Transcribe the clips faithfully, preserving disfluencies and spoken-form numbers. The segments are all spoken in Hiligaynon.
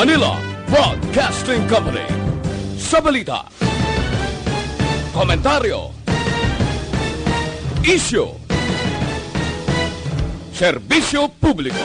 Manila Broadcasting Company. Sa balita, komentaryo, isyu, serbisyo publiko.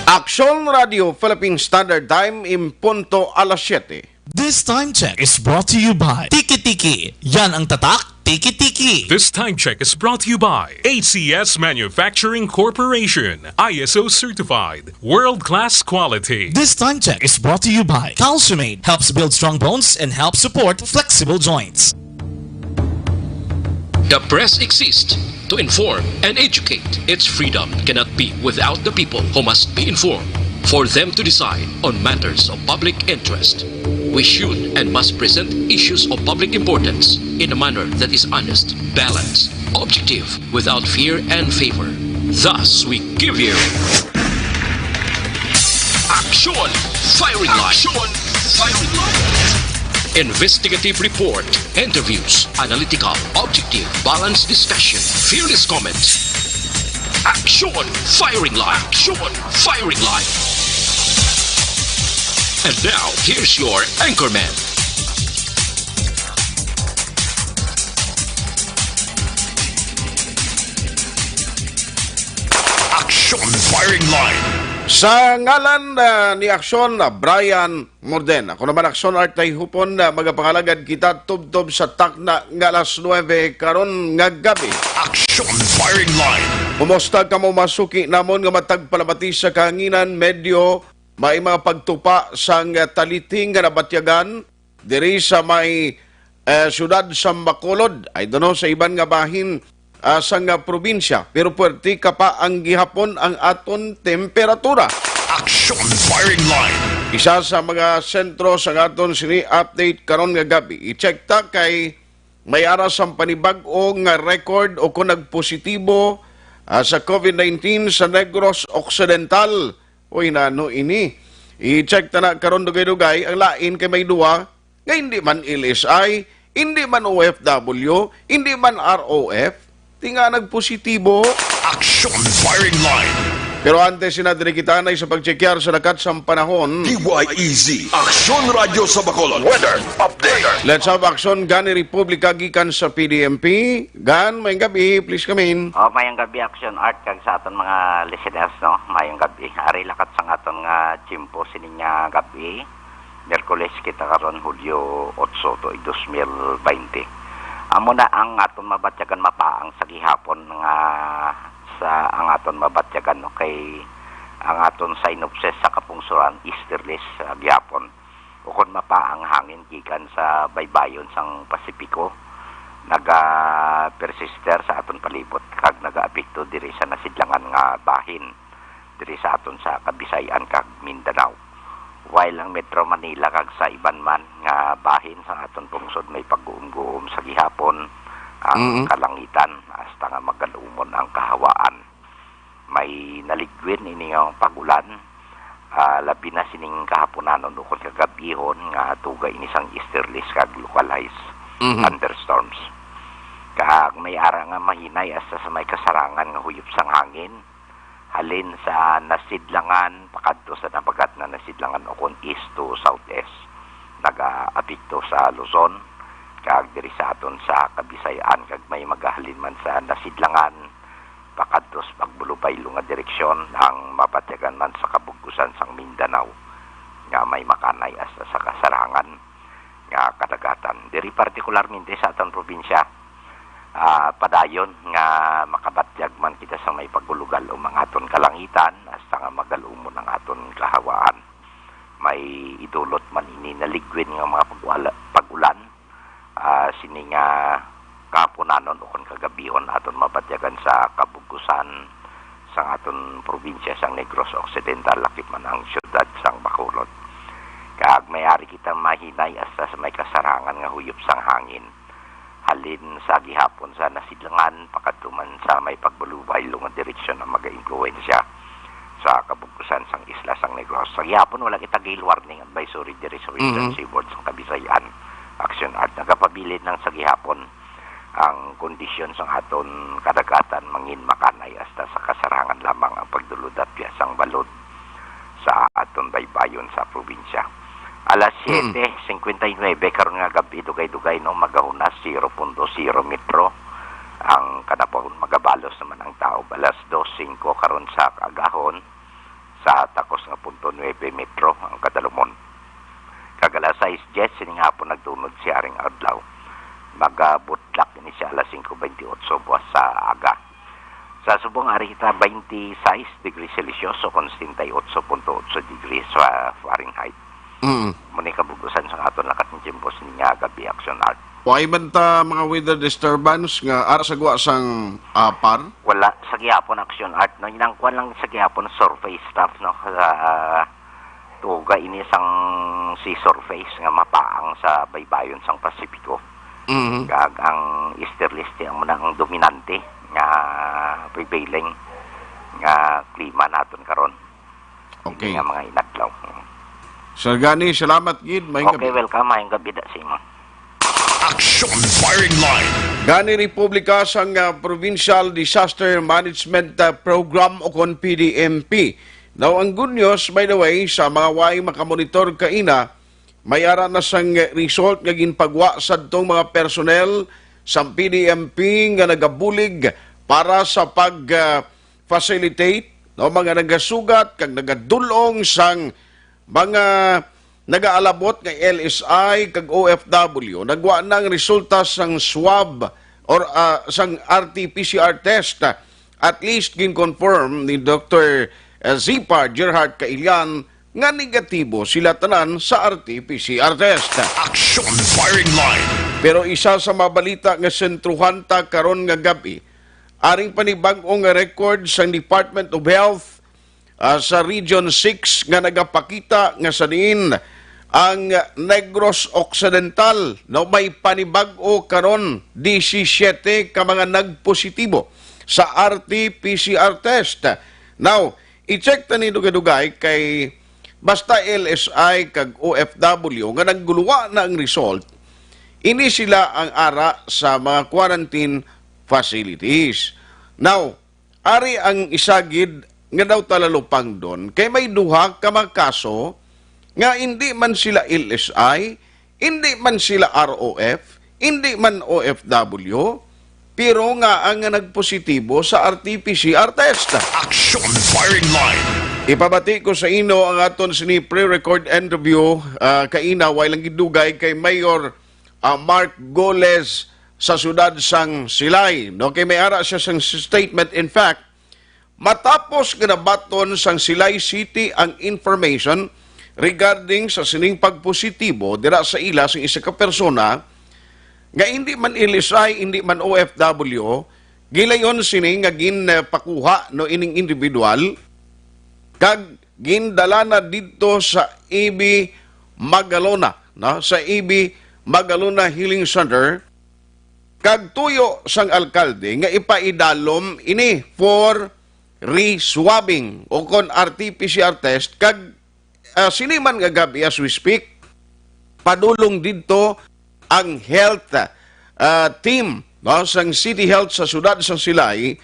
Aksyon Radio Philippine Standard Time, in punto alas siyete. This time check is brought to you by Tiki Tiki. Yan ang tatak, Tiki Tiki. This time check is brought to you by A C S Manufacturing Corporation, I S O certified, world-class quality. This time check is brought to you by Calciumate. Helps build strong bones and helps support flexible joints. The press exists to inform and educate. Its freedom cannot be without the people who must be informed for them to decide on matters of public interest. We should and must present issues of public importance in a manner that is honest, balanced, objective, without fear and favor. Thus, we give you Action Firing Line. Action Firing Line. Investigative report, interviews, analytical, objective, balanced discussion, fearless comments. Action Firing Line. Action Firing Line. And now, here's your anchorman. Action Firing Line. Sa ngalan, ah, ni Aksyon, ah, Brian Morden. Ako naman, Aksyon Art Tayhupon, ah, magapangalagad kita tubtob sa takna nga alas nuebe karon nga gabi. Action Firing Line. Kumusta kamo, masuki namon nga matag palamati sa kahanginan, medyo may mga pagtupa sang taliting nga nabatyagan diri sa may, eh, siyudad sa Bacolod, I don't know, sa iban nga bahin, ah, sang, ah, probinsya, pero puwerte ka pa ang gihapon ang aton temperatura. Action Firing Line. Isa sa mga sentro sa aton sini update karon nga gabi, i-check ta kay may ara sang panibag-o nga record o kung nagpositibo, ah, sa covid nineteen sa Negros Occidental. Uy, nano ini? I-check ta na karon dugay-dugay. Ang lain kay may duwa nga hindi man L S I, hindi man O F W, hindi man R O F, ti nga nagpositibo. Action Firing Line. Pero antes sina, diri kita anay sa pagtsekyar sa lakat sang panahon. D Y E Z, Aksyon Radyo sa Bacolod. Weather update. Let's have action, Gani Republika gikan sa P D M P. Gan, maayong gabi, please come in. Oh, maayong gabi, Action Art, kag sa aton mga listeners, no? Maayong gabi. Ari lakat sang aton nga tiyempo sining nga gabi. Miyerkules kita karon, Hulyo otso, tuig dos mil baynte. Amo na ang aton mabatyagan mapaang sa gihapon nga sa ang aton mabatyagan, no, kay ang aton synopsis sa kapungsoran, easterlies sa gihapon. Ukon mapaang hangin gikan sa baybayon sang Pasipiko, naga-persister sa aton palibot kag nagaapekto diri sa nasidlangan nga bahin diri sa aton sa Kabisay-an kag Mindanao. While ang Metro Manila kag sa iban man nga bahin sa aton pungsod may pagguom-guom sa gihapon ang Mm-mm. kalangitan hasta nga magalumon ang kahawaan. May naligwin ini nga pag-ulan, ah, labi na sining kahaponanon ukon kagab-ihon nga tuga ini sang easterlies kag localized Mhm. thunderstorms. Kag may ara nga mahinay hasta sa may kasarangan nga huyop sang hangin, halin sa nasidlangan pakadto sa nabagat na nasidlangan ukon east to southeast. Nagaapekto sa Luzon kag diri sa aton sa Kabisay-an, kag may magahalin man sa nasidlangan pakadto sa pagbulubaylo nga direksyon ang mabatyagan man sa kabugkusan sang Mindanao nga may makanay hasta sa kasarangan nga kadagatan. Diri partikularmente sa aton probinsya, ah, padayon nga makabatyag man kita sa may pagulugal o mga aton kalangitan hasta nga magalumon ang aton kahawaan. May idulot man ini naligwin nga mga pag-uala-, pag-ulan, ah, sini nga kahaponanon ukon kagabihon aton mabatyagan sa kabugkusan sang aton probinsya sang Negros Occidental, lakip man ang siyudad sang Bacolod. Kag may ari kita mahinay hasta sa may kasarangan nga huyop sang hangin. Halin sa gihapon sa nasidlangan, pakadto man sa may pagbalubaylo nga direksyon ang magaimpluwensya sa kabugkusan sang isla sang Negros. Sa gihapon, wala kita gale warning advisory diri sa Western Mhm. Seaboard sang Kabisayan. Action Art, nagapabilin lang sa gihapon ang kondisyon sang aton kadagatan, mangin makanay hasta sa kasarangan lamang ang pagdulod-apya sang balod. baybayon sa probinsya. Alas Mm. siyete cincuenta y nueve karon nga gabi, dugay-dugay, no, magahuna zero punto zero metro ang kanabahon. Magabalos naman ang taob alas dos singko karon sa kaagahon, sa takos nga punto nuebe metro ang kadalumon. Kag alas sais diyes sining hapon nagtunod si Haring Adlaw. Magabudlak ini siya alas singko bentiocho buwas sa aga. Sa subong ari kita, twenty-six degrees Celsius o kon setenta y ocho punto ocho degrees Fa-, Fahrenheit. Mm. Mao ni kabug-usan sang aton lakat ni Jimbo sining nga gabi, Action Art. Way man ta mga weather disturbance nga ara sa gwa sang, ah, par? Wala sa gihapon, Action Art, no? Inang kwan lang sa gihapon, surface stuff, no? Sa tuga ini sang sea surface nga mapaang sa baybayon sang Pasipiko. Mhm. Kag ang easterlies, siya mo na ang dominante nga prevailing nga klima naton karon. Okay. Ini nga mga inadlaw. Sir Gani, salamat gid. Maayong Okay, gabi. Welcome. Maayong gabi da sa imo. Action Firing Line. Gani Republika sang, ah, Provincial Disaster Management, ah, Program o kon P D M P. Now, ang good news, by the way, sa mga way makamonitor kaina, may ara na sang result nga ginpagwa sadtong mga personnel sang P D M P nga nagabulig para sa pag, ah, facilitate, no, mga nagasugat kag nagadul-ong sang mga nagaalabot nga L S I kag O F W. Nagwa na ang resulta sang swab or, ah, sang R T P C R test. At least gin-confirm ni Doktor Zipar Gerhard Kailian nga negatibo sila tanan sa R T P C R test. Action Firing Line. Pero isa sa mabalita nga sentruhan ta karon nga gab-i, aring panibag-o nga record sang Department of Health, ah, sa Region six nga nagapakita nga sa diin ang Negros Occidental, no, may panibag-o karon, disisiete ka mga nagpositibo sa R T P C R test. Now, i-check ta ni dugay-dugay kay basta L S I kag O F W nga nagguluwa na ang result, ini sila ang ara sa mga quarantine facilities. Now, ari ang isa gid nga daw talalupangdon, kay may duha ka mga kaso nga indi man sila L S I, indi man sila R O F, indi man O F W, pero nga ang nagpositibo sa R T P C R test. Action Firing Line. Ipabati ko sa inyo ang aton sini pre-record interview, ah, kaina, way lang gidugay kay Mayor, ah, Mark Goles sa siyudad sang Silay. No, kay may ara siya sang statement. In fact, matapos nga nabaton sang Silay City ang information regarding sa sining pagpositibo dira sa ila sang isa ka persona nga indi man L S I, indi man O F W, gilayon sini nga ginpakuha, no, ining individual kag gindala na didto sa A B Magalona, no, sa A B Magalona Healing Center, kag tuyo sang alkalde nga ipaidalom ini for re-swabbing o kon R T P C R test, kag, ah, sini man nga gab-i, as we speak, padulong didto ang health, ah, team, no, sang City Health sa siyudad sang Silay,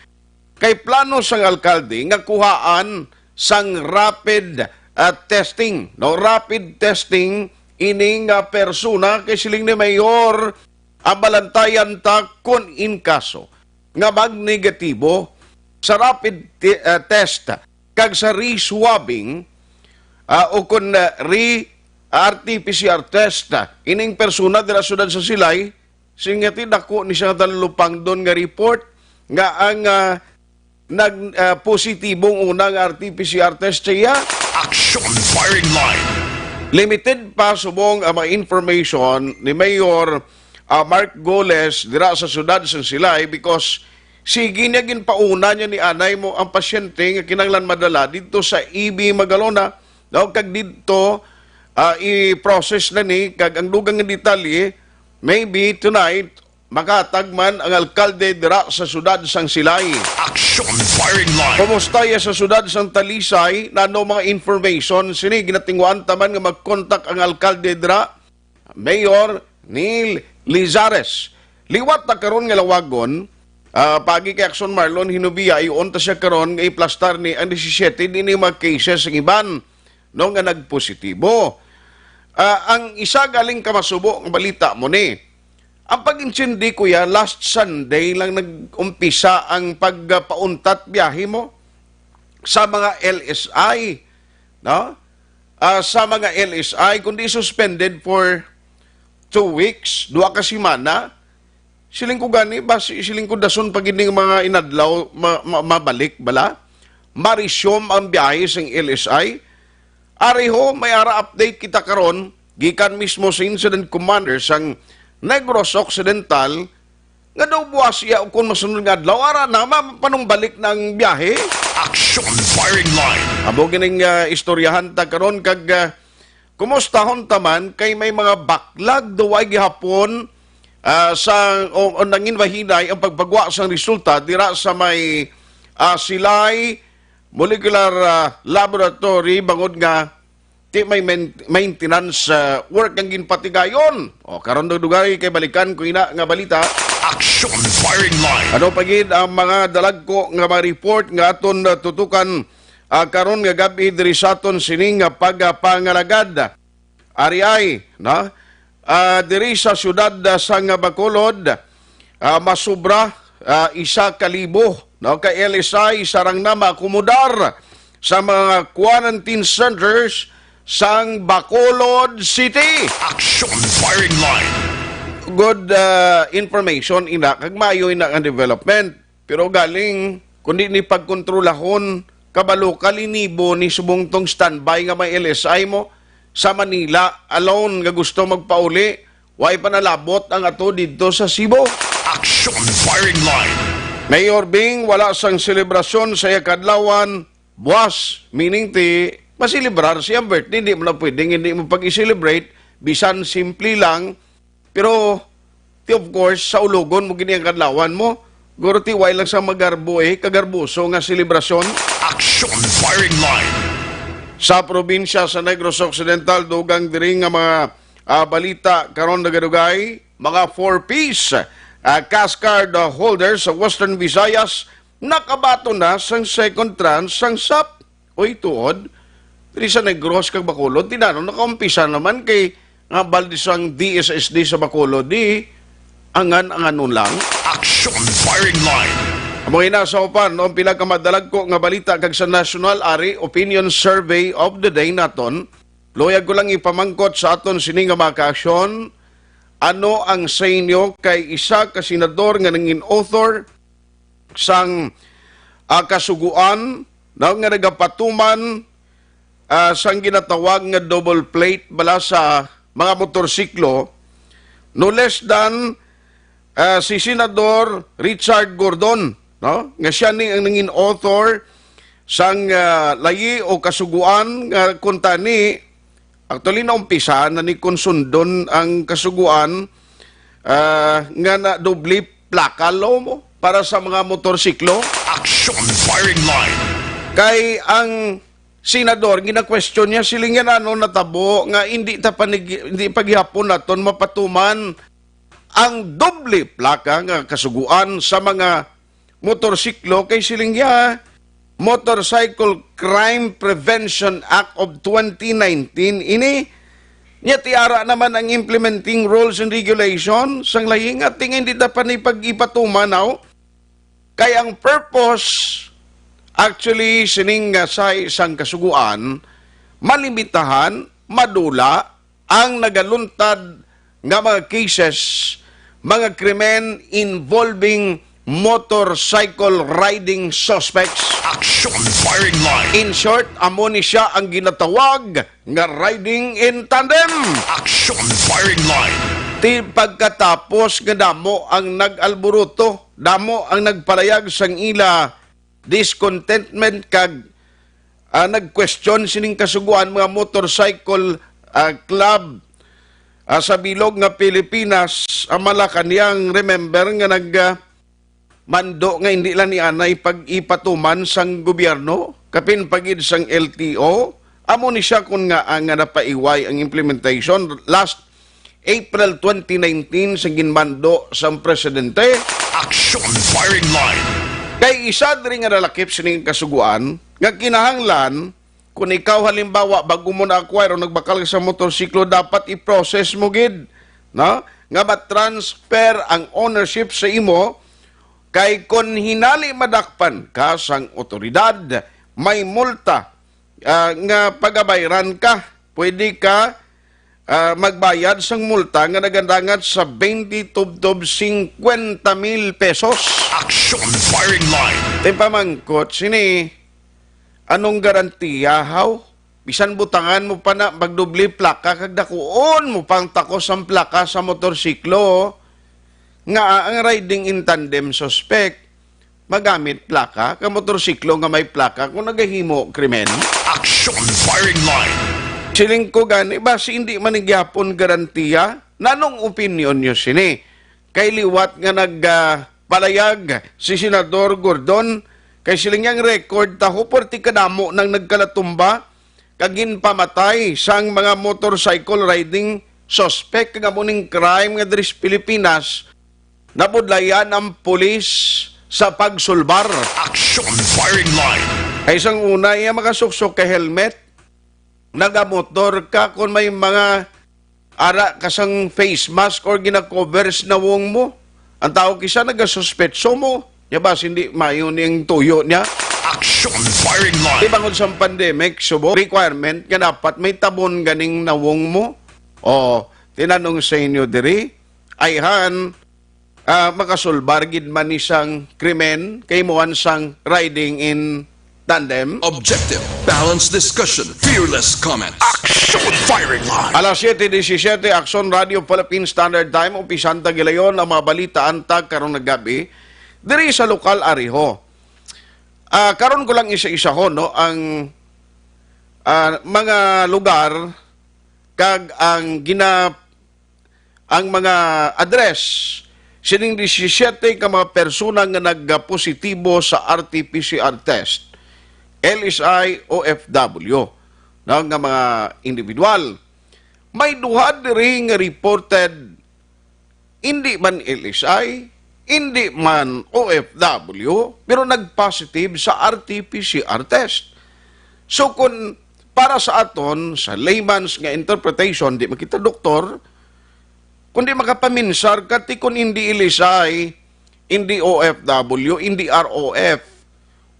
kay plano sang alkalde nga kuhaan sang rapid, ah, testing, no? Rapid testing ini nga persona, kay siling ni Mayor, abalantayan ta kon in kaso nga magnegatibo sa rapid te-, ah, test kag sa re-swabbing, ah, o kon, ah, re-, R T P C R test, ah, ining persona dira sa siyudad sa Silay, singati dako ni siya talupangdon nga report nga ang, ah, nag, ah, positibong unang R T P C R test siya. Action Firing Line. Limited pa subong ang mga information ni Mayor, ah, Mark Goles dira sa siyudad sa Silay, because sige niya ginpauna niya ni anay mo ang pasyente nga kinahanglan madala dito sa A B Magalona, no? Kag dito, ah, i-process na ni, kag ang dugang nga detalye, maybe tonight, makatag man ang alkalde dira sa siyudad sang Silay. Action Firing Line. Kumusta ya sa siyudad sang Talisay? Nano mga information sini? Ginatinguan ta man nga mag-contact ang alkalde dira, Mayor Neil Lizares. Liwat ta karon nga lawagon, ah, pagi kay Action Marlon Hinubia, iyon ta siya karon nga iplastar ni ang disisiete din yung mga cases ang iban. no, nga nagpositibo. Ah, ang isa galing ka masubo nga balita mo ni. Ang pag-intindi, kuya, last Sunday lang nag-umpisa ang pagpauntat biyahe mo sa mga L S I, no? Ah, sa mga L S I, kundi suspended for two weeks, duha ka semana. Siling ko gani, basi siling ko dason pa gid ning mga inadlaw ma-, ma-, mabalik bala. Ma-resume ang biyahe sang L S I. Ari ho, may ara update kita karon gikan mismo sa incident commander sang Negros Occidental, nga daw buwas iya ukon masunod nga adlaw, ara na, mapanumbalik na ang biyahe. Action Firing Line. Amo gining, ah, istoryahan ta karon kag, ah, kumustahon ta man kay may mga baklag daw ay gihapon, ah, sa, o, o nangin mahinay ang pagpagwa sang resulta dira sa may, ah, Silay Molecular, ah, Laboratory bangod nga ti may men-, maintenance, ah, work ang ginpatigayon. O, karon dugay kay balikan ko ina nga balita. Action Firing Line. Ano pa gid ang mga dalagko nga mga report nga aton, ah, tutukan, ah, karon nga gab-i diri sa aton sining nga pagpangalagad? Ari ay, no? Ah, diri sa siyudad, ah, sang Bacolod, ah, masubra, ah, isa ka libo, no, ka L S I sarang na maakomodar sa mga quarantine centers sang Bacolod City. Action Firing Line. Good, ah, information ina, kag maayo ina nga development. Pero galing, kundi ni pagkontrolahon, kabalo ka, linibo ni subong tong standby nga may L S I mo sa Manila alone nga gusto magpauli, way pa nalabot ang ato didto sa Cebu. Action Firing Line. Mayor Bing, wala sang selebrasyon sa iya kadlawan, buwas, meaning ti, maselebrar siyang birthday, di mo na pwedeng hindi mo pag-i-celebrate, bisan simple lang, pero, ti, of course, sa ulogon mo gini ang kadlawan mo. Guro, ti, way lang sa magarbo, eh, kagarboso nga selebrasyon. Action Firing Line. Sa probinsya sa Negros Occidental, dugang diri nga mga, ah, balita karon nagadugay, mga four Ps, ah, cash card, ah, holders sa Western Visayas, nakabaton na sang second tranche sang sap. Uy, tuod, diri sa Negros kag Bacolod, tinano nakaumpisa naman kay nga balde sang D S S D sa Bacolod, di angan-anganon lang. Action Firing Line. Amo ina sa upan, no, ang pila ka madalagko nga balita kag sa national ari opinion survey of the day naton. Luyag ko lang ipamangkot sa aton sini nga mga kaaksyon, ano ang sa inyo kay isa ka senador nga nangin author sang, ah, kasugoan, no, nga nagapatuman, ah, sang ginatawag nga double plate bala sa mga motorsiklo, no less than, ah, si Senador Richard Gordon, no, nga siya ni ang nangin author sang, ah, layi o kasugoan nga kuntani. Actually, naumpisahan na ni kon sundon ang kasugoan, ah, nga na doble plaka law mo para sa mga motorsiklo. Action Firing Line. Kay ang senador, gina-question niya, siling niya na ano natabo nga hindi ta panig-, hindi pa gihapon naton mapatuman ang doble plaka nga kasugoan sa mga motorsiklo kay siling niya, Motorcycle Crime Prevention Act of twenty nineteen ini. Niya tiara naman ang implementing rules and regulation sang lahi nga tingin di dapat ni pag-ipatuman, aw. Kay ang purpose, actually, sining nga sa isang kasuguan, malimitahan, madula, ang nagaluntad nga mga cases, mga krimen involving motorcycle riding suspects. Action Firing Line. In short, amo ni siya ang ginatawag nga riding in tandem. Action Firing Line. Ti pagkatapos nga damo ang nag-alburuto, damo ang nagpalayag sang ila discontentment kag, ah, nag-question sining kasugoan mga motorcycle, ah, club, ah, sa bilog nga Pilipinas, ang Malacañang, remember nga nag, ah, mando nga hindi lang ni anay pag-ipatuman sang gobyerno, kapin pagid sang L T O, amo ni siya kun nga, ah, nga napaiway ang implementation last April twenty nineteen sa ginmando sang presidente. Action Firing Line. Kay isa diri nga nalakip sining kasuguan nga kinahanglan Kung ikaw, halimbawa, bago mo na-acquire o nagbakal ka sa motorsiklo, dapat i-process mo gid, no? Nga ma-transfer ang ownership sa imo, kay kon hinali madakpan ka sang otoridad, may multa, ah, nga pagabayran ka. Pwede ka, ah, magbayad sang multa nga nagadangat sa twenty tubtob cincuenta mil pesos. Action Firing Line. Tay pamangkot sini, anong garantiya, haw? Bisan butangan mo pa na magdoble plaka kag dakuon mo pang takos ang plaka sa motorsiklo, nga ang riding in tandem suspect magamit plaka ka motorsiklo nga may plaka kung nagahimo krimen? Action Firing Line. Siling ko gani, basi hindi man ni gyapon garantiya. Nanong opinyon nyo sini? Kay liwat nga nag, ah, palayag si Senador Gordon, kay siling niya ang record taho, pwerte kadamo nang nagkalatumba kag ginpamatay sang mga motorcycle riding suspect, kag amo ning crime nga diri sa Pilipinas, nabudlayan ang pulis sa pagsulbar. Action Firing Line. Ay, sang una, iya makasuksok ka helmet, nagamotor ka, kung may mga ara ka sang face mask or gina-cover sa nawong mo, ang tao kisa nagasuspetso mo. Nya ba, hindi mayo ning tuyo niya? Action Firing Line. Di bangod sang pandemic, subo, requirement nga dapat may tabon ganing nawong mo? O, tinanong sa inyo diri, ayhan, ah, makasulbar gid man ni sang krimen, kahimuan sang riding in tandem? Objective, balanced discussion, fearless comments. Action Firing Line. Alas siete disisiete, Aksyon Radio Philippine Standard Time, umpisan ta gilayon ang mga balita antag karon nga gabi diri sa lokal ariho. Ah, karon ko lang isa-isahon, no, ang, ah, mga lugar kag ang gina-, ang mga address sining disisiete ka mga persona nga nagpositibo sa R T P C R test, L S I, O F W, no, nga mga individual. May duha diri nga reported, hindi man L S I, hindi man O F W, pero nag-positive sa R T P C R test. So, kun para sa aton, sa layman's nga interpretation, di man kita doktor, kundi makapaminsar ka, ti kun hindi L S I, hindi O F W, hindi R O F,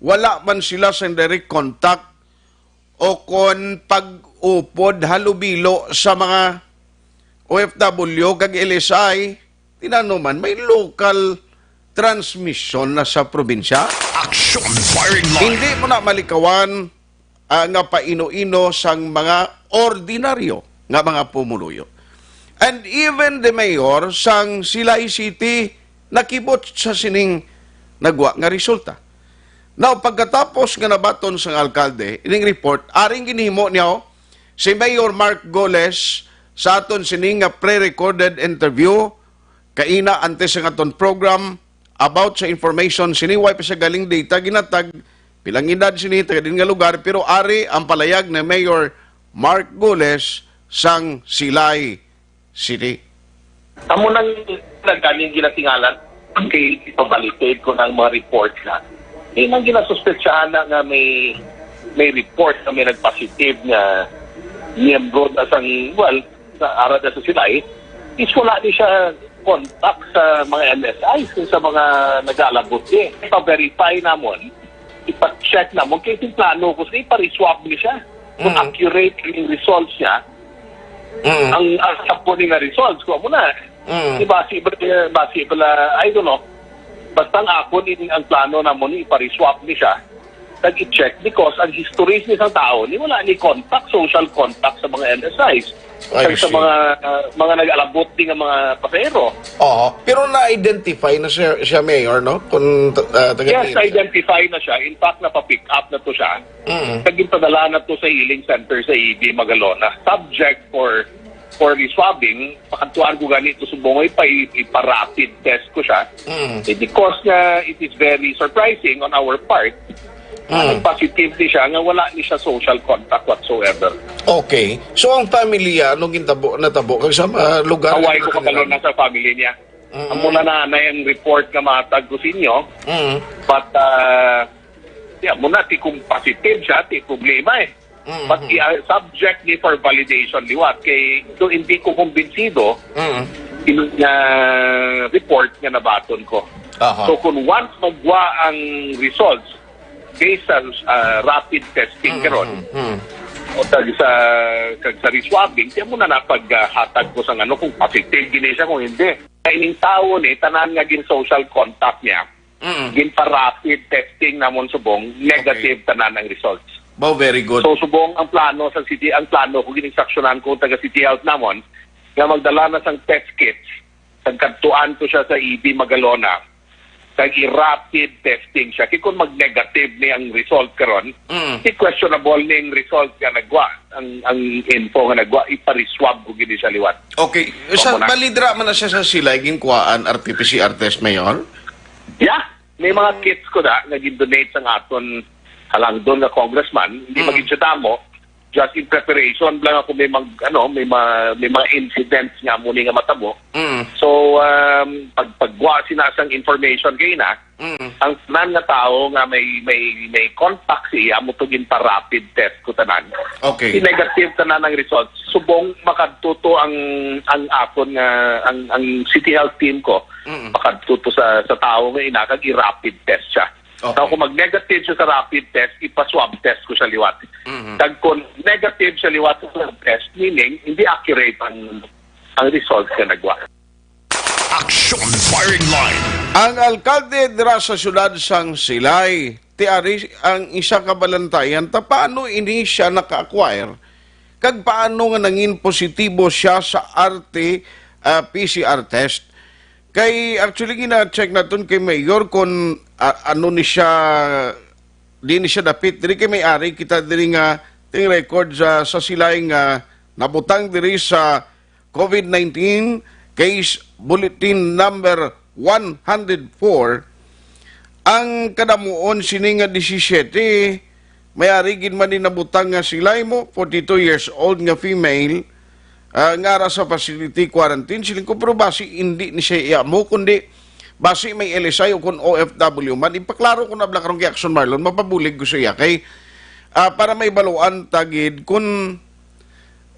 wala man sila sa direct contact o kon pag-upod halubilo sa mga O F W kag L S I, tinano man, may local transmission na sa probinsya. Action Firing Line. Hindi mo na malikawan, ah, nga paino-ino sang mga ordinaryo nga mga pumuluyo. And even the mayor sang Silay City nakibot sa sining nagwa nga resulta. Now, pagkatapos nga nabaton sang alkalde ining report, aring ginhimo niya, oh, si Mayor Mark Goles sa aton sini nga pre-recorded interview kaina antes sa aton program about sa information sini, way pa siya galing data ginatag, pilang edad sini, taga din nga lugar, pero ari ang palayag ni Mayor Mark Goles sang Silay City. Amo nang nagkaning ginatingalan kay ipabalidate ko ng mga report na. Di nang ginasuspetsahan na nga may, may report na may nagpositive nga miyembro na sang, well, sa ara na sa Silay, is wala ni siya contact sa mga L S I, sa mga nag-aalabot ni. Ipa-verify namon, ipa-check namon, kay simplano ko sa ipa-reswab ni siya. Kung Mm. accurate yung results niya, Mm. ang, ang sa po ni nga results, kuha mo na. Mm. Di ba, si, basi bala, I don't know. Basta ang ako ni, ang plano namon ni ipa-reswab ni siya. Nag-i-check because ang histories ni isang tao ni wala ni contact, social contact sa mga L S Is. I Kag sa see. mga, ah, mga nag-alabot ni nga mga pasahero. Oo. Pero na-identify na siya, siya, Mayor, no? Kung, ah, taga Yes, Diligan siya. identify na siya. In fact, napa-pick up na to siya. Mm. Kag ginpadala na to sa healing center sa A B Magalona. Subject for, for reswabbing, pakadtuan ko gani to subong, ipa-, ipa-rapid test ko siya. Mm. Eh, because nga it is very surprising on our part, Mm. nag-positive ni siya nga wala ni siya social contact whatsoever. Okay. So, ang pamilya, anong gintabo, natabo? Kag sa, ah, lugar Away na ko kabalo nila? na sa family niya. Mm. Amo na na, na yung report nga matag ko sa inyo. Mm. But, ah, yeah, muna, ti kung positive siya, ti problema eh. Mm, But mm. i-, ah, subject ni for validation liwat kay do hindi ko kumbinsido Mm. in nga report nga nabaton ko. Aha. So kung once magwa ang results based sa ah, rapid testing Mm, karon mm, mm. o tag sa kag sa reswabbing, siya mo na napaghatag ko sa ano kung positive gini siya kung hindi. Kay ning tawo ni tanan nga gin social contact niya, Mm. gin pa rapid testing namon subong, negative tanan ang results. Wow, very good. So subong ang plano sa city, ang plano ko gininstruksyonan ko taga City Health namon nga magdala na sang test kits, kag kadtuan ko siya sa E D Magalona, kag i-rapid testing siya. Kay kung mag-negative ni ang result karon, Mm. i-questionable ni ang result nga nagwa, ang ang info nga nagwa, ipariswab ko gini siya liwat. Okay. Sa Opo na. Balidra man na siya sa sila, ginkuhaan R T P C R test, Mayor? Yeah, may mga kits ko da nga gin-donate sang aton halangdon nga congressman, hindi Mm. magin siya damo, just in preparation lang ako may mag, ano, may ma, may mga incidents nga mo ni nga matabo. Mm. So, um, pag pagwa sina sang information kay na, Mm. ang tanan nga tawo nga may may may contact siya mo to gin pa rapid test ko tanan. Okay. Si negative tanan ang result. Subong makadtuto ang ang akon nga ang ang City Health team ko Mm. makadtuto sa sa tawo nga ina kag i-rapid test siya. Okay. So kung mag-negative siya sa rapid test, ipa-swab test ko siya liwat. Mhm. Kag kung negative siya liwat sa swab test, meaning hindi accurate ang ang result nga nagwa. Action Firing Line. Ang alkalde dira sa siyudad sang Silay, ti ari ang isa ka balantayan ta paano ini siya naka-acquire kag paano nga nangin positibo siya sa R T, ah, P C R test. Kay actually gina-check naton kay Mayor kon, ah, ano ni siya, di ni siya dapit diri kay may ari kita diri nga ting record sa, sa Silay nga nabutang diri sa COVID nineteen case bulletin number one hundred four, ang kadamuon sini nga disisiete, may ari gid man ni nabutang nga Silay mo, forty-two years old nga female, ah, nga ara sa facility quarantine. Siling ko, pero basi hindi ni siya iya mo, kundi basi may L S I o kung O F W man. Ipaklaro ko na bala karon kay Action Marlon, mapabulig ko sa iya kay, ah, para may baluan ta gid kung,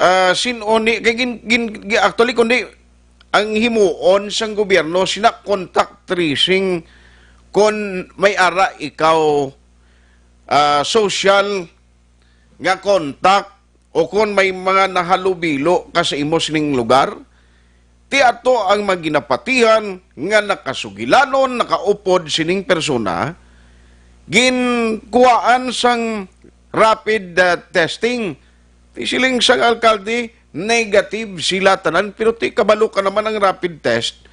ah, sin-o ni, kay gin, gin, gi-, actually, kundi ang himuon sang gobyerno sina contact tracing kon may ara ikaw, ah, social nga contact o kon may mga nahalubilo ka sa imo sining lugar, ti ato ang maginapatihan nga nakasugilanon, nakaupod sining persona, ginkuhaan sang rapid, ah, testing. Ti siling sang alkalde, negative sila tanan, pero ti kabalo ka naman ang rapid test,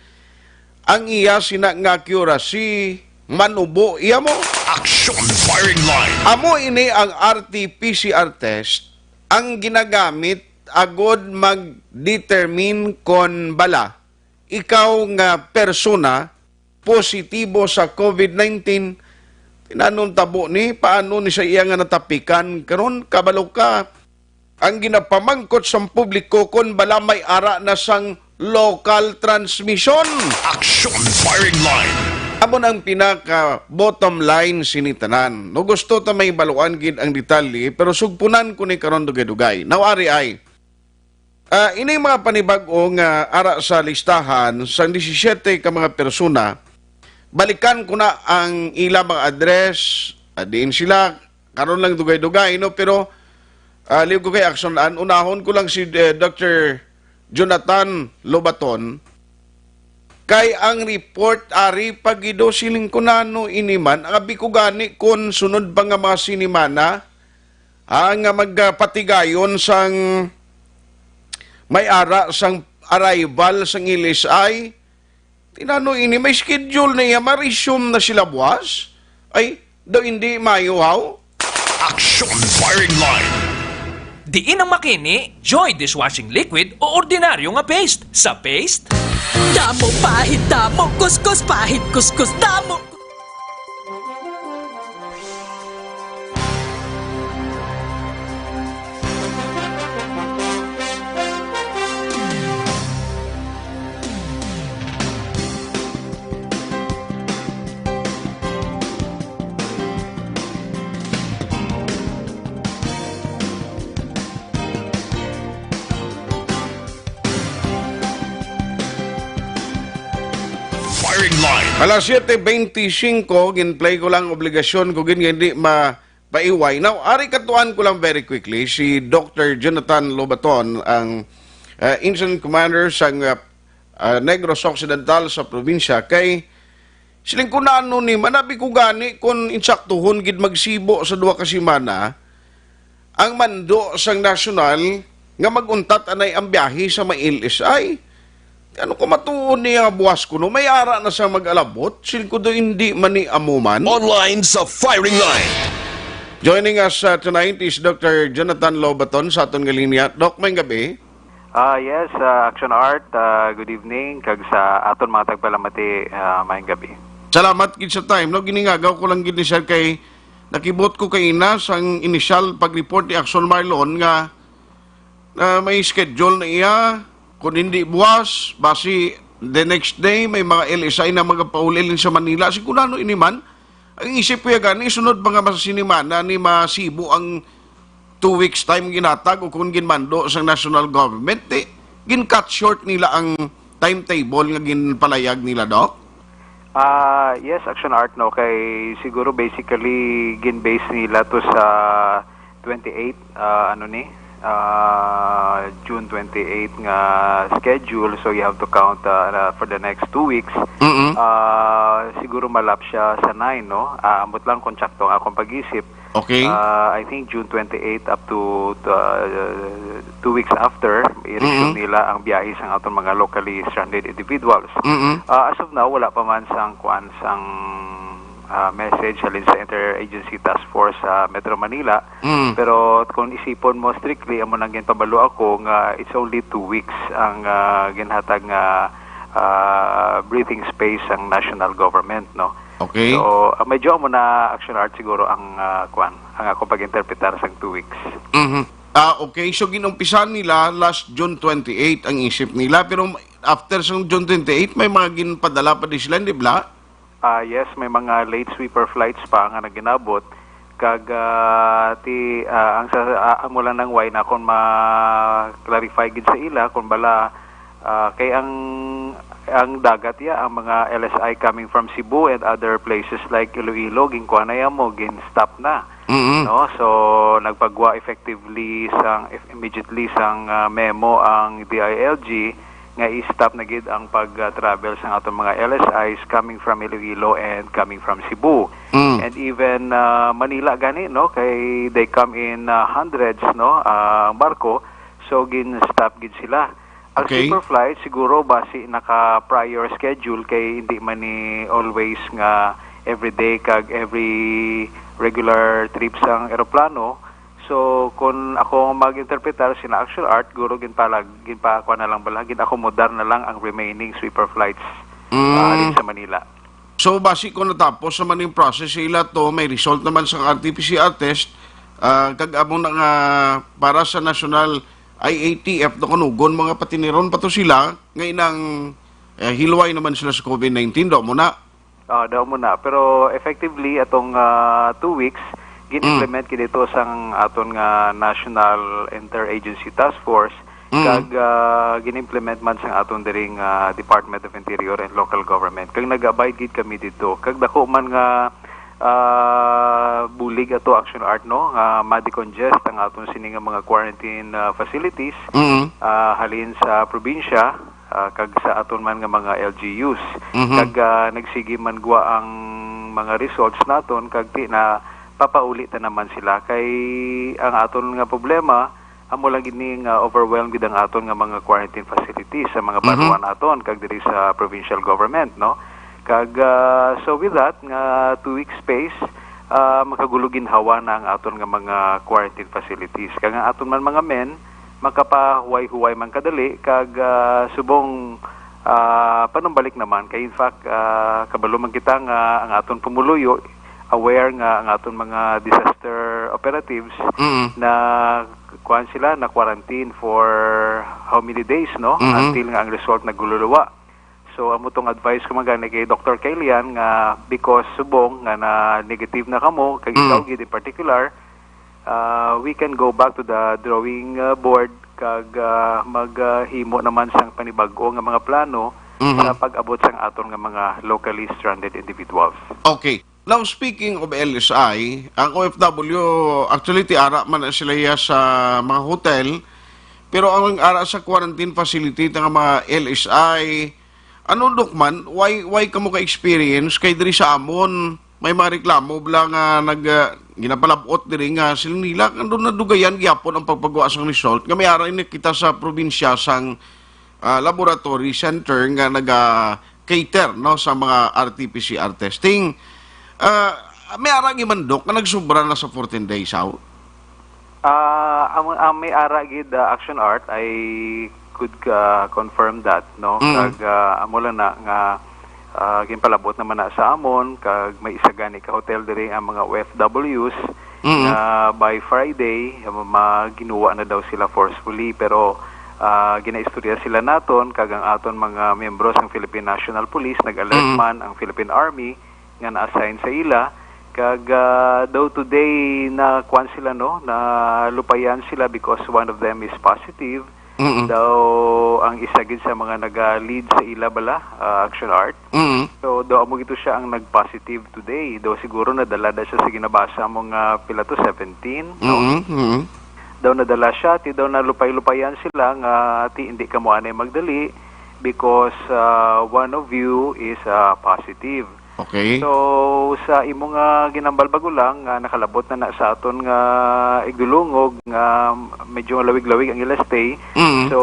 ang iya sina nga accuracy manubo iya mo. Action Firing Line. Amo ini ang R T P C R test ang ginagamit agod mag-determine kon bala ikaw nga persona positibo sa COVID nineteen. Tinanon tabo ni, paano ni sa iya nga natapikan? Karon, kabalo ka, ang ginapamangkot sang publiko kon bala may ara na sang local transmission. Action Firing Line. Amo na ang pinaka bottom line sini tanan. No, gusto ta may baluan gid ang detalye, pero sugpunan ko ni karon dugay-dugay. Now, ari ay, ah, ining mga panibag-o nga ara sa listahan sang disisiete ka mga persona, balikan ko na ang ila mga address, ah, diin sila, karon lang dugay-dugay, no? Pero, ah, liw ko kay action, an unahon ko lang si, eh, Doctor Jonathan Lobaton. Kay ang report, ari pa gid, o, siling ko nano ini man, abi ko gani kon sunod pa nga mga sinimana, ah, nga magpatigayon sang may ara sang arrival sang L S I. Tinano ini, may schedule na iya, ma-resume na sila buwas. Ay, daw hindi maayo, haw? Action Firing Line. Diin ang makini, Joy dishwashing liquid o ordinaryo nga paste? Sa paste? Damo pahid, damo kuskus, pahid kuskus, damo. Firing Line. Alas siete veinticinco, gin-play ko lang obligasyon ko gid nga hindi mapaiway. Now, ari katuan ko lang very quickly, si Doctor Jonathan Lobaton, ang, ah, Incident Commander sang, ah, ah, Negros Occidental sa probinsya, kay siling ko na ano ni, manabi ko gani kung insaktuhon gid magsibo sa duha ka semana, ang mando sang nasyonal nga mag-untat anay ang biyahe sa may L S I. Ano ko matuon niya nga buwas kuno? May ara na sa mag-alabot? Siling ko do hindi man ni amo man. Online sa Firing Line. Joining us, uh, tonight is Doctor Jonathan Lobaton sa aton nga linya. Doc, may gabi. Ah, yes, ah, Action Art, ah, good evening. Kag sa aton mga tagpalamati, ah, maayong gabi. Salamat gid sa time. No, giningagaw ko lang gid ni sir kay nakibot ko kay ina sang initial pag-report ni Action Marlon nga, ah, may schedule na iya. Kung hindi buwas, basi the next day may mga L S I na magapauli sa Manila. Sigurado ini man. Ang isip ko ya gani, sunod pa nga mas sinimana ni masibo ang two weeks time ginatag o kung ginmando sa national government, eh, gin-cut short nila ang timetable nga ginpalayag nila, Doc? Ah, yes, Action Art, no, kay siguro basically gin-base nila to sa twenty-eight, ah, ano ni, ah, June twenty-eight nga schedule, so you have to count, ah, na for the next two weeks. Mm-mm. Ah, siguro malap siya sa nine, no? Ah, ambot lang kung tsakto ang akong pag-isip. Okay. Uh, I think June twenty-eight up to, uh, two weeks after, i-resume Mm-mm. nila ang biyahe sang aton mga locally stranded individuals. Mm-mm. Uh, as of now, wala pa man sang kuan sang, uh, message halin sa Interagency Task Force sa Metro Manila. Mm. Pero kung isipon mo strictly, amo nang ginpabalo ako nga it's only two weeks ang, uh, ginhatag nga, uh, breathing space ang national government, no? Okay. So, ah, medyo amo na, Action Art, siguro ang, ah, kwan, ang akong pag-interpretar sang two weeks. Mhm. Ah, okay. So, ginumpisan nila last June twenty-eight ang isip nila. Pero after sa June twenty-eight, may mga ginpadala pa di sila, di ba? Ah, yes, may mga late sweeper flights pa nga naginabot. Kag, ah, ti, ah, ang sa, ah, amo lang nang way na akong ma-clarify gid sa ila kung bala, ah, kay ang, ang dagat ya, ang mga L S I coming from Cebu and other places like Iloilo, ginkuha na ya mo, gin-stop na. Mm-mm. No? So, nagpagwa effectively sang, immediately sang, ah, memo ang D I L G nga i-stop na gid ang pag-travel sang aton mga L S Is coming from Iloilo and coming from Cebu. Mm. And even, ah, Manila gani, no, kay they come in, ah, hundreds, no, ah, ang barko, so gin-stop gid sila. Ang Okay. Super flight siguro basi naka prior schedule kay hindi man ni always nga everyday kag every regular trip sang eroplano. So, kung ako mag-interpretar sina Action Art, guro ginpalag, ginpakuha na lang bala, ginakomodar na lang ang remaining sweeper flights, Mm. ah, halin sa Manila. So, basi kung natapos naman yung process sa ila to, may result naman sa R T P C R test, ah, kag amo na nga para sa national I A T F, to kanugon mga patiniron pa to sila, nga inang, eh, hilway naman sila sa COVID nineteen, do mo na. Ah, daw mo na. Pero effectively, atong, ah, two weeks, gin-implement Mm. gid ito sang aton nga National Interagency Task Force, Mm. kag, ah, gin-implement man sang aton diri nga Department of Interior and Local Government. Kag nag-abide gid kami dito. Kag dako man nga, ah, bulig ato, Action Art, no, nga ma-decongest ang aton sini nga mga quarantine, ah, facilities, Mm. ah, halin sa probinsya, ah, kag sa aton man nga mga L G Us. Mhm. Kag, ah, nagsigi man gwa ang mga results naton, kag ti na papauli ta naman sila. Kay ang aton nga problema, amo lang gid ni nga overwhelmed gid ang aton nga mga quarantine facilities sa mga Mhm. baruan naton, kag diri sa provincial government, no? Kag, ah, so with that, nga two weeks space, ah, makagulo ginhawa na ang aton nga mga quarantine facilities. Kag ang aton man mga men, makapahuway-huway man kadali, kag, ah, subong, ah, panumbalik naman. Kay in fact, ah, kabalo man kita nga ang aton pumuluyo aware nga ang aton mga disaster operatives Mm. na kuwan sila, na quarantine for how many days, no? Mhm. Until nga ang result nagululuwa. So, amo tong advice ko man gani kay Doctor Kailian nga because subong nga na negative na kamo, kag Mm. ikaw gid in particular, ah, we can go back to the drawing, ah, board kag, ah, mag, ah, himo naman sang panibag-o nga mga plano Mhm. sa pag-abot sang aton nga mga locally stranded individuals. Okay. Now, speaking of L S I, ang O F W, actually, tiara man na sila iya sa mga hotel, pero ang ara sa quarantine facility nga mga L S I, ano, Doc, man, why, why kamo ka-experience? Kay diri sa amon, may mga reklamo bala nga nag, ah, ginapalabot diri nga sila nila, kando nadugayan gyapon ang pagpagawa sang result, nga may ara ini kita sa probinsya sang, ah, laboratory center nga naga-cater, no, sa mga R T P C R testing. Ah, may ara gyud man, Doc, nga nagsubra na sa fourteen days out? Ah, ang, ang may ara gid, ah, Action Art, I could, ah, confirm that, no? Mm. Kag, ah, amo lang na nga, ah, ginpalabot naman na sa amon, kag may isa gani ka hotel diri ang mga O F Ws Mm. nga by Friday, ma-, ginuwa na daw sila forcefully. Pero, ah, ginaistorya sila naton, kag ang aton mga miyembro sang Philippine National Police, nag-alert Mm. man ang Philippine Army nga na-assign sa ila. Kag, ah, daw today na kuwan sila, no, nalupayan sila because one of them is positive. Mm-mm. Daw ang isa gid sa mga naga-lead sa ila bala, ah, Action Art. Mm-mm. So, daw amo gito siya ang nag-positive today. Daw siguro nadala na siya sa ginabasa mo nga pila to, seventeen, no? Mm-mm. Mm-mm. Daw nadala siya, ti daw nalupay-lupayan sila nga ti hindi kamo anay magdali because, ah, one of you is, ah, positive. Okay. So, sa imo nga ginambal bago lang, nga nakalabot na na sa aton nga igdulungog nga medyo lawig-lawig ang ila stay, Mm. so,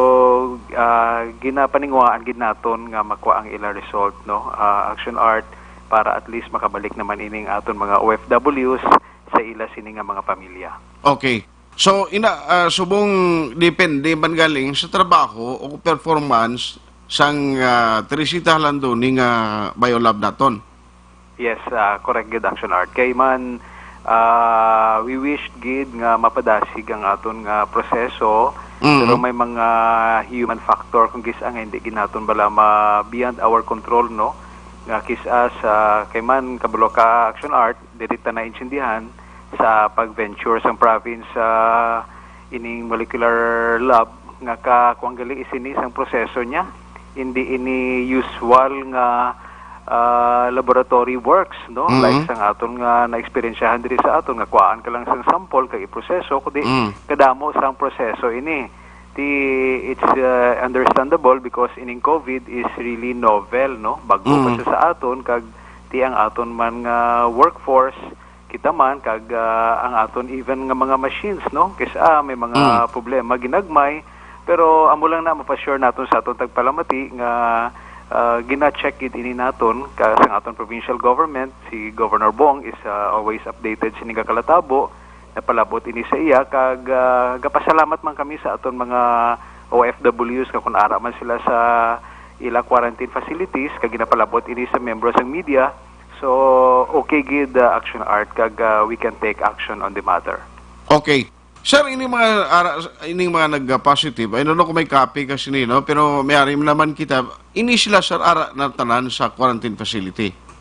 ah, ginapaninguhaan gid naton nga makuha ang ila result, no? Ah, Action Art, para at least makabalik naman ining aton mga O F Ws sa ila sini nga mga pamilya. Okay. So, ina, ah, subong depende man galing sa trabaho o performance sang, ah, Teresita Halandoni nga biolab naton. Yes, ah, correct gid, Action Art. Kay man, ah, we wish gid nga mapadasig ang aton nga proseso, Mm. pero may mga human factor kung kis-a nga hindi gid naton bala ma-, beyond our control, no? Nga kis-a sa, kay man, kabalo ka, Action Art, diri ta naintindihan sa pag-venture sang province sa ining molecular lab nga ka-, kuwan gali isini sang proseso niya. Hindi ini usual nga, ah, laboratory works, no? Mm-hmm. Like sang aton nga naeksperyensyahan diri sa aton, nga kuhaan ka lang sang sample kag iproseso, kundi Mm. kadamo sang proseso ini. Ti, it's, uh, understandable because ining COVID is really novel, no? Bago pa Mm. siya sa aton, kag ti ang aton man nga workforce, kita man, kag, uh, ang aton even nga mga machines, no? Kis-a may mga Mm. problema ginagmay, pero amo lang na mapa-sure naton sa aton tagpalamati nga, uh, gina-check gid ini naton ka, sang aton provincial government. Si Governor Bong is, uh, always updated sini nga kalatabo. Napalabot ini sa iya, kag, ah, gapasalamat man kami sa aton mga O F Ws nga kun ara man sila sa ila quarantine facilities, kag ginapalabot ini sa membro sang media. So, okay gid, ah, Action Art, kag, ah, we can take action on the matter. Okay. Sir, ining mga ara-, ining mga nag-positive, I don't know kung may copy ka sini, no? Pero may ari naman kita, ini sila, sir, ara na tanan sa quarantine facility?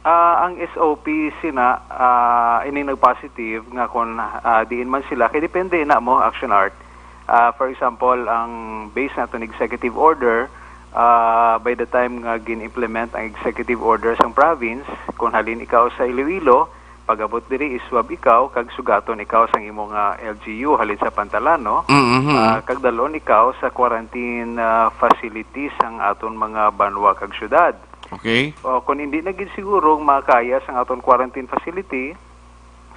Ah, ang S O P sina, ah, ining nag-positive nga kung, ah, diin man sila, kay depende na mo, Action Art. Ah, for example, ang base naton executive order, ah, by the time nga gin-implement ang executive order sang province, kung halin ikaw sa Iloilo, pag-abot diri, iswab ikaw kag sugaton ikaw sang imo nga L G U halin sa pantalan, no? Mm-hmm. Ah, kag dalon ikaw sa quarantine, ah, facilities sang aton mga banwa kag syudad. Okay. O, kung hindi na gid siguro makaya sang aton quarantine facility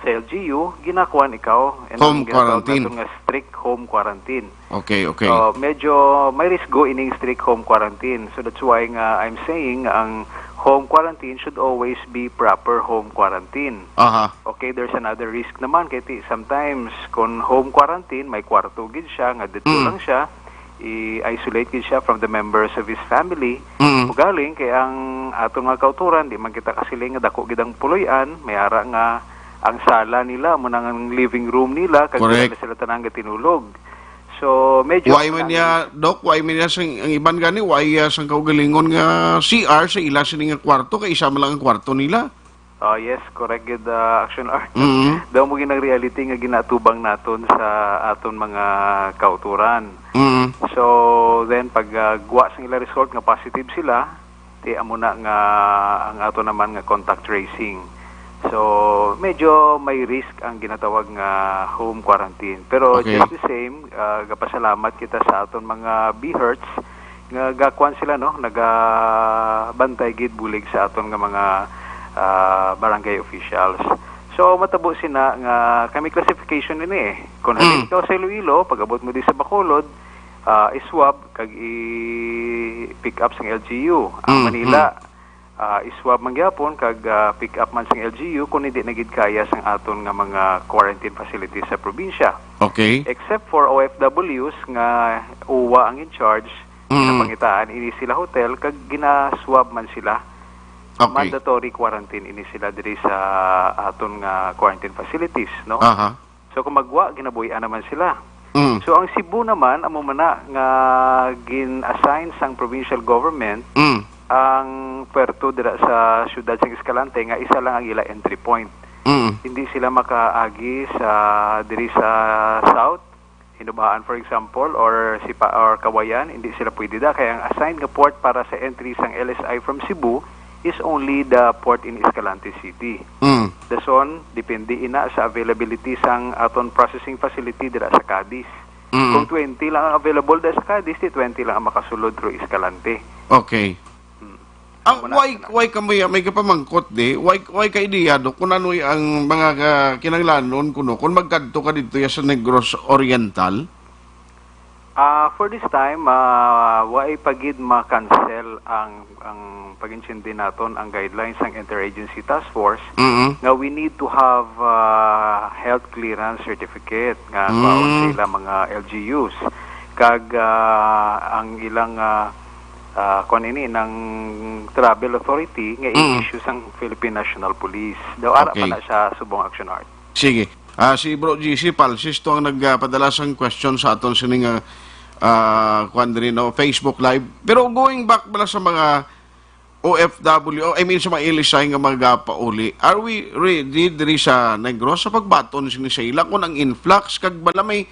sa L G U, ginakuan ikaw, and Home ang ginatawag quarantine. Naton nga strict home quarantine. Okay, okay. So, medyo may risgo ining strict home quarantine. So, that's why nga I'm saying nga ang home quarantine should always be proper home quarantine. Aha. Okay, there's another risk naman, kay ti-, sometimes, kung home quarantine, may kwarto gid siya, nga dito Mm. lang siya, i-isolate gid siya from the members of his family. Mm. Ugaling, kay ang ato nga kauturan, di man kita kasiling nga dako gid ang puloy-an, may ara nga ang sala nila, mo nang living room nila, kag Correct. Sila, sila tanan gatinulog. So, medyo Why man ang niya, Doc, why man niya sang, ang iban gani, why, ah, sang kaugalingon nga C R sa ila sini nga kwarto, kay isa man lang ang kwarto nila? Ah, yes, correct gid, ah, Action Art. Mm. Daw mo gid ang reality nga ginaatubang naton sa aton mga kauturan. Mm. So, then, pag, ah, gwa sa ila result nga positive sila, ti amo na nga ang ato naman nga contact tracing. So, medyo may risk ang ginatawag nga home quarantine. Pero Okay. just the same, ah, gapasalamat kita sa aton mga BHERTs nga gakuan sila, no, nagabantay gid bulig sa aton nga mga, ah, barangay officials. So, matabo sina nga kami classification ini eh. Kung Mm. halin ikaw sa Iloilo, pag-abot mo di sa Bacolod, ah, i-swab kag i-pick up sang L G U. Ang Mm, Manila, mm. ah, i-swab man gyapon kag, ah, pick up man sang L G U kung hindi na gid kaya sang aton nga mga quarantine facilities sa probinsya. Okay. Except for O F Ws nga uwa ang in charge, Mm. ginapangitaan ini sila hotel kag gina-swab man sila. Okay. Mandatory quarantine ini sila diri sa aton nga quarantine facilities, no? Aha. So, kung magwa, ginabuhian naman sila. Mm. So, ang Cebu naman, amo man na nga gin-assign sang provincial government Mm. ang puerto dira sa siyudad sang Escalante nga isa lang ang ila entry point. Mm. Hindi sila makaagi sa, diri sa south, Hinubaan, for example, or Sipa-, or Cauayan, hindi sila pwede da. Kaya ang assigned nga port para sa entry sang L S I from Cebu is only the port in Escalante City. Mm. Dason, depende ina sa availability sang aton processing facility dira sa Cadiz. Mm. Kung twenty lang ang available dira sa Cadiz, di twenty lang ang makasulod through Escalante. Okay. Hmm. Ang Amo na, why, amo na. Why ka may, may kapamangkot di? Why, why ka ideya, Dok, kung ano ang mga ka-, kinahanglanon kuno kung magkadto ka dito ya sa Negros Oriental? Ah, for this time, ah, wa pa gid ma-cancel ang, ang pag-intindi naton ang guidelines sang Interagency Task Force Mm-mm. nga we need to have, ah, health clearance certificate nga Mm. kwaon sa ilang mga L G Us. Kag, ah, ang ilang, ah, ah, kuwan ini, ng travel authority nga Mm. i-issue sang Philippine National Police. Daw ara pa Okay. na siya subong, Action Art. Sige. Ah, si Bro G C Palsis to ang nagpadala sang question sa aton sining, ah, ah, kuwan diri, no, Facebook Live. Pero going back bala sa mga O F W, I mean, sa mga L S I nga magapauli, are we ready diri sa Negros sa pagbaton sini sa ila kung ang influx kag bala may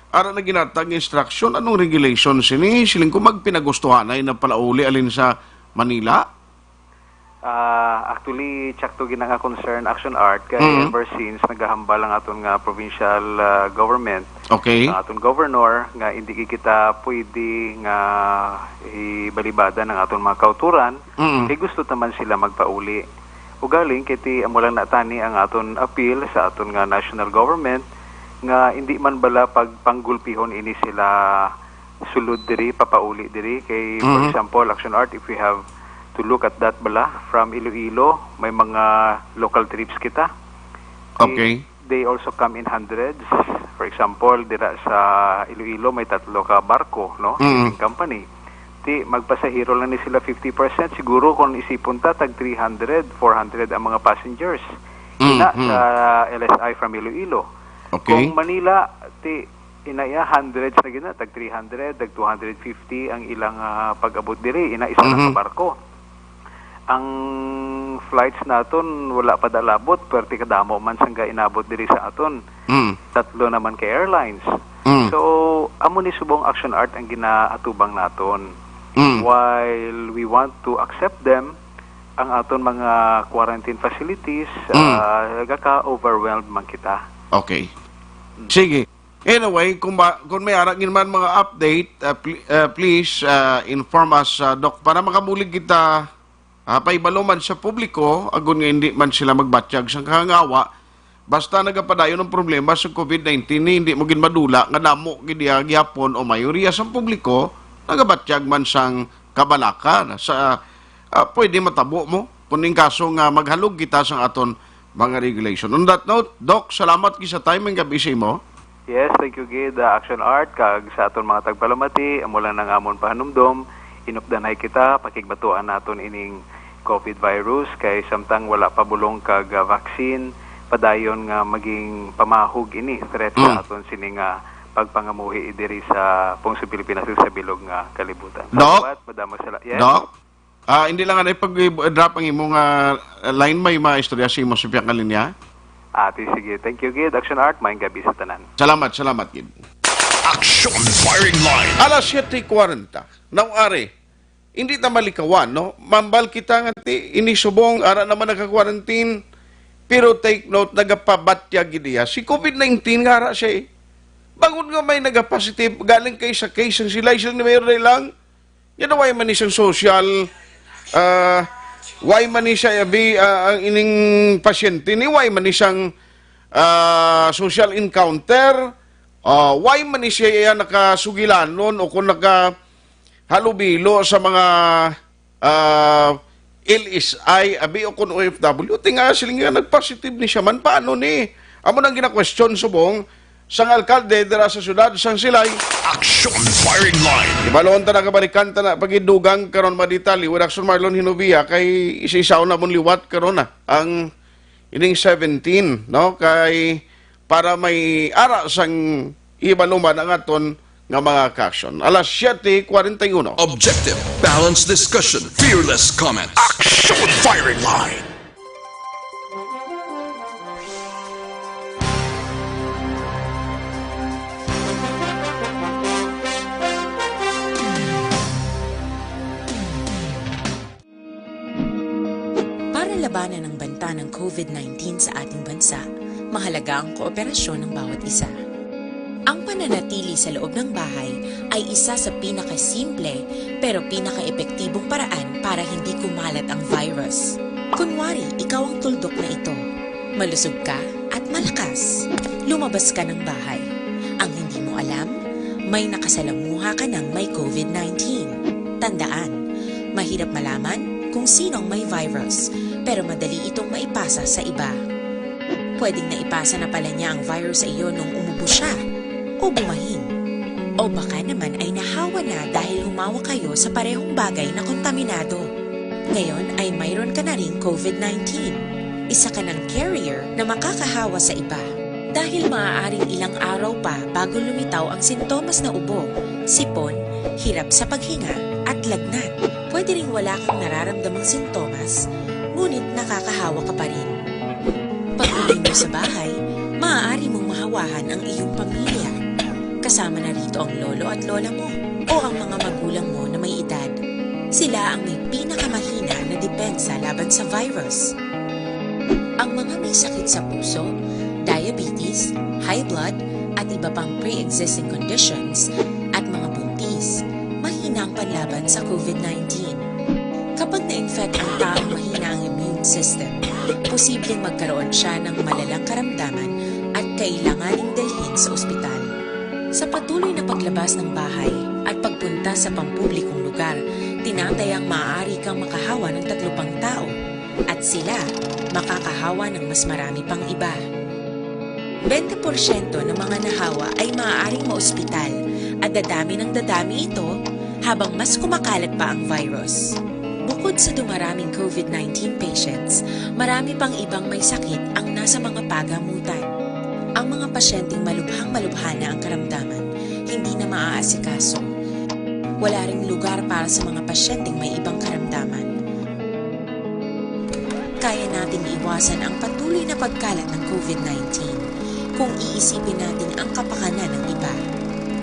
ara na ginatag instruction, anong regulation sini? Siling ko magpinagustuhanay na palauli alin sa Manila? Ah, actually, tsakto gid na nga concern, Action Art, kay Mm. ever since nagahambal ang aton nga provincial, ah, government, Okay. ang aton governor, nga hindi gid kita pwede nga ibalibada ng aton mga kauturan, Mm. kay gusto naman sila magpauli. Ugaling, kay ti amo lang na tani ang aton appeal sa aton nga national government, nga hindi man bala pagpanggulpihon ini sila sulod diri, papauli diri. Kay, for Mhm. example, Action Art, if we have to look at that bala, from Iloilo, may mga local trips kita. They, Okay. they also come in hundreds. For example, dira sa Iloilo, may tatlo ka barko, no? Mm. Shipping company. Ti, magpasahero lang ni sila fifty percent. Siguro kung isipon ta, tag three hundred, four hundred ang mga passengers. Mm, Ina mm. sa L S I from Iloilo. Okay. Kung Manila, ti, ina iya, hundreds na gina, tag three hundred, tag two hundred fifty ang ilang, ah, pag-abot diri, ina isa lang Mhm. ka barko. Ang flights naton wala pa dalabot, perti kadamo man sangga inabot diri sa aton. Mm. Tatlo naman ka airlines. Mm. So, amo ni subong, Action Art, ang ginaatubang naton. Mm. While we want to accept them, ang aton mga quarantine facilities, Mm. ah, nagaka-overwhelmed man kita. Okay. Mm. Sige. Anyway, kung ba, kung may ara gid man mga update, ah, pl-, ah, please, ah, inform us, ah, Doc, para makabulig kita, ah, paibalo man sa publiko, agon nga hindi man sila magbatyag sang kahangawa. Basta nagapadayon ang problema sa covid nineteen, ni hindi mo gid madula nga damo gid iya gihapon o mayoriya sang publiko nagabatyag man sang kabalaka sa, ah, pwede matabo mo kung in kaso nga maghalog kita sang aton mga regulation. On that note, Doc, salamat gid sa time and gabi sa imo. Yes, thank you gid, ah, Action Art, kag sa aton mga tagpalamati, amo lang ang amon pahanumdom, inupdanay kita, pakigbatuan naton ining covid virus, kay samtang wala pa bulong kag, ah, vaccine, padayon nga maging pamahog ini, threat sa Mm. aton sini nga pagpangamuhi diri sa Pungsod Pilipinas ug sa bilog nga kalibutan. Doc? Salamat, madamo sala-, yes? Doc? Ah, hindi lang anay pag-drop ang imong, ah, line, may mga istorya sa imo sa pihak nga linya. Ah, ti, sige. Thank you, Gid. Action Art, maayong gabi sa tanan. Salamat, salamat, Gid. Action Firing Line. Alas siyete kwarenta. Now, ari, hindi ta malikawan, no? Mambal kita nga ti, ini subong, ara naman nagka-quarantine, pero take note, nagapabatya gid iya. Si covid nineteen nga ara siya, eh. Bangod nga may nagapositive, galing kay sa case ang sila, sila ni Mayor lang. Yan, why man ni siyang social, ah, why man ni siya, abi, ah, ang ining pasyente ni, why man ni siyang, ah, social encounter, ah, why man ni siya iya nakasugilanon o kung nakahalubilo sa mga, ah, L S I, abi, o kung O F W, ti nga siling nga nagpositive ni siya man, paano ni? Amo nang gina-question subong sang alkalde dira sa siyudad sang Silay. Action Firing Line. Ibalon ta na, kabalikan ta na pagidugang karon, mga detalye with Action Marlon Hinovia, kay isa-isaon na mong liwat karon na ang ining seventeen, no? Kay para may ara sang ibaluman ang aton nga mga kaaksyon. Alas siyete kwarenta y uno. Objective, balanced discussion, fearless comments. Action Firing Line. Para labanan ang banta ng covid nineteen sa ating bansa, mahalaga ang kooperasyon ng bawat isa. Ang pananatili sa loob ng bahay ay isa sa pinakasimple pero pinakaepektibong paraan para hindi kumalat ang virus. Kunwari, ikaw ang tuldok na ito. Malusog ka at malakas. Lumabas ka ng bahay. Ang hindi mo alam, may nakasalamuha ka ng may covid nineteen. Tandaan, mahirap malaman kung sino ang may virus, pero madali itong maipasa sa iba. Pwedeng naipasa na pala niya ang virus sa iyo nung umubo siya o bumahin. O baka naman ay nahawa na dahil humawak kayo sa parehong bagay na kontaminado. Ngayon ay mayroon ka na ring covid nineteen. Isa ka ng carrier na makakahawa sa iba. Dahil maaaring ilang araw pa bago lumitaw ang sintomas na ubo, sipon, hirap sa paghinga, at lagnat. Pwede ring wala kang nararamdamang sintomas, ngunit nakakahawa ka pa rin. Pag-uwi mo sa bahay, maaari mong mahawahan ang iyong pamilya. Kasama na rito ang lolo at lola mo o ang mga magulang mo na may edad. Sila ang may pinakamahina na depensa laban sa virus. Ang mga may sakit sa puso, diabetes, high blood, at iba pang pre-existing conditions, at mga buntis, mahina ang panlaban sa covid nineteen. Kapag na-infect ang taong mahina ang immune system, posibleng magkaroon siya ng malalang karamdaman at kailanganing dalhin sa ospital. Sa patuloy na paglabas ng bahay at pagpunta sa pampublikong lugar, tinatayang maaari kang makahawa ng tatlo pang tao at sila makakahawa ng mas marami pang iba. Bente porsyento ng mga nahawa ay maaaring maospital at dadami ng dadami ito habang mas kumakalat pa ang virus. Bukod sa dumaraming covid nineteen patients, marami pang ibang may sakit ang nasa mga pagamutan. Ang mga pasyenteng malubhang-malubha na ang karamdaman, hindi na maaasikaso. Wala ring lugar para sa mga pasyenteng may ibang karamdaman. Kaya nating iwasan ang patuloy na pagkalat ng covid nineteen kung iisipin natin ang kapakanan ng iba.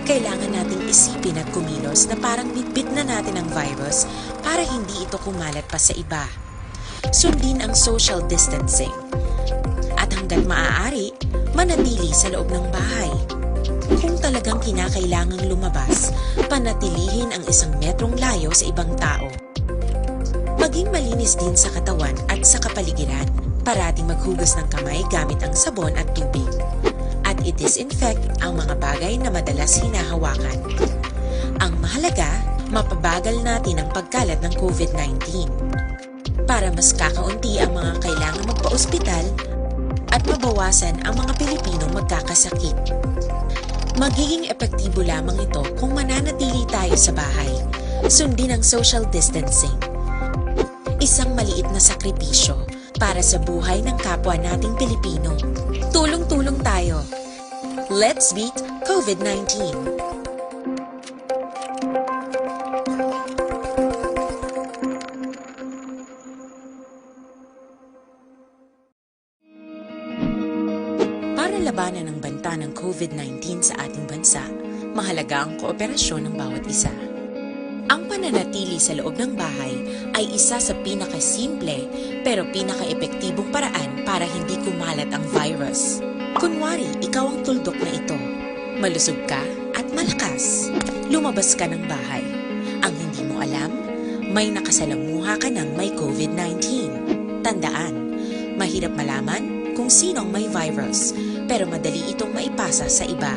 Kailangan nating isipin at kumilos na parang bitbit na natin ang virus para hindi ito kumalat pa sa iba. Sundin ang social distancing. At hanggat maaari, manatili sa loob ng bahay. Kung talagang kinakailangang lumabas, panatilihin ang isang metrong layo sa ibang tao. Maging malinis din sa katawan at sa kapaligiran. Parating maghugas ng kamay gamit ang sabon at tubig. At i-disinfect ang mga bagay na madalas hinahawakan. Ang mahalaga, mapabagal natin ang pagkalat ng covid nineteen. Para mas kakaunti ang mga kailangan magpa-ospital at mabawasan ang mga Pilipinong magkakasakit. Magiging epektibo lamang ito kung mananatili tayo sa bahay. Sundin ang social distancing. Isang maliit na sakripisyo para sa buhay ng kapwa nating Pilipino. Tulong-tulong tayo. Let's beat covid nineteen. ng banta ng COVID nineteen sa ating bansa, mahalaga ang kooperasyon ng bawat isa. Ang pananatili sa loob ng bahay ay isa sa pinakasimple pero pinakaepektibong paraan para hindi kumalat ang virus. Kunwari, ikaw ang tuldok na ito. Malusog ka at malakas. Lumabas ka ng bahay. Ang hindi mo alam, may nakasalamuha ka ng may COVID nineteen. Tandaan, mahirap malaman kung sino ang may virus, pero madali itong maipasa sa iba.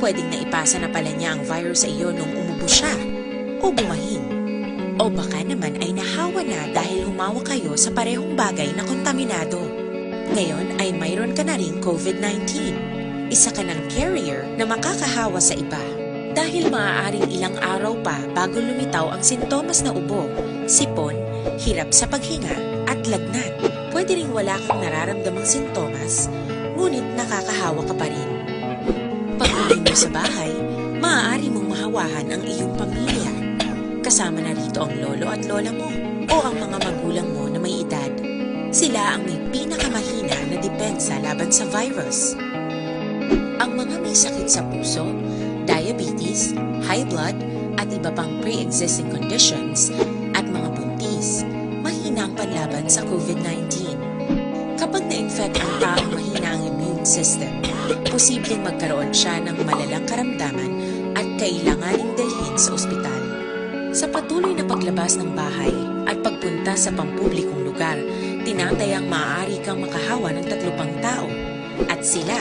Pwedeng naipasa na pala niya ang virus sa iyo nung umubo siya o bumahin. O baka naman ay nahawa na dahil humawak kayo sa parehong bagay na kontaminado. Ngayon ay mayroon ka na ring COVID nineteen. Isa ka ng carrier na makakahawa sa iba. Dahil maaaring ilang araw pa bago lumitaw ang sintomas na ubo, sipon, hirap sa paghinga, at lagnat. Pwede ring wala kang nararamdamang sintomas, ngunit nakakahawa ka pa rin. Pag-uwi mo sa bahay, maaari mong mahawahan ang iyong pamilya. Kasama na rito ang lolo at lola mo o ang mga magulang mo na may edad. Sila ang may pinakamahina na depensa laban sa virus. Ang mga may sakit sa puso, diabetes, high blood, at iba pang pre-existing conditions, at mga buntis, mahina ang panlaban sa COVID nineteen. Kapag na-infect ang taong mahina ang immune system, posibleng magkaroon siya ng malalang karamdaman at kailanganing dalhin sa ospital. Sa patuloy na paglabas ng bahay at pagpunta sa pampublikong lugar, tinatayang maaari kang makahawa ng tatlo pang tao at sila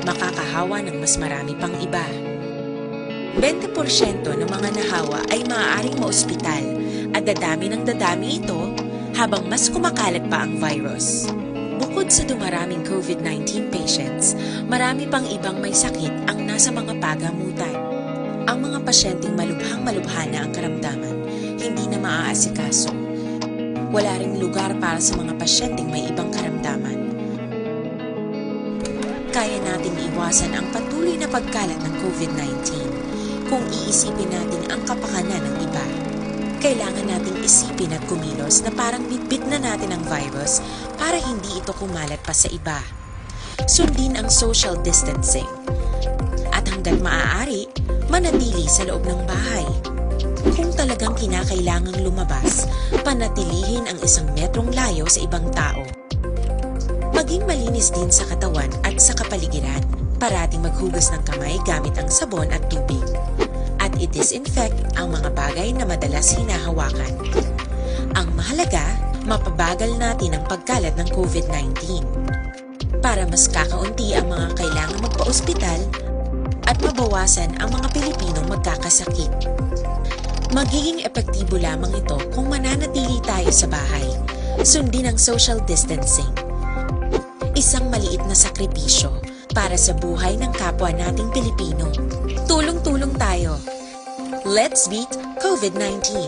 makakahawa ng mas marami pang iba. Bente porsyento ng mga nahawa ay maaaring maospital at dadami ng dadami ito habang mas kumakalat pa ang virus. Bukod sa dumaraming COVID nineteen patients, marami pang ibang may sakit ang nasa mga pagamutan. Ang mga pasyenteng malubhang-malubha na ang karamdaman, hindi na maaasikaso. Wala ring lugar para sa mga pasyenteng may ibang karamdaman. Kaya nating iwasan ang patuloy na pagkalat ng COVID nineteen kung iisipin natin ang kapakanan ng iba. Kailangan nating isipin at kumilos na parang bitbit na natin ang virus para hindi ito kumalat pa sa iba. Sundin ang social distancing. At hanggat maaari, manatili sa loob ng bahay. Kung talagang kinakailangang lumabas, panatilihin ang isang metrong layo sa ibang tao. Maging malinis din sa katawan at sa kapaligiran. Parating maghugas ng kamay gamit ang sabon at tubig. At i-disinfect ang mga bagay na madalas hinahawakan. Ang mahalaga, mapabagal natin ang pagkalat ng COVID nineteen. Para mas kakaunti ang mga kailangang magpa-ospital at mabawasan ang mga Pilipinong magkakasakit. Magiging epektibo lamang ito kung mananatili tayo sa bahay. Sundin ang social distancing. Isang maliit na sakripisyo para sa buhay ng kapwa nating Pilipino. Tulong-tulong tayo. Let's beat COVID nineteen.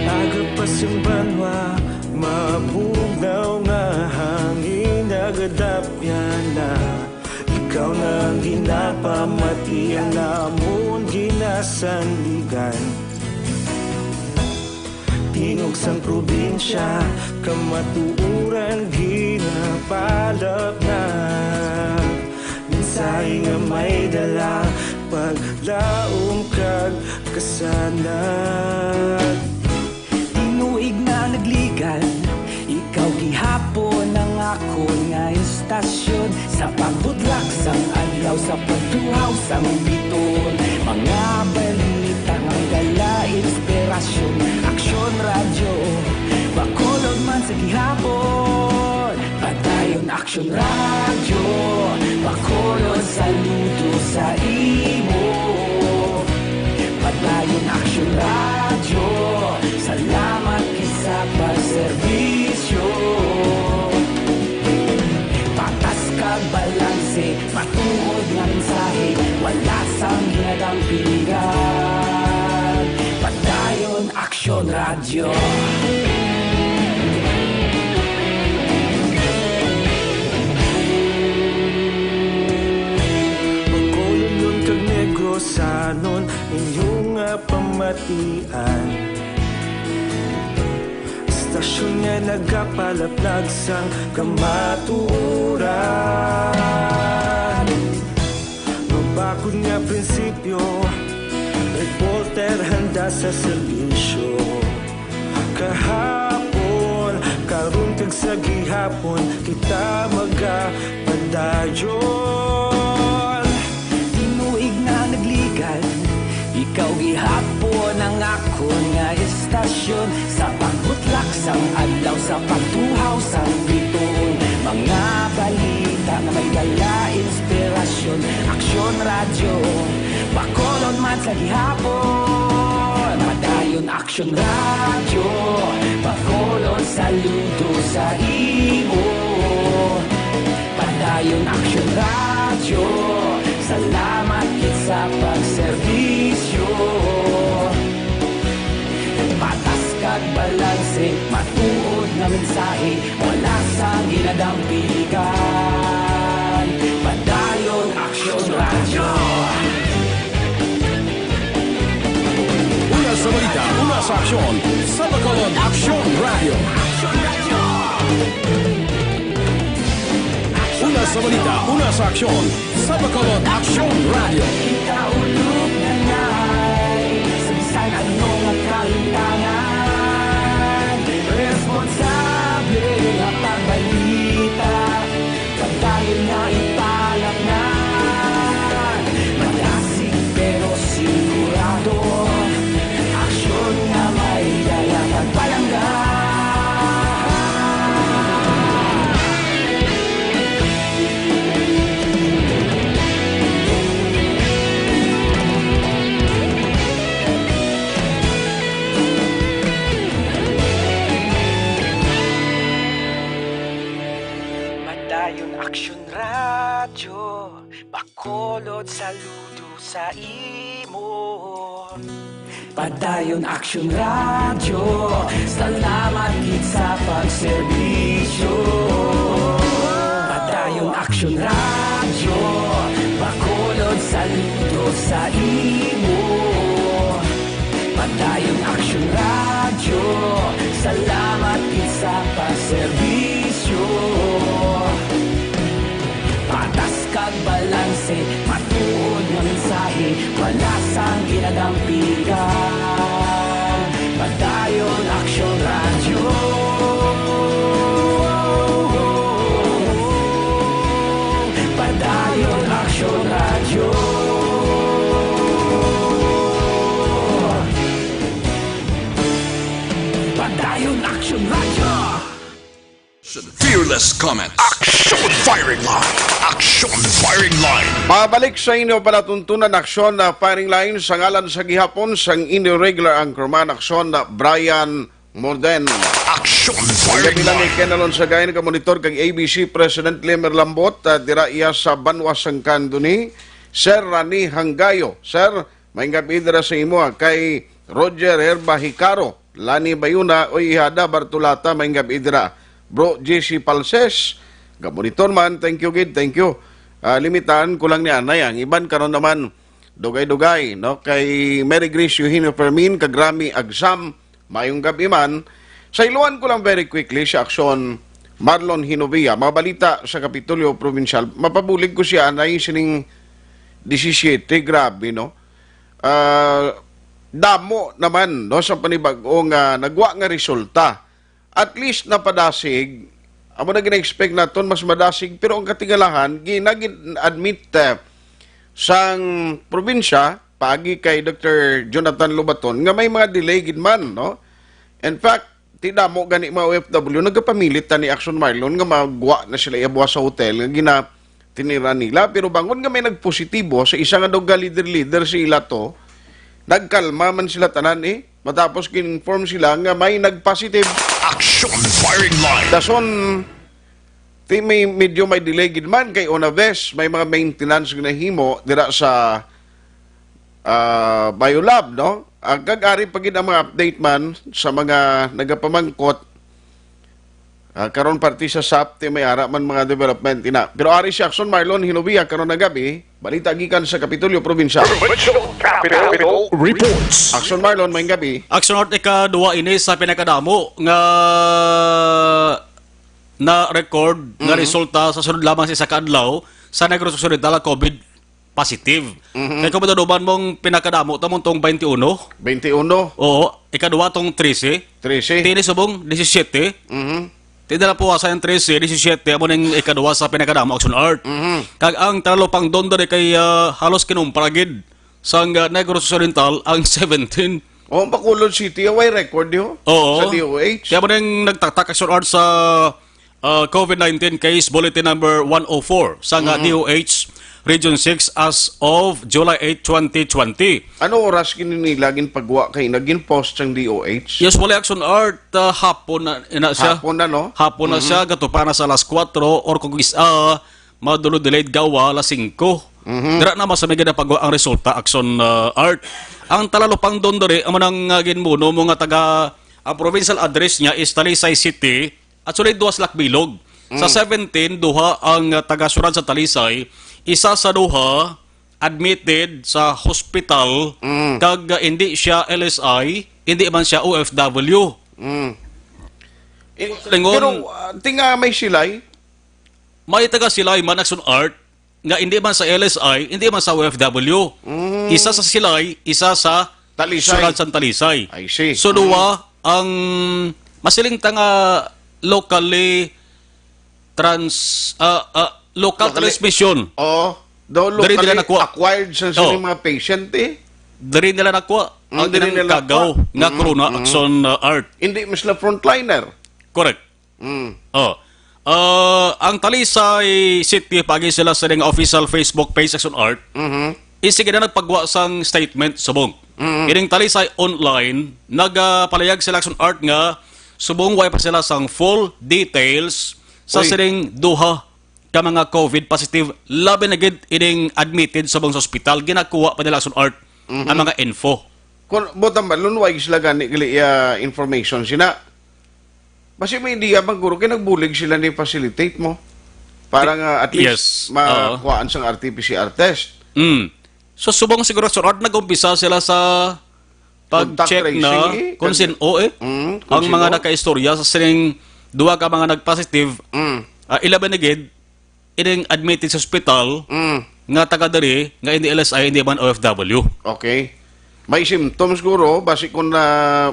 Agapas ang banwa, mabugnaw nga hangin, nagadapyan na. Ikaw na ang ginapamati, ang amon ginasandigan. Tingog sang probinsya, kamatuoran ginapalapnag. Mensahe nga may dala, paglaom kag kasanag. Tinuig na nagligan, ikaw gihapon ang akon nga istasyon. Sa pagbudlak sang adlaw, sa pagtuhaw sang biton, mga balita nga dala inspirasyon. Aksyon Radyo, Bacolod man sa gihapon. Padayon Aksyon Radyo, Bacolod, saludo sa imo. Padayon Aksyon Radyo, salamat gid sa pagserbisyo. Patas kag balanse, Bacolodon kag Negrosanon, inyo nga pamatian. Istasyon nga nagapalaplag sang kamatuoran. Mabakod nga prinsipyo, reporter handa sa serbisyo. Kahapon, karon kag sa gihapon, kita magapadayon. Tinuig na nagligad, ikaw gihapon ang akon nga istasyon. Sa pagbutlak sang adlaw, sa pagtuhaw sang bituon, mga balita nga may dala inspirasyon. Aksyon Radyo, Bacolod man sa gihapon. Padayon Aksyon Radyo, Bacolod saludo sa imo. Padayon Aksyon Radyo, salamat gid sa pagserbisyo. Patas kag balanse, matuod nga mensahe, wala sang ginadampigan. Padayon Aksyon Radyo. Una sa balita, una sa aksyon, sa Bacolod Aksyon Radyo. Una sa balita, una sa aksyon, sa Bacolod Aksyon Radyo. Kita ulog na ngay, sa bisan ano nga kalimtangan, responsable nga pagbalita. Padayon nga ipalatnan, madasig pero sigurado. Aksyon nga may dala kag palangga. Padayon Aksyon Radyo, Bacolod saludo sa imo. Padayon Aksyon Radyo, salamat gid sa pagserbisyo. Padayon Aksyon Radyo, Bacolod saludo sa imo. Padayon Aksyon Radyo, salamat gid sa pagserbisyo. Patas kag balanse, matuod nga mensahe, wala sang ginadampigan. Padayon Aksyon Radyo. Padayon Aksyon Radyo. Padayon Aksyon Radyo. Fearless comment. Action Firing Line. Action Firing Line. Mabalik sa inyo palatuntunan, Aksyon na Firing Line, sa ngalan sa gihapon sang inyo regular anchorman, Aksyon na Brian Morden. Action Firing Line. Kami lang ni Ken Alonsagayan, ka monitor kag A B C President Lemer Lambot, ah, dira iya sa Banwa sang Candoni, Sir Rani Hanggayo. Sir, maayong gab-i dira sa imo, ah, kay Roger Herba Hicaro, Lani Bayuna, oy, Ihada Bartolata, maayong gab-i dira. Bro J C Palses, ga-monitor man, thank you gid, thank you. Ah, limitaan ko lang ni anay, ang iban karon naman, dugay-dugay, no? Kay Mary Grace Eugenio Fermin, kag Rami Agsam, maayong gab-i man. Sa iluan ko lang very quickly, si Aksyon Marlon Hinovia, mga balita sa Kapitolyo Probinsyal, mapabulig ko siya anay sining disisiete, grabe, no? Ah, damo naman, no, sa panibag-o nga nagwa nga resulta. At least napadasig, amo na gina-expect naton mas madasig, pero ang katingalahan, gina-, gin-admit, eh, sang probinsya, paagi kay Doktor Jonathan Lobaton, nga may mga delay gid man, no? In fact, ti damo gani mga O F W nagapamilit ta ni Action Marlon nga magwa na sila iabwa sa hotel nga gina-, tinira nila. Pero bangon nga may nagpositibo sa isa nga daw ga leader-leader sa ila to, nagkalma man sila tanan, eh. Matapos gin-inform sila nga may nagpositive. Action Firing Line. Dason, ti may medyo may delay gid man kay una vez may mga maintenance nga nahimo dira sa, ah, Biolab, no? Ah, kag ari pa gid ang mga update man sa mga nagapamangkot. Ah, karon parte sa SAFTI may ara man mga development ina. Pero ari si Action Marlon Hinubia karon nga gabi. Balita gikan sa Kapitolyo Probinsya. Provincial Capital Reports. Action Marlon, may gabi. Action Art, ikaduha ini sa pinakadamo nga na-record nga Mhm. resulta sa sunod lamang sa isa ka adlaw sa Negros Occidental COVID positive. Mhm. Kay kung matuduman mong pinakadamo, tamon tong twenty-one. Twenty-one? Oo, ikaduha tong trese. Trese. Tini subong, disisiete. Mhm. Ti na lang puwasa ang trese, disisiete, amo ning ikaduha sa pinakadamo, Action Art. Mhm. Kag ang Talalupangdon diri kay, ah, halos kinumpra gid sang, ah, Negros Occidental ang seventeen. Oh, Bacolod City, way record yo Oo. sa D O H. Kaya mo nang nagtaktak, Action Art, sa, ah, COVID nineteen case bulletin number one oh four sa nga Mhm. D O H Region six as of July eight, twenty twenty. Ano oras gini nila ginpagwa kay nagin post sang D O H? Yes, wala, Action Art, ah, hapon na, na siya. Hapon na, no? Hapon na Mhm. siya, gatupa na sa alas kuwatro or kung isa, madulod delayed gawa alas singko. Mhm. Dira na mas may ginapagwa ang resulta, Action, ah, Art. Ang Talalupangdon diri, amo nang, ah, ginmuno mo nga taga, ang provincial address niya is Talisay City. Actually, duha sila bilog. Sa Mm. seventeen, duha ang, ah, taga-syudad sa Talisay. Isa sa duha, admitted sa hospital, Mm. kag, ah, hindi siya L S I, hindi man siya O F W. Mm. Eh, Lingon. Pero, ah, tinga may silay? May taga-silay man, Action Art, nga hindi man sa L S I, hindi man sa O F W. Mm. Isa sa silay, isa sa Talisay. Syudad sang Talisay. I see. So, Mm. duwa ang masiling ta nga locally trans-, ah, ah, local Locally transmission. Oo. Daw Diri nila locally nakuha. acquired sa Oh. sining mga patient, eh. Diri nila nakuha Mm, ang diri ilang nila kagaw nakuha. nga Mm, corona, mm. Action, ah, Art. Hindi man sila frontliner. Correct. Mm. Oh. Ah, ang Talisay City, pagi sila sa ilang official Facebook page, Action Art. Mhm. Is sige na nagpagwa sang statement subong. Mhm. Ining Talisay Online, nagapalayag sila, Action Art, nga subong way pa sila sang full details sa Uy. sining duha ka mga COVID positive, labi na gid ining admitted subong sa ospital, ginakuha pa nila, Action Art, Mhm. ang mga info. Kung, buta ba, lunway sila gani, gali, ah, information sina. Basi may idea man, guro, kay nagbulig sila ni facilitate mo. Para nga at least Yes. Oo. makuhaan sang R T P C R test. Mm. So, subong siguro, Action Art, nag-umpisa sila sa Contact pag-check na tracing, eh. kung Kan- sin-o, eh. Mm, kung Ang mga sino. nakaistorya sa sining duha ka mga nag-positive, Mm. ah, ilabi na gid, ining admitted sa ospital Mm. nga taga diri, nga hindi L S I, hindi man O F W. Okay. May symptoms, guro, basi kung na,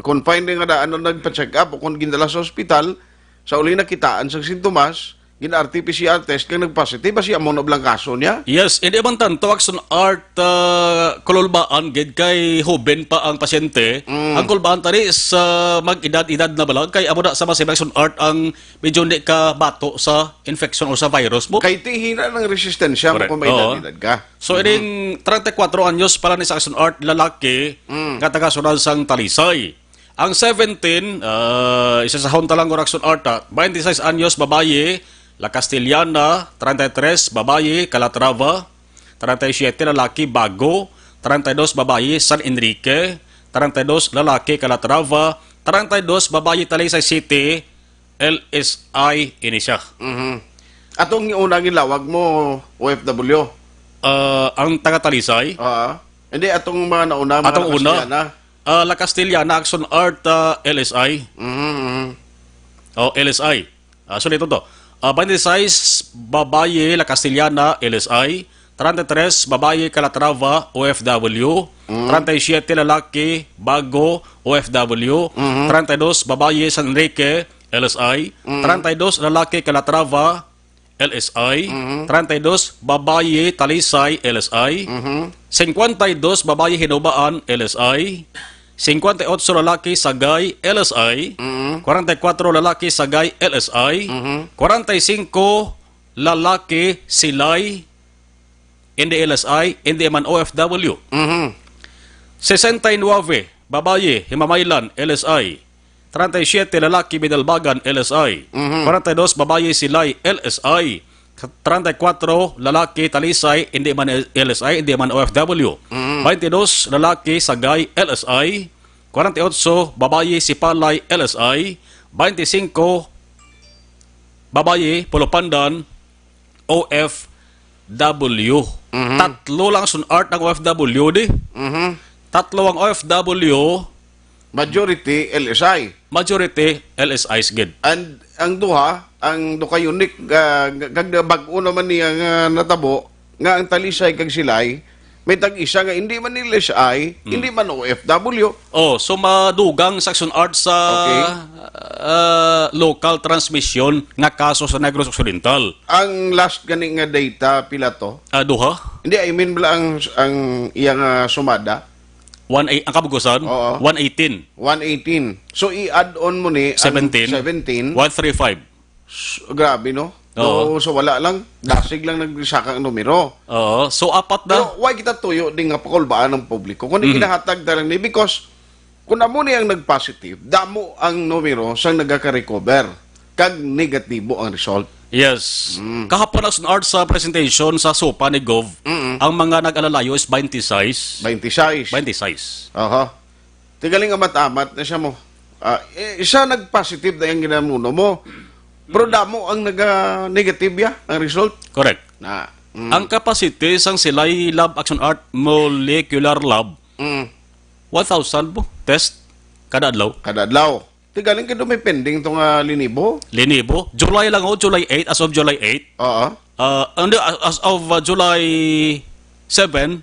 kung finding nga daan na nagpa-check up o kung gindala sa ospital, sa uli nakitaan sa sintomas, gin-R T P C R test kag nag-positive, basi amo na blang kaso niya? Yes, hindi man tanto, Action Art, ah, kululbaan gid kay hoben pa ang pasyente. Mm. Ang kulbaan tani sa mag-edad-edad na bala, kay amo na sa mas Action Art ang medyo hindi ka bato sa infection o sa virus mo. Kay tihina ng resistensya mo Correct. kung may Oo. edad-edad ka. So, Mhm. ining treinta y cuatro anyos pala ni sa Action Art, lalaki, Mm. nga taga-syudad sang Talisay. Ang seventeen, ah, isa sa Hontalango Action Art, ah, twenty-six anyos, babayi, La Castellana, treinta y tres, babayi, Calatrava, treinta y siete, lalaki, Bago, treinta y dos, babayi, San Enrique, treinta y dos, lalaki, Calatrava, treinta y dos, babayi, Talisay City, L S I ini siya. Mhm. Atong una ang gilawag mo, O F W? Ah, ang taga Talisay? Oo. Hindi, atong mga nauna, mga Atong una. Nakastiyana. Ah, La Castellana, Action Art, ah, L S I. Mhm, mhm. Oh, L S I. Ah, so, dito to. Ah, twenty-six, babayi, La Castellana, L S I. Treinta y tres, babayi, Calatrava, O F W. Mm. Treinta y siete, lalaki, Bago, O F W. Mhm. Treinta y dos, babayi, San Enrique, L S I. Mm. Treinta y dos, lalaki, Calatrava, L S I. Mhm. Treinta y dos, babayi, Talisay, L S I. Mhm. Cincuenta y dos, babayi, Hinubaan, L S I. Cincuenta y ocho, lalaki, Sagay, L S I. Mhm. Cuarenta y cuatro, lalaki, Sagay, L S I. Mhm. Cuarenta y cinco, lalaki, Silay, N D L S I, N D M N O F W. Mhm. Sesenta y nuebe, babayi, Himamaylan, L S I. Treinta y siete, lalaki, Binalbagan, L S I. Mhm. Cuarenta y dos, babayi, Silay, L S I. treinta y cuatro, lalaki, Talisay, hindi man L S I, hindi man O F W. Mm. Twenty-dos, lalaki, Sagay, L S I. Kwarenta y otso, babayi, Sipalay, L S I. Twenty-cinco, babayi, Pulupandan, O F W. Mhm. Tatlo lang, Sun Art, ang O F W di. Mhm. Tatlo ang O F W. Majority L S I. Majority L S Is gid. And ang duha, ang duha ka unit, ah, kag bag-o naman niya nga natabo, nga ang Talisay kag Silay, may tag-isa nga hindi man L S I, Mm. hindi man O F W. Oh, so madugang sa Sun Art sa, Okay. ah, local transmission nga kaso sa Negros Occidental. Ang last gani nga data, pila to? Ah, duha? Hindi, I mean, bala ang, ang iyang, ah, sumada? One eight, ang kabugusan? Oo. One eighteen. One eighteen. So, i-add on mo ni ang Seventeen. seventeen. One three five. S-, grabe, no? Oo. So, so, wala lang. Dasig lang nagsaka ang numero. Oo. So, apat na. Pero why kita tuyo di nga pakulbaan ang publiko? Kung Mm. ginahatag ta lang ni, because kung amo ni ang nag-positive, damo ang numero sang nagaka-recover. Kag negatibo ang result. Yes. Mm. Kahapon, ang Sun Art, sa presentation sa SOPA ni Gov, Mm-mm. ang mga nag-alalayo is twenty-six. Twenty-six. Twenty-six. Aha. Tigaling amat-amat na siya mo. Ah, eh, isa nag-positive na yung ginamuno mo. Pero damo ang naga-negative ya, ang result. Correct. Na, mm. Ang capacity sang Silay Lab, Action Art Molecular Lab, Mm. one thousand po test kada adlaw. Kada adlaw. Tigaling ka doon may pending to nga linibo? Linibo. July lang, oh, July eight, as of July eight. Oo. Ah, hindi, as, as of, ah, July seven,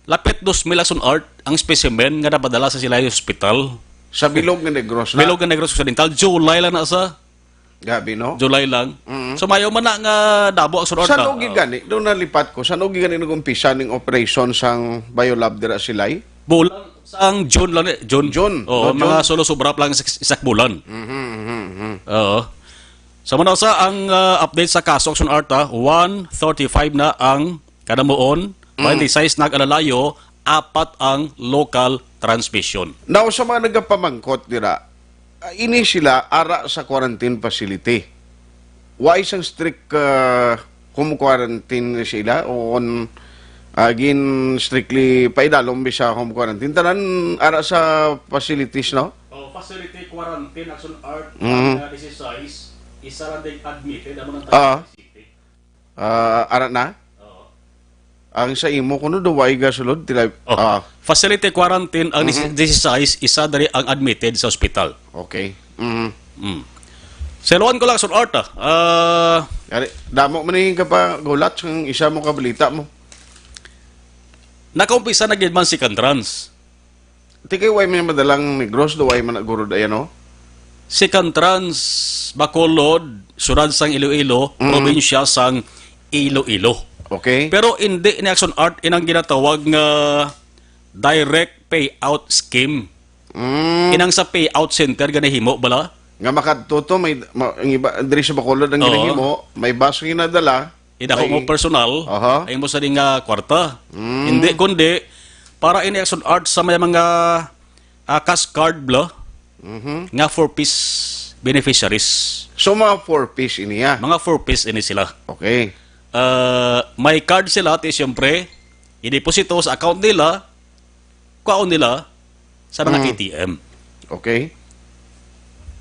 lapit dos mil, Action Art, ang specimen nga napadala sa Silay Hospital. Sa bilog nga Negros na? Bilog nga Negros Occidental. July lang na sa. Gabi, no? July lang. Mm. So, mayo man na nga dabo ang Action Art San na. Ugi gani? Doon nalipat ko. San ugi gani nag-umpisa ning operation sang Biolab dira Silay? Bulan, sang June lang, eh. June. June. Oo, No, mga June. Solo sobra pa lang sa is-, isak bulan. Mhm, mhm, mhm. Oo. Sa muna sa ang, ah, update sa kaso, Action Art, ah, one thirty-five na ang kadamuon, Mm. twenty-six nag-alalayo, apat ang local transmission. Now, sa mga nagapamangkot dira, ah, ini sila ara sa quarantine facility. Why sang strict, ah, home quarantine sila? O on, ah, gin strictly paidalom bi sa home quarantine? Tanan ara sa facilities, no? Oh, facility quarantine, Action Art, Mhm. ang, ah, dieciséis, isa lang din admitted, amo nang Ah. City. Ah, ara na? Oo. Ang sa imo, kuno do, way gasulod, tila, Oh. ah. Facility quarantine ang Mhm. dieciséis, isa diri ang admitted sa ospital. Okay. Mhm. Mm. Seloan ko lang, Action Art, ah. Ah, Yari, damo man yung kapagulat sang isa mo kabalita mo. Nakaumpisa na gid man si Cantrans. Tikay, way man madalang Negros, do way man nagurod, ayan, no? Si Cantrans, Bacolod, siyudad sang Iloilo, Mm. probinsya sang Iloilo. Okay. Pero hindi ni Action Art inang ginatawag nga direct payout scheme. Mm. Inang sa payout center ganahimo bala? Nga makadto to, may, ma-, ang iba, diri sa Bacolod ang Oo. ginahimo, may bus nga nadala, Idako may mo personal, Aha. ay mo sa di nga kwarta. Mm. Hindi, kundi, para ini Action Art sa may mga, ah, cash card bala, Mhm. nga four Ps beneficiaries. So, mga four Ps ini, ah? Mga four Ps ini sila. Okay. Ah, may card sila, ti siyempre, ideposito sa account nila, kwaon nila sa mga Mm. A T M. Okay.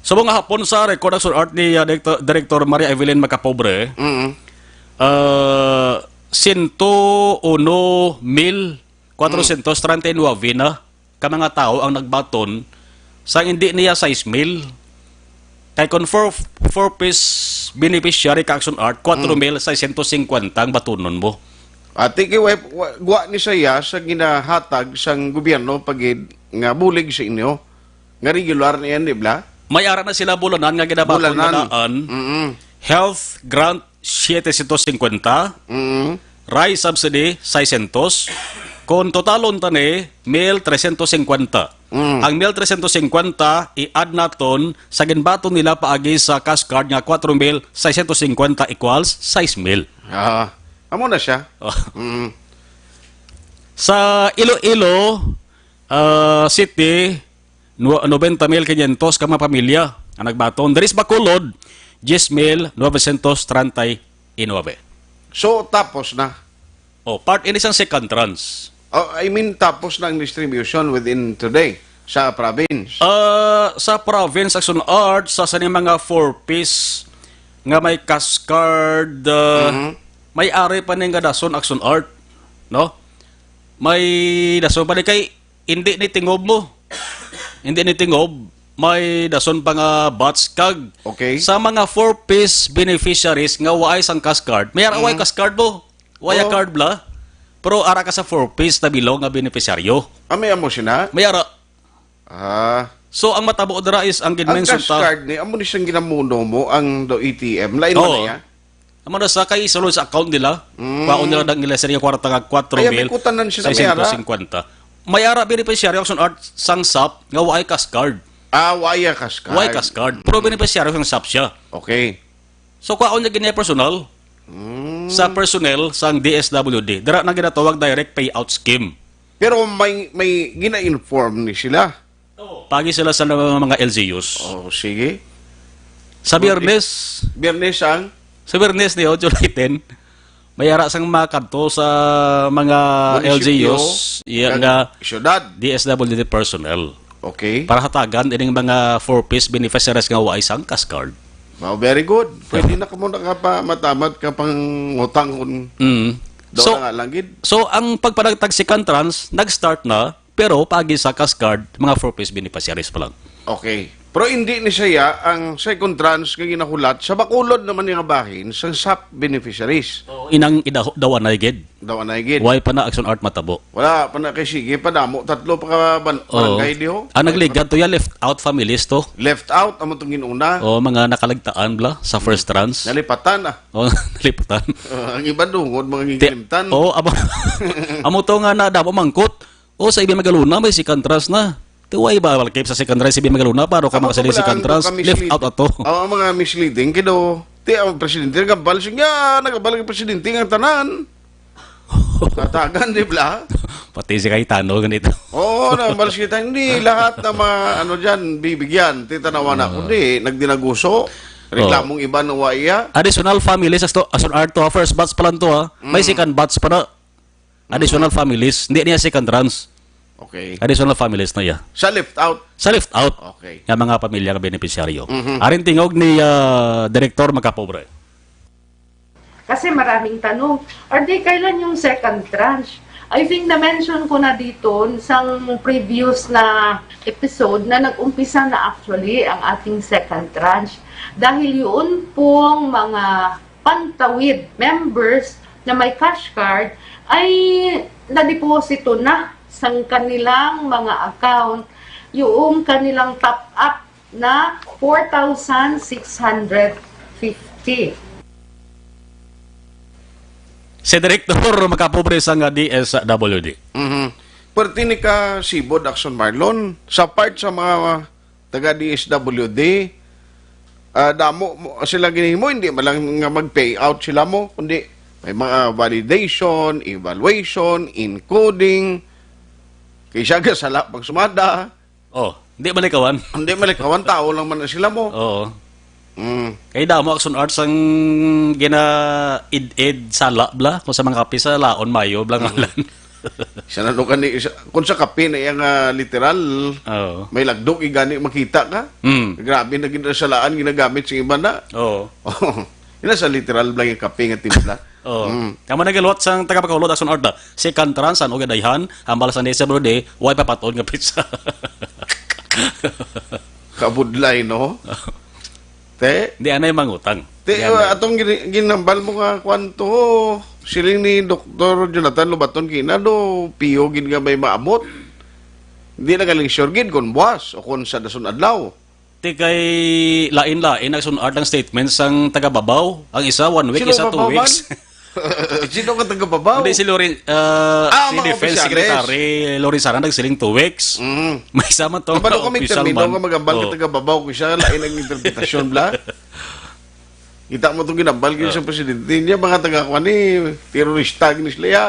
Sa mga hapon sa record, Action Art, ni, ah, Director, Director Maria Evelyn Macapobre, Mm. ah, sento uno mil kwatrosyentos treinta y nueve na ka mga tawo ang nagbaton sa hindi niya sais mil. Kay kung four, four Ps beneficiary ka Action Art, kwatro mil seiscientos cincuenta ang batunon mo. Ati kay wa, wa, gwa ni saya sa ginahatag sang gobyerno pagid nga bulig sa inyo. Nga regular na yan, di ba? May ara na sila bulanan nga ginabaton Bulanan. nga daan. Mm-mm. Health grant, setecientos cincuenta. Mm-mm. Rice subsidy, seiscientos. Kung totalon ta ni, mil trescientos cincuenta. Mm. Ang mil trescientos cincuenta, i-add naton sa ginbaton nila paagi sa cash card nga kwatro mil seiscientos cincuenta equals sais mil. Ah, amo na siya. Oh. Mm. Sa Iloilo, ah, City, nu-, noventa mil quinientos ka mga pamilya ang nagbaton. Diri sa Bacolod, diyes mil novecientos treinta y Inuabe. So, tapos na? Oh, part ini sang second tranche. Oh, I mean, tapos na ang distribution within today sa province? Ah, sa province, Action Art, sa, sa ni mga four Ps nga may cash card, ah, Mhm. may ari pa ni nga dason, Action Art, no? May dason pa ni kay hindi ni tingob mo. Hindi ni tingob. May dason pa nga batch kag Okay. sa mga four Ps beneficiaries nga waay sang cash card. May ara way Mhm. cash card mo. Way Oh. card bla. Pero ara ka sa four Ps na bilog nga beneficiaryo. Ah, may amo sina? May ara. Ah. So, ang matabo dira is ang Ang ginmension cash ta. card ni, amo ni siyang ginamuno mo, ang do A T M. Lain man Oo. na ya? Amo na sa kay sulod sa account nila. Mm. Kwaon nila dang nila sa kwarta nga Ay, may kutanan sila, may ara? kwatro mil seiscientos cincuenta. May ara beneficiary Action Art sang sap nga waay cash card. Ah, waay cash card. Waay cash card. Pero Mm. beneficiary sang sap siya. Okay. So, kwaon niya gini personal Mm. sa personnel sang D S W D. Dira na ginatawag direct payout scheme. Pero may, may gina-inform ni sila. Pagi sila sa mga, mga L G Us. Oh, sige. Sa Biyernes, Biyernes ang? Sa Biyernes ni July ten, may ara sang makadto sa mga Munisipyo, L G Us, iya kag nga syudad. D S W D personnel. Okay. Para hatagan ining mga four Ps beneficiaries nga waay sang cash card. Wow, very good. Pwede na kamo nakapamatamat ka pang utang kung Mm. doon So, na nga lang gid. so, ang pagpanagtag second tranche, nag-start na, pero pagi sa cash card, mga four Ps beneficiaries pa lang. Okay. Pero hindi ni siya ang second tranche nga ginahulat sa Bacolod naman nga bahin sa sap beneficiaries. Oo, inang idaho-, daw anay gid. Daw anay gid. Why pa na Action Art matabo? Wala pa na kay sige pa damo tatlo pa ka ban-, Oo. barangay diho. Ang nagligad to ya left out families to. Left out amo tong ginuna. Oo, mga nakalagtaan bla sa first tranche. Nalipatan ah. Oh, nalipatan. Ah, ang iba dungod mga Ti-, gingilimtan. Oh, amo, amo to nga na damo mangkot. Oh, sa Ibi Magaluna may second tranche na. Ti why ba balkip sa second tranche sa Ibi Magaluna para ka Amo makasali to pala second ang tranche? Left mislead-, out ato. Oh, ang mga misleading kido. Ti ang presidente nagabal siya, nagabal ang presidente nga tanan. Tatagan, di bla? Pati si Cayetano ganito. Oo, nagabal siya. Hindi lahat na ma-, ano dyan, bibigyan. Titanawa na, Oo. kundi nagdinaguso. Reklamong Oo. iba na wa iya. Additional families, asto, asun arto, ha, first batch pa lang to, ha. May Mm. second batch pa na. Additional Mm. families. Hindi niya second tranche. Okay. Additional families na iya. Sa left out? Sa left out. Okay. Nga mga pamilya nga benepisyaryo. Mhm. Aring tingog ni, ah, Direktor Makapobre. Kasi maraming tanong, "Are they, kailan yung second tranche?" I think na-mention ko na dito sang previous na episode na nag-umpisa na actually ang ating second tranche. Dahil yun pong mga Pantawid members na may cash card ay nadeposito na sang kanilang mga account yung kanilang top up na four thousand six hundred fifty. Si Direktor Makapobre sang D S W D. Mhm. Perti ni ka Sibod Action Marlon, sa part sa mga taga D S W D, ah, damo mo, sila ginhimo, hindi man lang nga mag-pay out sila mo, kundi may mga validation, evaluation, encoding, kay siya ga sala pagsumada. Oh, hindi malikawan. Hindi malikawan, tao lang man na sila mo. Oo. Mm. Kay damo Action Arts ang gina-id-id sala bla, kung sa mga kape sa laon mayo bla Mm. ngalan. Siya na nung kani, isa, kung sa kape na iyang, ah, literal, Oo. may lagdog, igani makita ka. Mm. Grabe na ginasalaan, ginagamit sa iba na. Oo. Ina sa literal bla yung kape nga timpla. Oo. Mm. Tama na galuwat sang taga Bacolod, Action Art na. Second tranche, ano gadayhan, hambal sa D S W D, way papatod nga pizza. Kabudlay, no? Te? Di anay mangutang. Te, Di anay. Atong gini-, ginambal mo nga kwanto, siling ni Doktor Jonathan Lobaton kina do, piyo gid nga may maabot. Di na galing sure gid kung buwas o kung sa dason adlaw. Ti kay lain-lain ang sun-, ang statement sang taga Babaw. Ang isa, one week, Sino isa, two Babaw man? weeks. Sino ka taga Babaw? Hindi, si Loren-, ah, Ah, si mga Defense opisyales. Secretary Lorenzana nagsiling two weeks. Mm. May isa man to, Kabalo mga kami opisyal termino man. nga magambal ka Oh. taga Babaw, kung siya, lain ang interpretasyon, bla. Kita mo itong ginambal kayo Ah. sa presidente niya, mga taga kwan ni, terorista, gini sila, ya.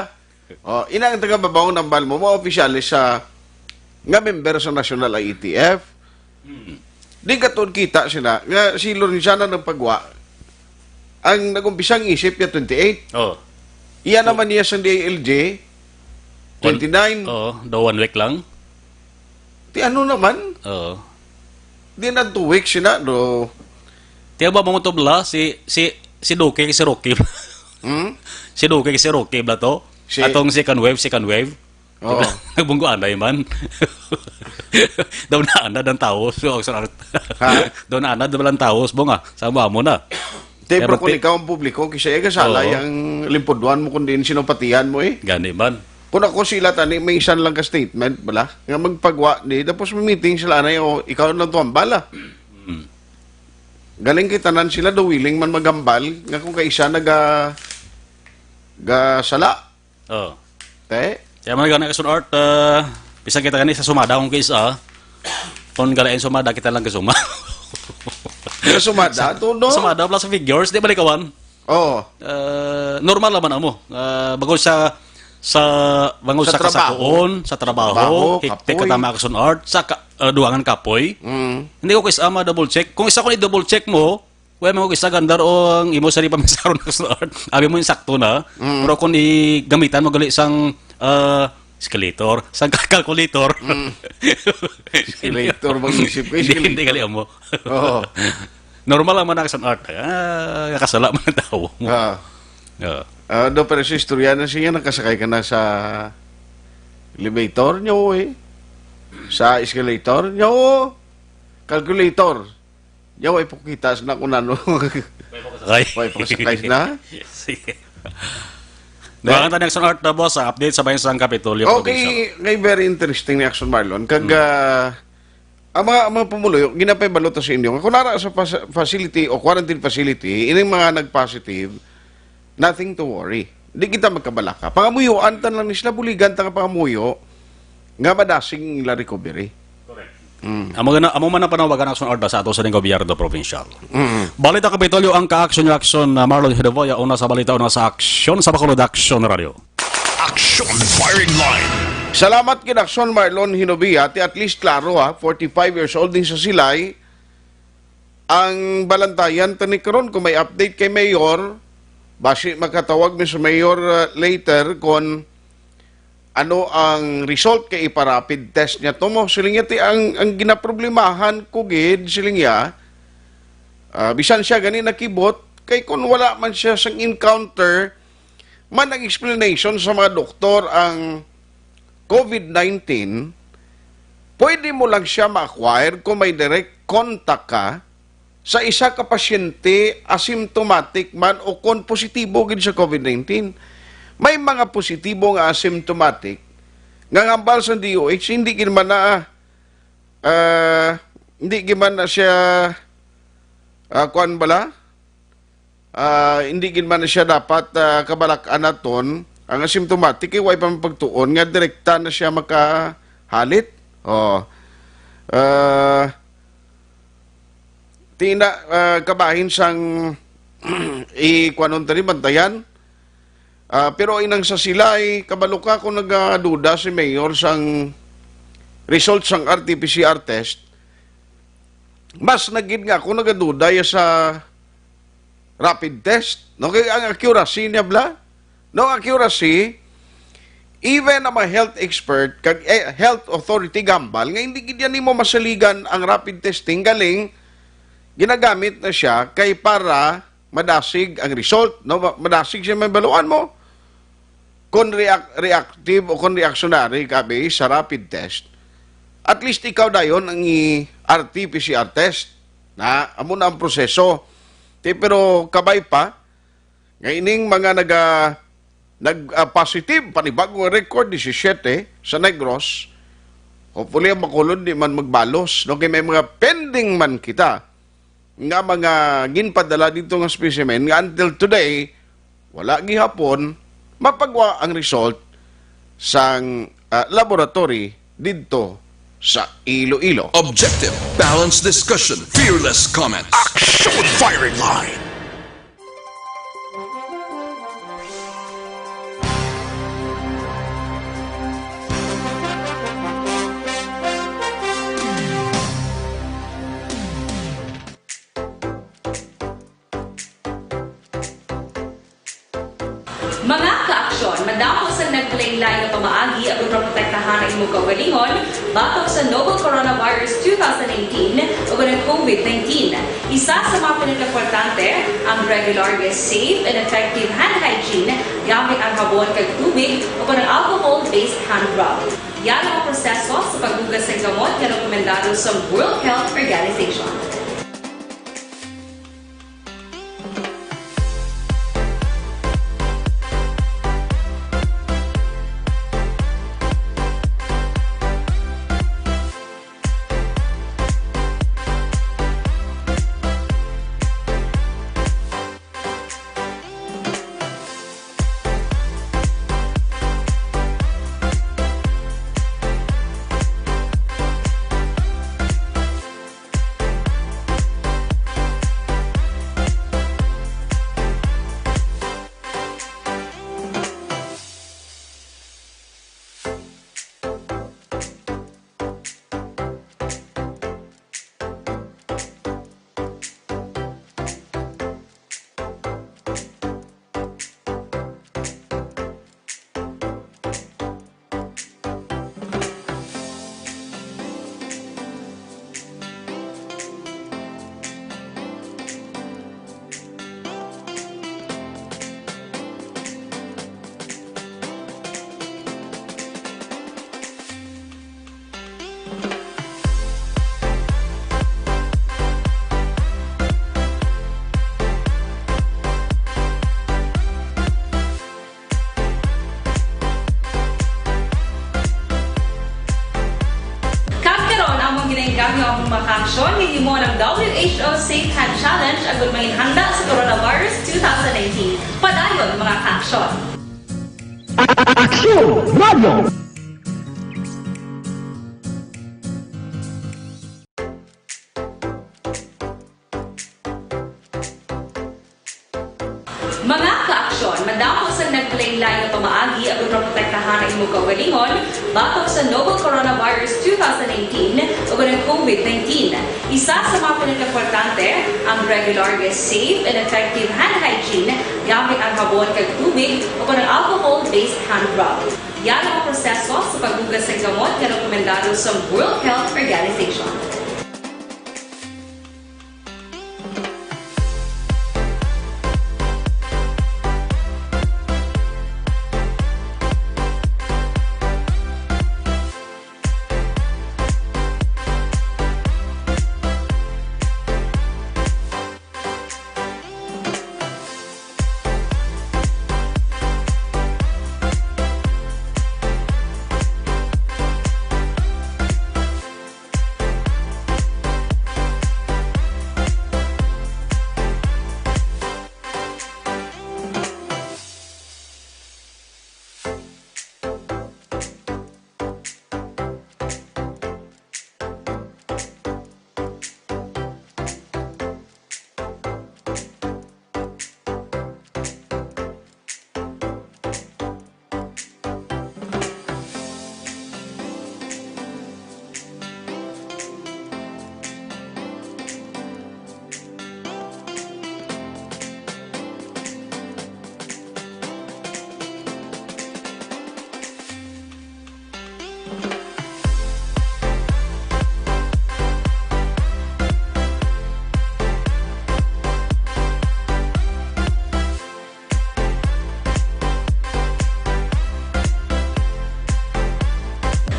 Oh, ina ang taga Babaw, nambal mo, mga opisyales sa, nga member sa National I E T F. Hmm. Di ka tuod kita sila, nga si Lorenzana nagpagwa, Ang nag-umpisa ang isip niya, twenty-eight. Oh. Iya naman niya sa D I L G, One, twenty-nine. Oo, daw one week lang. Ti ano naman? Oo. Di na two weeks sila, do. Ti ba mo to bla, si, si, si Duque, si Rocky. Hmm? Si Duque, si Rocky bla to? Si Atong second wave, second wave. Oo. Nagbunggo anay man. Daw na anad ang tawo. So, ang sarap. Ha? Daw na anad ang tawo. Bunga, sa amo na. Te, Kaya pero kung magti- ikaw ang publiko, kisa iya kasala Oo. Yang limpudwan mo kung diin sinupatian mo eh. Gani man. Kung ako sila tani, may isan lang ka statement bala. Nga magpagwa ni, tapos may meeting sila na, "O, ikaw na to ang bala." Hmm. Galing kay tanan sila, do willing man maghambal, nga kung kaisa naga, ga sala. Oh. Te? Kaya mga gani, Action Art, ah, bisan kita gani sa sumada kung kaisa, kung galain sumada, kita lang kasuma. Sa sumada, to, no? Sumada plus figures, di balikawan. Oo. Ah, normal naman amo. Ah, bangod sa, sa, bangod Sa sa trabaho. kasakuon, sa trabaho, Trabaho, hektik kapoy. Katama Action Art, sa ka-, ah, dugangan kapoy. Mm. Hindi ko kaisa ma-double check. Kung isa ko ni-double check mo, wala mo kaisa gandar o ang imo sa pamisaron Action Art. Abi mo yung sakto na. Mm. Pero kung igamitan mo gali sang, ah, escalator, sang calculator. Mm. Escalator, bang isip ko, Hindi, hindi escalator. gali amo. Oo. Normal lang man ang Action Art. Ah, nakasala man ang tao. Ah. Ah. Ah, do, pero sa istorya na siya, nakasakay ka na sa elevator niyo, eh. Sa escalator niyo, calculator. Niya, way po kita sa nakunano. Ay. Way po kasakay na. Sige. Dahil Dugangan ta ni Action Art na, boss, sa update sa bayan sa Kapitolyo, Okay, Provincial. Kay very interesting ni Action Marlon. Kag, Hmm. ah, Ang mga, ang mga pumuluyo, ginapahibalo ta sa inyo, nga kung nara sa pas-, facility o quarantine facility, ining mga nag-positive, nothing to worry. Di kita magkabalaka. Pangamuyuan ta lang ni sila, buligan ta nga pangamuyo nga madasig ang ila recovery. Correct. Mm. Amo gana, amo man ang panawagan sa Action Art sa ato sa ning gobyerno provincial. Mm. Balita Kapitolyo ang ka-action ni Action, uh, Marlon Hidovoya, una sa balita, una sa aksyon sa Bacolod Action Radio. Action Firing Line. Salamat gid, Action Marlon Hinobia. Ti at least klaro, ha, forty-five years old din sa Silay. Ang balantayan tani karon kung may update kay Mayor, basi makatawag mi sa Mayor, uh, later kung ano ang result kay ipa-rapid test niya to mo. Siling niya ti ang, ang ginaproblemahan ko gid, siling niya, ah, bisan siya gani nakibot, kay kung wala man siya sang encounter, man ang explanation sa mga doktor ang COVID nineteen, pwede mo lang siya ma-acquire kung may direct contact ka sa isa ka pasyente asymptomatic man o kon positibo gid sa COVID nineteen. May mga positibo nga asymptomatic nga hambal sa D O H, hindi gid man na, ah, hindi gid man na siya, ah, kuan bala? Ah, hindi gid man na siya dapat, ah, kabalak-an naton. Ang asymptomatic, eh, way pa man pagtuon nga direkta na siya makahalit. Oh. Ah, tina, ah, kabahin sang ikuanon tani, bantayan. Ah, pero inang sa Silay, kabalo ka kung nagaduda si Mayor sang result sang R T P C R test, mas na gid nga ako nagaduda ya sa rapid test. No, kay ang accuracy niya bala. No, ang accuracy, even ang mga health expert, kag, eh, health authority gambal, nga hindi gid yan nimo masaligan ang rapid testing, galing ginagamit na siya kay para madasig ang result, no? Ma-, madasig siya, mabaluan mo. Kung reac-, reactive o kung reactionary ka, be, sa rapid test, at least ikaw dayon ang i-R T P C R test. Na, amo na ang proseso. Ti, pero kabay pa, nga ining mga naga-, nag, ah, positive, panibagong record, disisiete, sa Negros, hopefully, ang Bacolod di man magbalos, no? Kay may mga pending man kita nga mga ginpadala dito nga specimen nga until today, wala gihapon mapagwa ang result sang, ah, laboratory didto sa Iloilo. Objective, balanced discussion, fearless comment. Action Firing Line. Lain nga pamaagi ang pagprotektahan ang imong kaugalingon batok sa novel coronavirus two thousand nineteen ug ang COVID nineteen. Isa sa mga pinakaimportante ang regular nga safe and effective hand hygiene gamit ang habon kag tubig o ang alcohol-based hand rub. Yara ang proseso sa paghugas sang kamot nga rekomendado sa World Health Organization. Kag karon, among ginainggam nga among mga kaaksyon nga himo ang W H O Safe Hand Challenge agud manginhanda sa coronavirus two thousand nineteen. Padayon, mga kaaksyon. Aksyon! Radyo! Mga kaaksyon, madamo sang naglain-lain nga pamaagi ang pagprotektahan ang imong kaugalingon batok sa novel coronavirus two thousand nineteen ug ang COVID nineteen. Isa sa mga pinakaimportante ang regular nga safe and effective hand hygiene gamit ang habon kag tubig o ang alcohol-based hand rub. Yara ang proseso sa paghugas sang kamot nga rekomendado sa World Health Organization.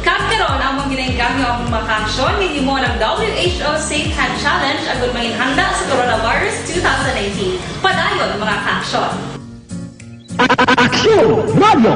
Kag karon, among ginainggam nga among mga kaaksyon nga himo ang W H O Safe Hand Challenge agud manginhanda sa coronavirus two thousand nineteen. Padayon, mga kaaksyon. Aksyon! Radyo!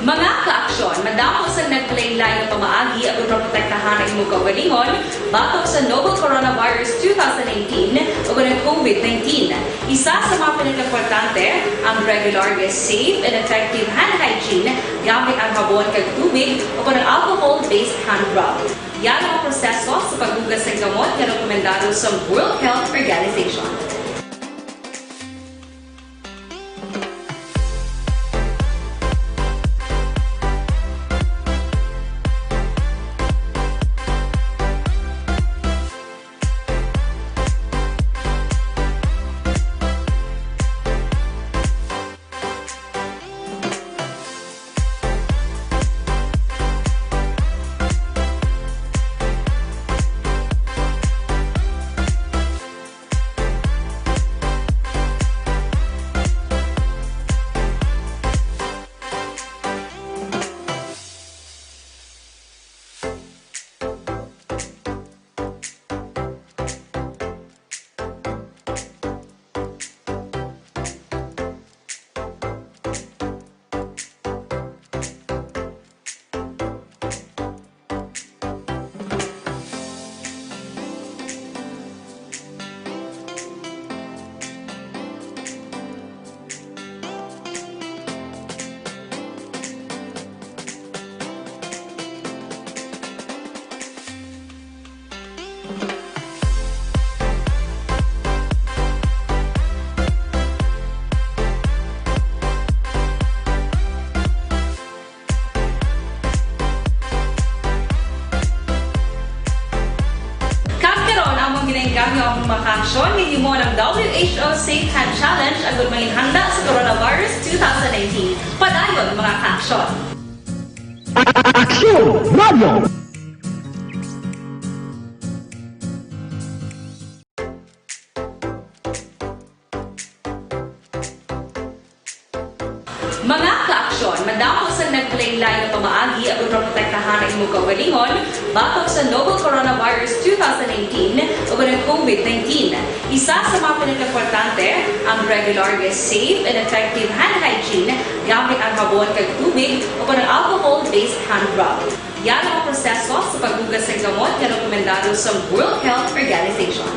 Mga kaaksyon, madamo sang naglain-lain nga pamaagi ang pagprotektahan ang imong kaugalingon batok sa novel coronavirus two thousand nineteen ug ang COVID nineteen. Isa sa mga pinakaimportante ang regular nga safe and effective hand hygiene gamit ang habon kag tubig o ang alcohol-based hand rub. Yara ang proseso sa paghugas sang kamot nga rekomendado sa World Health Organization. Ang mga kaaksyon, gahimo ang W H O Safe Hand Challenge agud mangin handa sa coronavirus two thousand nineteen. Padayon, mga kaaksyon. Aksyon Radio! Mga kaaksyon, madamo sang naglain-lain nga pamaagi agud maprotektahan ang imo kaugalingon batok sa novel coronavirus two thousand nineteen ug ang COVID nineteen. Isa sa mga pinakaimportante ang regular nga safe and effective hand hygiene gamit ang habon kag tubig o ang alcohol-based hand rub. Yara ang proseso sa paghugas sang gamot nga rekomendado sa World Health Organization.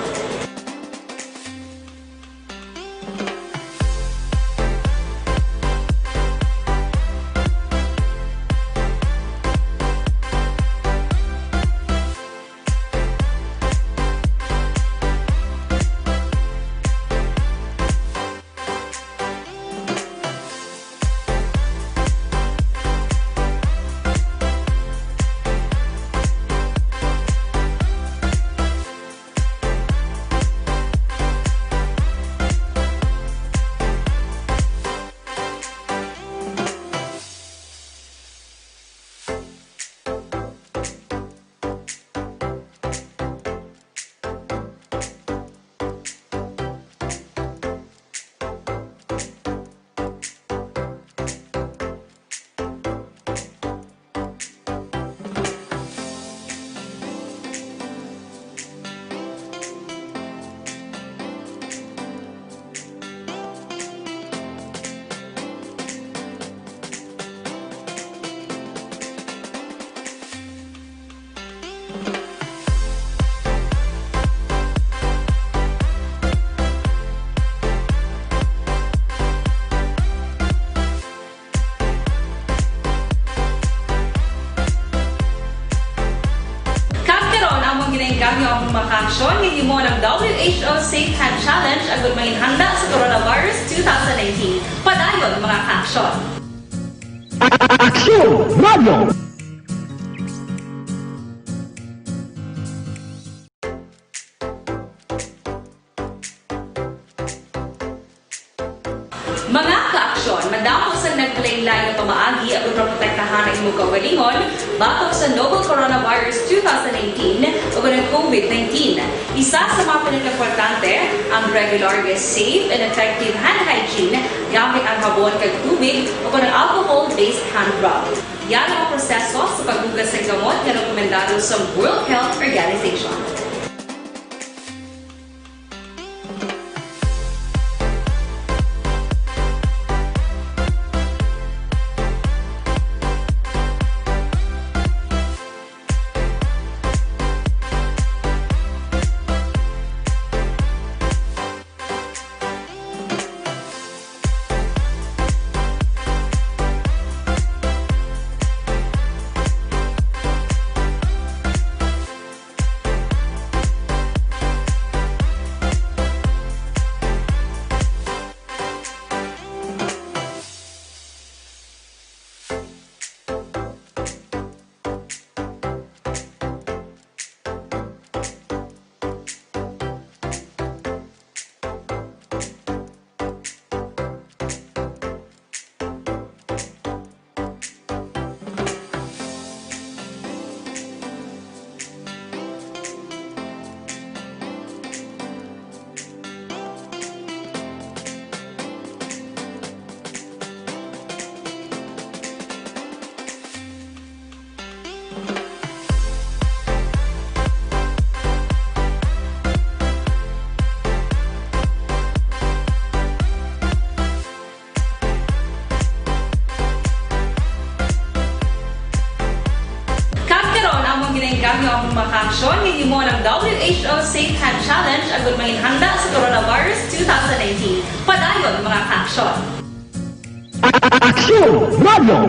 Kag karon, amon ginainggangyo ang mga kaaksyon nga gahimo ang W H O Safe Hand Challenge agud mangin handa sa coronavirus two thousand nineteen. Padayon, mga kaaksyon. Aksyon Radio! Mga kaaksyon, madamo sang naglain-lain nga pamaagi agud maprotektahan ang imo kaugalingon batok sa novel coronavirus two thousand nineteen ug ang COVID nineteen. Isa sa mga pinakaimportante ang regular nga safe and effective hand hygiene gamit ang habon kag tubig o ang alcohol-based hand rub. Yara ang proseso sa paghugas sang gamot nga rekomendado sa World Health Organization. Kag karon, amon ginainggangyo ang mga kaaksyon nga gahimo ang W H O Safe Hand Challenge agud mangin handa sa coronavirus two thousand nineteen. Padayon, mga kaaksyon. Aksyon Radio!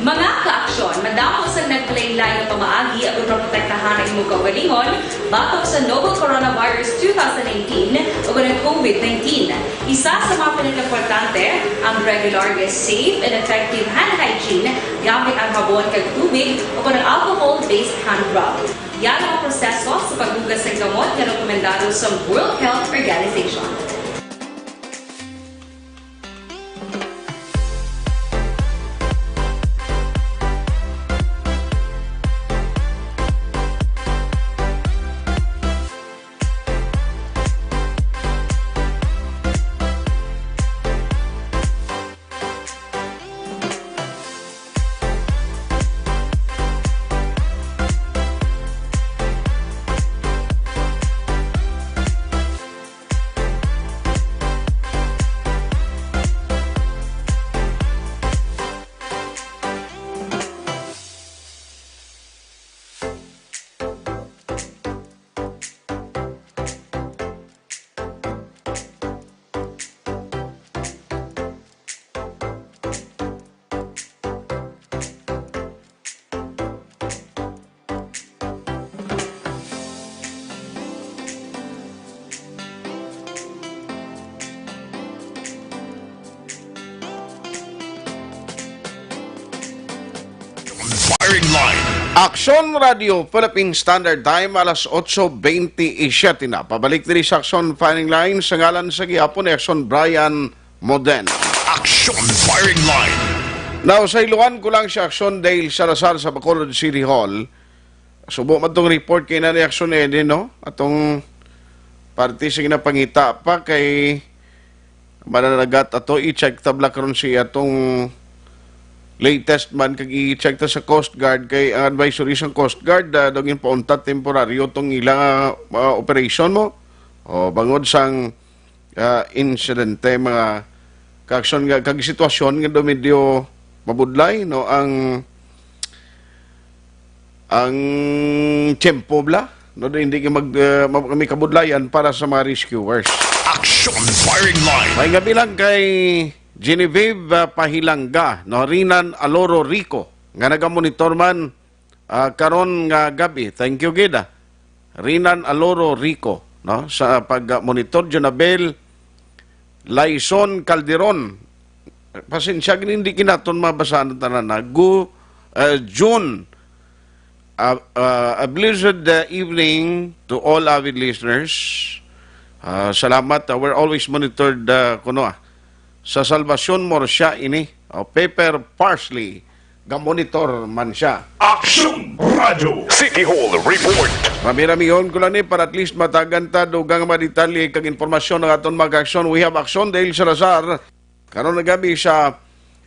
Mga kaaksyon, madamo sang naglain-lain nga pamaagi agud maprotektahan ang imo kaugalingon batok sa novel coronavirus two thousand nineteen ug ang COVID nineteen. Isa sa mga pinakaimportante, ang regular nga safe and effective hand hygiene gamit ang habon kag tubig o kon ang alcohol-based hand rub. Yan ang mga proseso sa paghugas ng gamot nga rekomendado sa World Health Organization. Firing Line. Aksyon Radio Philippine Standard Time, alas otso bentisiete na. Pabalik diri sa Aksyon Firing Line sa ngalan sa gihapon ni Aksyon Brian Moden. Aksyon Firing Line. Now, sa iluan ko lang si Aksyon Dale Salazar sa Bacolod City Hall. Subo man tong report kay Nanay Aksyon Eden, no? Atong parte sa ginapangita pa kay mananagat ato, i-check tabla karon si atong latest man kag i-check ta sa Coast Guard kay ang advisory sang Coast Guard, ah, daw ginpauntat temporaryo tong ila, ah, operation mo. O, bangod sang, ah, insidente, mga kaaksyon nga, kag sitwasyon nga daw medyo mabudlay, no, ang, ang tiyempo bala, no, daw hindi ka mag, ah, ma-, may kabudlayan para sa mga rescuers. Action Firing Line. May gabi lang kay Genevieve, ah, Pahilanga, no, Rinan Aloro Rico, nga nagamonitor man, ah, karon nga gabi. Thank you gid, ah. Rinan Aloro Rico, no, sa pag-monitor. Jonabel Laison Calderon. Pasensya, gid, hindi kinaton mabasa ang tanan, ah. Gu-, ah, June. Ah, ah, a blessed, ah, evening to all avid listeners. Ah, salamat. Ah, we're always monitored, ah, kuno, ah. Sa Salvacion Murcia ini. Oh, Pepper Parsley, gamonitor man sia. Aksyon Radio City Hall Report. Rami-ramihon ko lang ni para at least matagan ta dugang mga detalye kag impormasyon ang aton mga aksyon. We have Aksyon Dale Salazar. Karon na gabi sa,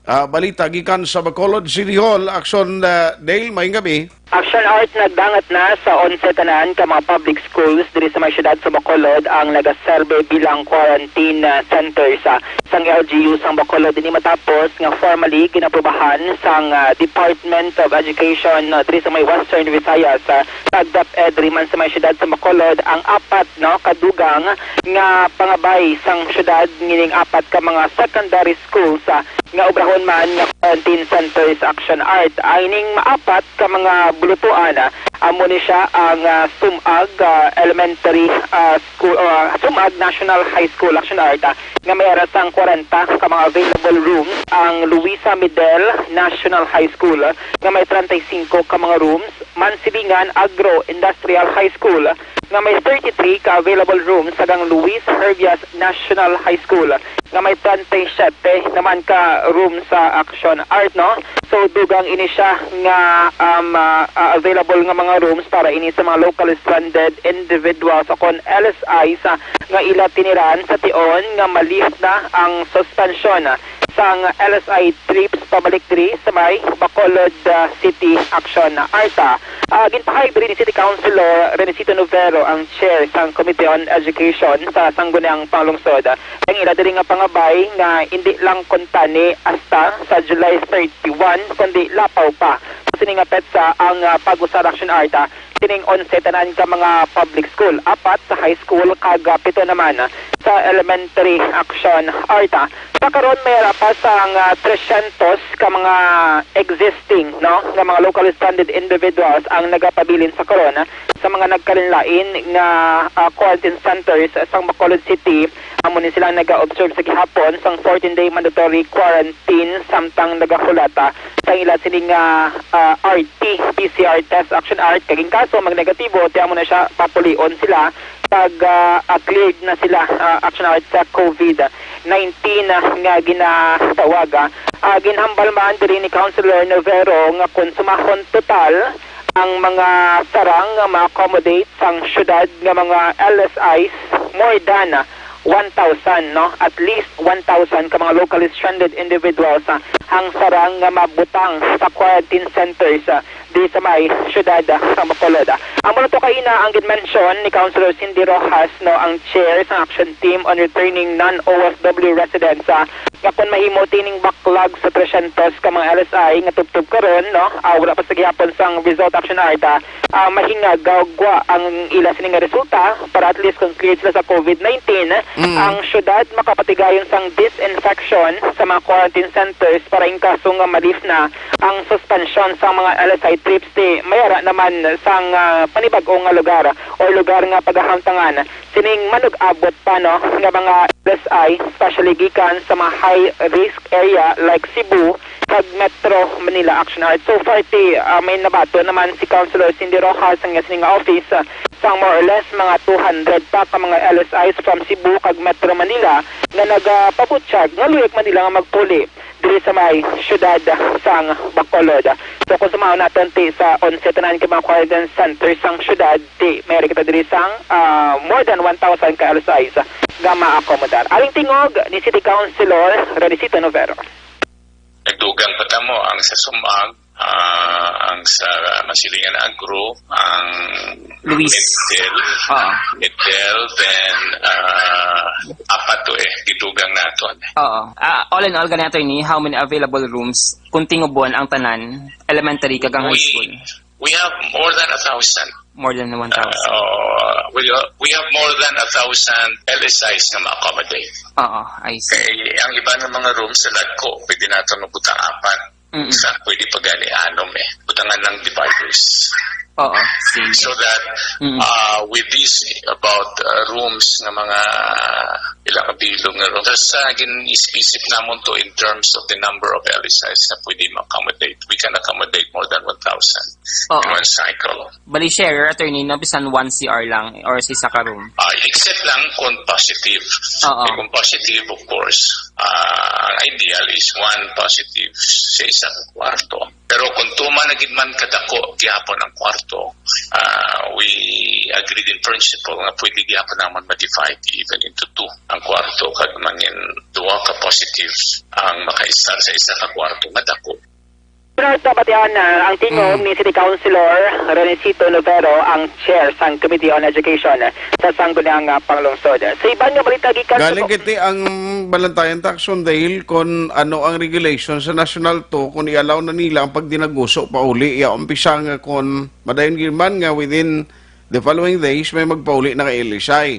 ah, balita gikan sa Bacolod City Hall. Aksyon, ah, Dale, maayong gabi. Action Art nagdangat na sa onse tanan ka mga public schools diri sa may siyudad sa Bacolod ang nagaserbe bilang quarantine, ah, centers, ah, sang L G U sang Bacolod. Ini matapos nga formally ginaprubahan sang, ah, Department of Education, ah, diri sa may Western Visayas, ah, kag DepEd diri man sa may siyudad sa Bacolod ang apat, no, ka dugang nga pangabay sang siyudad, ngining apat ka mga secondary schools, ah, nga obrahon man nga quarantine centers. Action Art. Ining maapat ka mga bulutuan, ah, amo ni sia ang, ah, Sumag, ah, Elementary, ah, School, ah, Sumag National High School, Action Art, ah, nga may ara sang kwarenta ka mga available rooms, ang Luisa Medel National High School, ah, nga may treinta y cinco ka mga rooms, Mansilingan Agro Industrial High School, nga may thirty-three ka available rooms, kag ang Luis Herbias National High School, nga may treinta y siete naman ka rooms sa Action Art, no? So, dugang ini sia nga, um, ah, ah, available nga mga rooms para ini sa mga locally stranded individuals o kon L S Is, ah, nga ila tiniran sa tion nga ma-lift na ang suspension sang L S I trips pabalik diri sa may Bacolod, ah, City. Action Art. Ah, ginpahayag diri ni City Councilor Renesito Novero, ang chair sang Committee on Education sa Sangguniang Panglungsod, ang ila diri nga pangabay nga indi lang kuntani hasta sa July thirty-one, kundi lapaw pa sa sini nga petsa ang, ah, pag-usar, Action Art, ah, sining onse tanan ka mga public school, apat sa high school, kag, ah, pito naman sa elementary action art. Sa karon, may ara pa sang, ah, tresyentos ka mga existing, no, nga mga locally stranded individuals ang nagapabilin sa karon sa mga nagkalainlain nga, ah, quarantine centers sang Bacolod City. Amo ni sila ang naga-observe sa gihapon sang fourteen-day mandatory quarantine samtang nagahulata sa ila sini nga, ah, R T P C R test, action art, kag in kaso mag negatibo, ti amo na siya, papulion sila pag, ah, ah, cleared na sila, ah, action art, sa COVID nineteen, ah, nga ginatawag. Ah, ginhambal man diri ni Councilor Novero nga kon sumahon total ang mga sarang nga ma-accommodate sang syudad nga mga L S Is, more than one thousand, no? At least one thousand ka mga locally stranded individuals, ah, ang sarang nga mabutang sa quarantine centers, ah, di sa may syudad, ah, sa Bacolod. Amo na to kaina ang ginmention ni Councilor Cindy Rojas, no, ang chair sa Action Team on Returning Non-O F W Residents, ah, nga kon mahimo tining backlog sa tresyentos ka mga L S I nga tubtob karon, no, ah, wala pa sa gihapon sang result, action art, ah, ah, mahingag gwa ang ila sini nga resulta para at least kon cleared sila sa COVID nineteen, ang syudad makapatigayon sang disinfection sa mga quarantine centers para in kaso nga ma-lift na ang suspension sa mga L S I trips, ti may ara naman sang, ah, panibag-o nga lugar o lugar nga pagahamtangan sining manug-abot pa, no, nga mga L S I, especially gikan sa mga high risk area like Cebu kag Metro Manila, action art. So far, ti, ah, may nabaton naman si Councilor Cindy Rojas ang iya sini nga office, ah, sang more or less mga two hundred pa ka mga L S Is from Cebu kag Metro Manila nga nagapabutyag nga luyag man nila nga magpuli diri sa may siyudad sang Bacolod. So, kung sumahon naton, ti sa onse tanan ka mga quarantine center sang siyudad, ti may kita diri sang, ah, more than one thousand ka L S Is nga maakomodar. Aring tingog ni City Councilor Renisito Novero. Nagdugang pa ta mo ang sa Sumag, ah, ang sa Masilingan Agro, ang Luis. Middel, Oo. Middel, then, ah, apat to eh, gidugang naton. Oo. Ah, all in all, gani, attorney, how many available rooms kung tingubon ang tanan, elementary kag ang high We, school? We have more than a thousand. More than one thousand. Uh, we, we have more than a thousand L S Is na ma-accommodate. Oo, I see. Kay ang iba nga mga rooms sa Ladco, pwede naton mabutang apat. Mm-mm. Sa pwede pa gani anom eh. Butangan lang dividers. Oo, same. So that, Mm-mm. uh, with this about, uh, rooms nga mga pila ka bilog nga rooms, sa gin-isip namon to in terms of the number of L S Is na pwede ma-accommodate. We can accommodate more than one thousand Oo. in one cycle. Bali, share, attorney, no, bisan one C R lang or sa isa ka room. Ah, except lang kung positive. Oo. Eh, kung positive, of course, ah, ang ideal is one positive sa isa ka kwarto. Pero kung tuman na gid man kadako gihapon ang kwarto, ah, we agreed in principle nga pwede gihapon naman ma-divide even into two ang kwarto kag mangin duha ka positive ang makaistar sa isa ka kwarto nga dako. Bernard, nabatian, ah, ang tingog Mm. ni City Councilor Renisito Novero, ang chair sang Committee on Education sa Sangguniang, ah, Panglungsod. Sa iban nga balita gikan sa Galing kiti ang balantayan ta, Action Dale, kon ano ang regulation sa National two, kung i-allow na nila ang pagdinaguso pauli, iya umpisa nga kon madayon gid man nga within the following days may magpauli na kay L S I.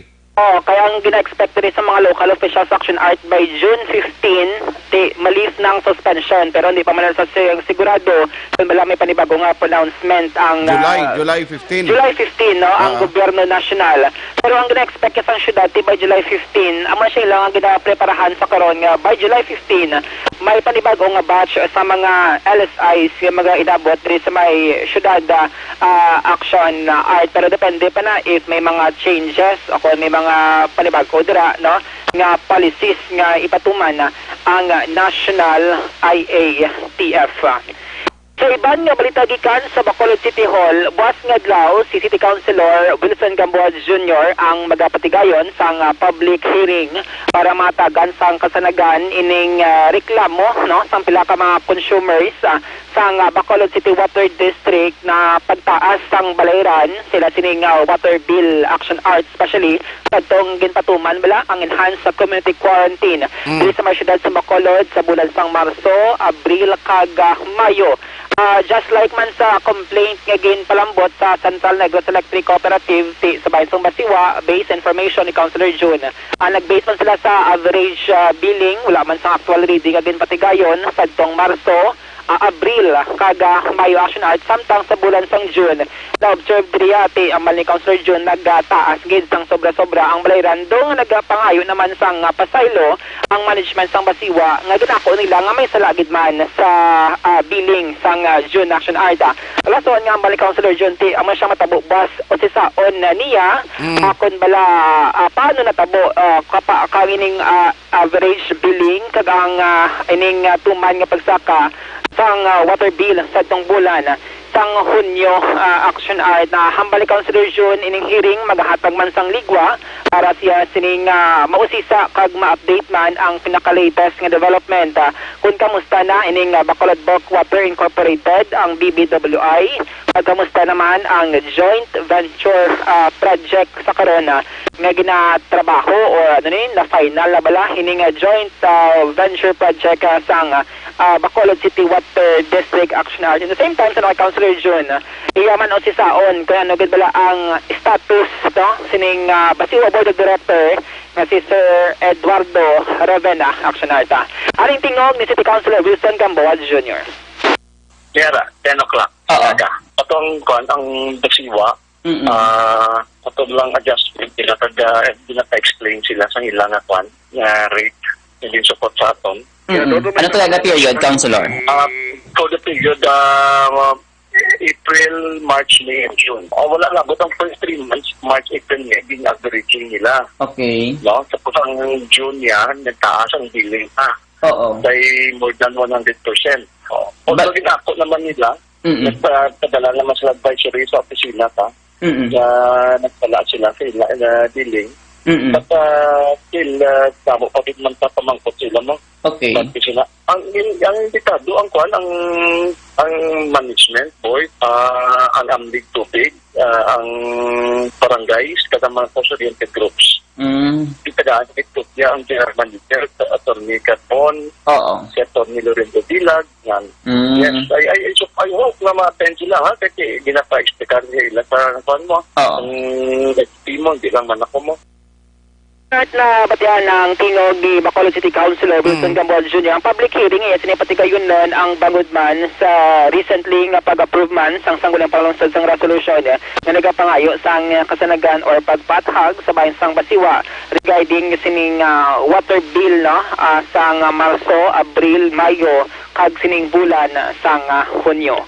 Oh, kaya ang gina-expect diri sa mga local officials, action art, by June fifteen, ti ma-lift na ang suspension, pero hindi pa man sa si-, sigurado kung wala may panibago nga pronouncement ang, July, ah, July fifteen. July fifteen, no, ang Ah. gobyerno nasyonal. Pero ang gina-expect sa syudad, ti by July fifteen, amo siya lang ang ginapreparahan sa karon nga by July fifteen, may panibago nga batch sa mga L S Is nga mag-inabot diri sa may syudad, ah, ah, action, ah, art. Pero depende pa na if may mga changes o kung may mga panibago dira, no, nga policies nga ipatuman ang National I A T F. Sa iban nga balita gikan sa Bacolod City Hall, buas nga adlaw si City Councilor Wilson Gamboa Junior ang magapatigayon sang, ah, public hearing para matagan sang kasanagan ining, ah, reklamo, no, sang pila ka mga consumers, ah, sang, ah, Bacolod City Water District na pagtaas sang balayran sila sining, ah, water bill, action art, especially kadtong ginpatuman bala ang enhanced community quarantine Mm. diri sa mga syudad sa Bacolod sa bulan sang Marso, Abril, kag, ah, Mayo. Ah, just like man sa complaint nga ginpalambot sa Central Negros Electric Cooperative ti sa Bayan sang Basiwa, based sa information ni Councilor June, ah, nag-base man sila sa average, ah, billing, wala man sang actual reading nga ginpatigayon sadtong Marso, ah, Abril, kag, ah, Mayo, Action Art, samtang sa bulan sang June, na-observe diri ti ambal ni Councilor June, nagataas gid sang sobra-sobra ang balayran, do nga nagapangayo naman sang, ah, pasaylo ang management sang Basiwa nga ginako nila nga may sala gid man sa, ah, billing sang, ah, June Action Art. Ah, lason nga ang balik Councilor June ti amo siya matabo bas o sisaon na niya, Mm. ah, kun bala, ah, paano natabo, ah, kapa-, kang ining, ah, average billing kag ang, ah, ining, ah, tuman nga pagsaka sang, ah, water bill sa tong bulan sang Hunyo, ah, Action Art. Na hambal ni Councilor June ining hearing magahatag man sang ligwa para siya sining, ah, mausisa kag ma-update man ang pinaka-latest nga development, ah, kung kamusta na ining, ah, Bacolod Bulk Water Incorporated, ang B B W I, kag kamusta naman ang joint venture, ah, project sa karon, ah, nga ginatrabaho o ano ni, na final na bala ining, ah, joint, ah, venture project, ah, sang, ah, ah, Bacolod City Water District Action Art. In the same time, sa mga Councilor June, ah, iya man usisaon kung ano gid bala ang status, no, sining, ah, Basiwa Board of Director nga si Sir Eduardo Ravena, Action Art. Aring tingog ni City Councilor Wilson Gamboa Junior. Kaya ra, ten o'clock. Oo. Aga. Atong kuan, ang Basiwa, Mm-mm. ah, ato lang adjustment nila kag, ah, ginapa-explain sila sa ila nga kuan, nga rate nga ginsupot sa aton. Mm-mm. Ano talaga period, Councilor? Ah, for the period, ah, April, March, May, and June. Ah, wala na, but ang first three months, March, April, May, gin-averaging nila. Okay. No? Tapos ang June niya, nagtaas ang billing pa. Oo. Kay more than one hundred percent. Oh. Although But ginako naman nila, Mm-mm. nagpa-, padala naman sila advisory sa opisina ta, Mm-mm. na nagpala sila sa ila, na billing. Mm-mm. But, ah, still, ah, damo pa gid man pa pamangkot sila mo. Okay. But sila, ang, ang, ang delikado, ang kuan, ang, ang management, boy, ah, ang amlig tubig, ah, ang barangays, kag ang mga constituent groups. Mm. Itagaan ni Tutya ang general manager, sa Attorney Carbon, Oo. si Attorney Lorenzo Dilag, yan. Mm. Yes, I, I, I, I hope na ma-attend sila, ha, kasi ginapa-explicar nila sa kuan mo. Oo. Ang team mo, hindi lang man ako mo. At nabatian ang tingog ni Bacolod City Councilor Wilson Mm. Gamboa Junior, ang public hearing iya sini patigayunon ang bangod man sa recently nga pag-approve man sang Sangguniang Panlungsod sang resolution nga nagapangayo sang kasanagan or pagpathag sa bahin sang Basiwa regarding sining, ah, water bill, no, ah, sang Marso, Abril, Mayo, kag sining bulan sang, ah, Hunyo.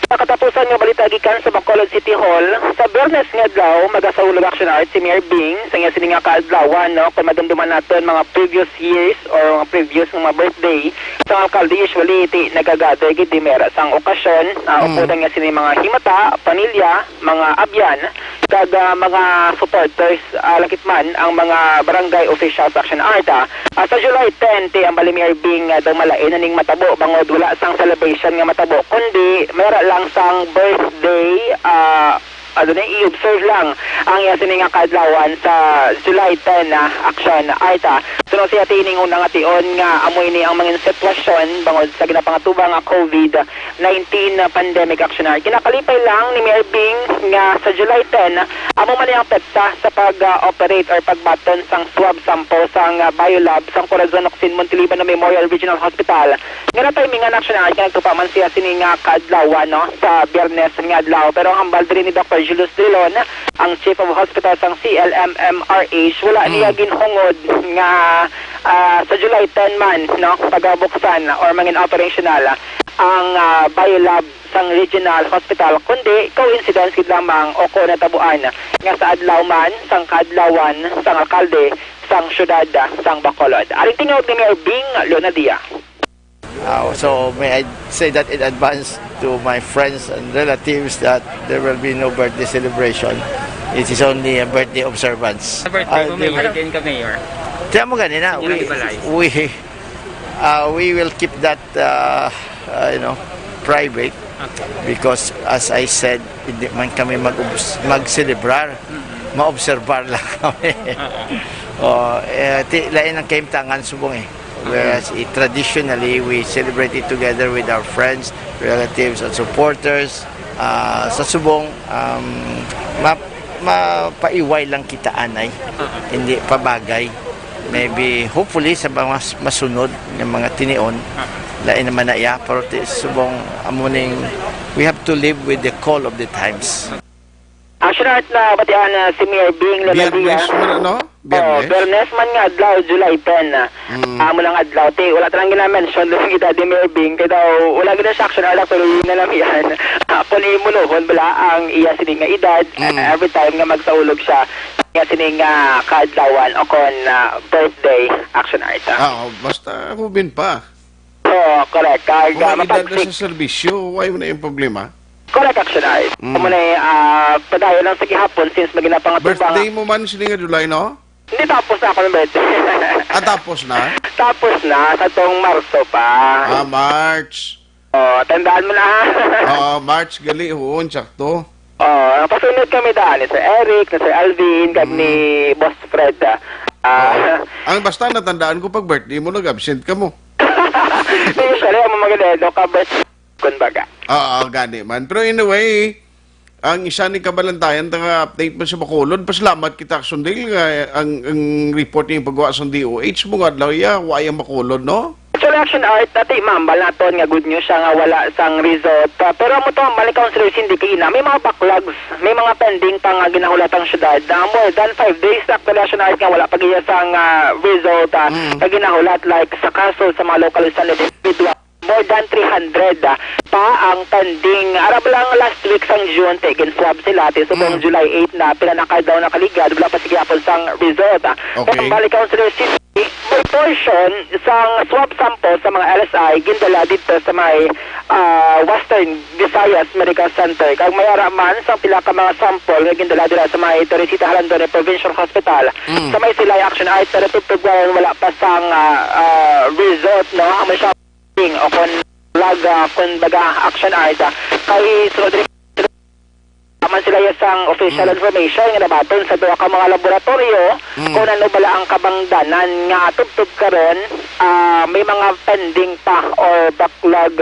Sa katapusan nga balita gikan sa Bacolod City Hall, sa Biyernes nga adlaw, magasaulog Action Art si Mayor Bing sa iya sini nga kaadlawan, no, kung madumduman naton mga previous years or mga previous nga mga birthday sang alkalde, usually ti nagagather gid di mera sang okasyon, ah, Mm. upod ang iya sini mga himata, pamilya, mga abyan, kag, ah, mga supporters, ah, lakip man ang mga barangay officials sa Action Art, ah. Ah, sa July ten, ti ang Bali Mayor Bing, ah, daw malain na ning matabo bangod wala sang celebration nga matabo, kundi mera lang sang birthday, ah, ano ni, i-observe lang ang iya sini nga kaadlawan sa July ten, ah, Action Art, ah. Suno siya ti ining una nga tion nga amo ini ang mangin sitwasyon bangod sa ginapangatubang nga COVID nineteen pandemic action hour. Ginakalipay lang ni Mayor Bing nga sa July ten, amo man ang petsa sa pag-operate or pagbaton sang swab sample sang, ah, Biolab sang Corazon Ocsin Montiliban Memorial Regional Hospital. Nga natimingan action hour nga nagtupa man siya sini nga kaadlawan, no, sa Biyernes nga adlaw. Pero ang hambal diri ni Doctor Julius Drilon, ang Chief of Hospital sang C L M M R H, wala Mm. niya ginhungod nga, ah, sa July ten man, no, pagabuksan or mangin operational ang, ah, Biolab sang Regional Hospital, kundi coincidence gid lamang o ko natabuan nga sa adlaw man sang kaadlawan sang alkalde sang siyudad sang Bacolod. Aring tingog ni Mayor Bing Leonadia. Uh, so may I say that in advance to my friends and relatives that there will be no birthday celebration. It is only a birthday observance. Sa birthday Ah, mo, may di ba? Birthday ka, Mayor? Kaya mo ganina, Hindi we, na ibalay. We, uh, we will keep that, uh, uh, you know, private. Okay. Because as I said, hindi man kami mag-, mag-celebrar. Mm-mm. Maobserbar lang kami. Oo. Oh, eh, ti-, lain ang kahimtangan subong eh. Whereas, eh, traditionally, we celebrate it together with our friends, relatives, and supporters. Ah, sa subong, um, ma-, mapaiway lang kita, anay. Hindi pabagay. Maybe, hopefully, sa mga s-, masunod nga mga tinion, lain naman na iya, pero ti-, subong, amo ning, we have to live with the call of the times. Action Art, na batian na si Mayor Bing Lemedia. Biyernes man, ano? Oh, Biyernes? Biyernes man nga adlaw, July ten. Mm. Amo lang adlaw. Ti, wala ta lang gina-mention lang edad ni Mayor Bing. Kay daw, wala gid siya Action Art, pero yun na lang yan. Ah, kung imulohon bala ang iya sini nga edad, Mm. every time nga magsaulog siya, nga sini nga kaadlawan o kon, ah, birthday, Action Art. Ah, oh, basta hubin pa. Oo, correct. Kag, Kung ah, may edad na mapagsik. Sa serbisyo, why mo na yung problema? Correct, Action Art. Mm. Amo na, ah, padayon lang sa gihapon since may ginapangatubang. Birthday mo man sini nga July, no? Hindi, tapos na ako ng birthday. Ah, tapos na? Tapos na, sa tong Marso pa. Ah, March. Oh, tandaan mo na, ha? Oo, March gali, huon, sakto. Oh, napasunod kami daan ni Sir Eric, ni Sir Alvin, kag ni Mm. Boss Fred, ah. Ah, Oo. Ang basta natandaan ko, pag birthday mo, nag-absent ka mo. Usually, ang mga ganito, ka-birthday, kumbaga. Oo, gani man. Pero anyway, ang isa ni kabalantayan, taga update man sa Bacolod, pasalamat kita, Sundil, nga ang, ang report niya pagwa sa D O H, mga adlaw iya, wa yang Bacolod, no? Actually, Action Art, dati mambal naton nga good news siya nga wala sang result. Ah, pero amo to, mambal ni Councilor Cindy kaina, may mga backlogs, may mga pending pa nga ginahulat ang syudad. Ah, more than five days na actually, Action Art, nga wala pa giya sang, ah, result, ah, Mm. nga ginahulat, like sa kaso sa mga local standard individual. More than three hundred, ah, pa ang pending. Arab lang last week sang June, ti, gin-swab sila, ti, subong Mm. July eight na, pila na ka daw nakaligad, wala pa sa gihapon sang result, ah. Okay. Pero balik, Councilor Cindy, may portion sang swab sample sa mga L S I gindala dito sa may, ah, Western Visayas Medical Center. Kag may ara man sang pila ka mga sample nga gindala dira sa may Teresita Jalandone Provincial Hospital. Mm. Sa may Silay, Action Art, pero tubtub wala pa sang, ah, ah, result, no? Ang may siya o kon lag, ah, kumbaga, Action Art, ah, kay sunod rin man sila ya sang official Mm. information nga nabaton sa duha ka mga laboratoryo Mm. kung ano bala ang kabangdanan nga tubtob karon, ah, may mga pending pa or backlog,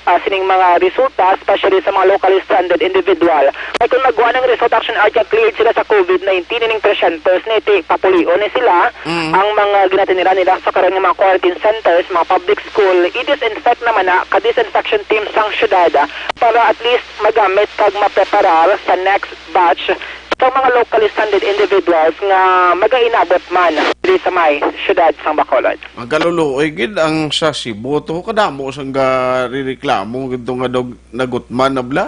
ah, sining mga resulta, especially sa mga locally stranded individual. Kay kung magwa ng result, Action Art, nga cleared sila sa COVID nineteen, ining three hundred ni, ti, papulion ni sila, Mm. ang mga ginatinira nila sa karon nga mga quarantine centers, mga public school, i-disinfect naman na ka disinfection team sang syudad, ah, para at least magamit kag mapreparar sa next batch sa mga locally stranded individuals nga magainabot man diri sa may syudad sang Bacolod. Magaluluoy gid ang sa Cebu to, kadamo sang garereklamo gid to nga dog nagutman na bala.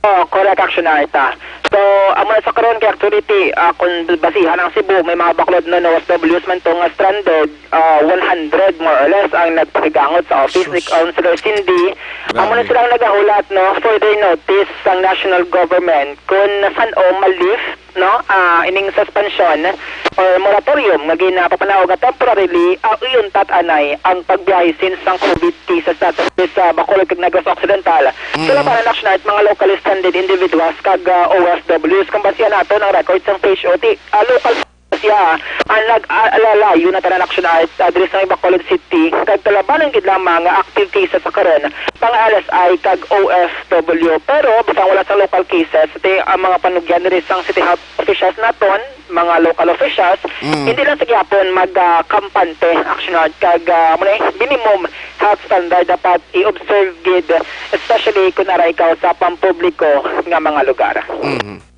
Oh, correct, Action Art, ah. So, amo na sa karon kay actually, ah, kung basihan ang Cebu, may mga baklod, no, O F Ws man to nga stranded, ah, one hundred more or less ang nagpakigangot sa office ni Sus. Councilor Cindy. Amo na Grabe. Silang nagahulat, no, further notice sang national government kung san-o ma-lift, no, ah, ining suspension or moratorium nga ginapapanaog nga temporarily, ah, iuntat anay ang pagbiyahe since ang COVID cases nato sa Bacolod kag Negros Occidental. Mm. Sa labanan, Action Art, mga locally stranded individuals kag, ah, O F Ws, kung basihan nato ng record sang P H O T, ah, local siya ang nag-alalayo na tanan, Action Art, ah, diri sa may Bacolod City, kag talabanan gid lamang nga active cases sa karon, mga L S I kag O F W. Pero bisan wala sa local cases, ti, ang mga panugyan diri sang City Health officials naton, mga local officials, Mm. hindi lang sa gihapon mag, ah, kampante, Action Art, kag, ah, muna, minimum health standard dapat i-observe gid, especially kung ara ikaw sa pampubliko nga mga lugar. Mhm.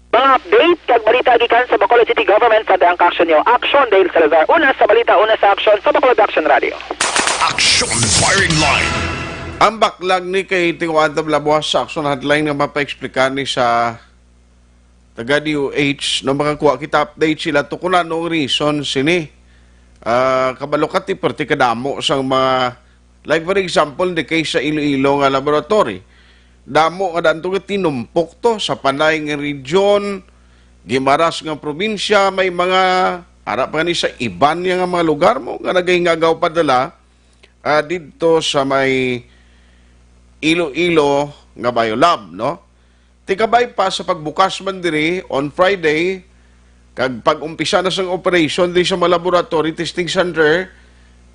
Mga update kag balita gikan sa Bacolod City Government, sa daan ka aksyon niyo. Action, Dale Salazar. Una sa balita, una sa aksyon, sa Bacolod Action Radio. Action Firing Line. Ang baklag ni kay Tiwaan Tablabuas sa Action Hotline nga mapaexplicar ni sa taga D O H, no, makakuha kita update sila to kung ano ang reason sini. Ah, kabalo ka, ti, parte kadamo sang mga, like, for example, the case sa Iloilo nga laboratory. Damo nga danto nga tinumpok to sa Panay nga region, Guimaras nga probinsya, may mga ara pa ni sa iban niya nga mga lugar mo nga nagahingagaw padala, ah, didto sa may Iloilo nga Biolab, no? Tikabay pa sa pagbukas man diri on Friday, kag pag-umpisa na sang operation diri sa mga laboratory testing center,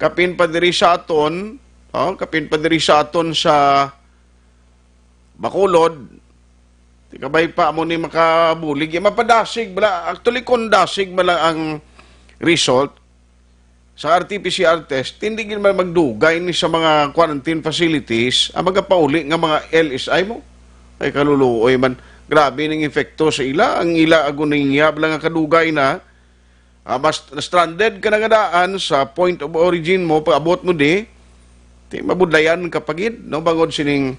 Kapin pa diri sa aton, oh, kapin pa diri sa aton sa Bacolod, di kabay pa mo ni makabulig. Ya, mapadasig bala. Actually, kung dasig man lang ang result sa R T P C R test, hindi gid man magdugay ni sa mga quarantine facilities ang magapauli nga mga L S I mo. Ay, kaluluoy man. Grabe ning epekto sa ila. Ang ila agonia bala nga kadugay na, ah, mas stranded ka na nga daan sa point of origin mo, pag-abot mo di, ti mabudlayan ka pa gid, no, bangod sining,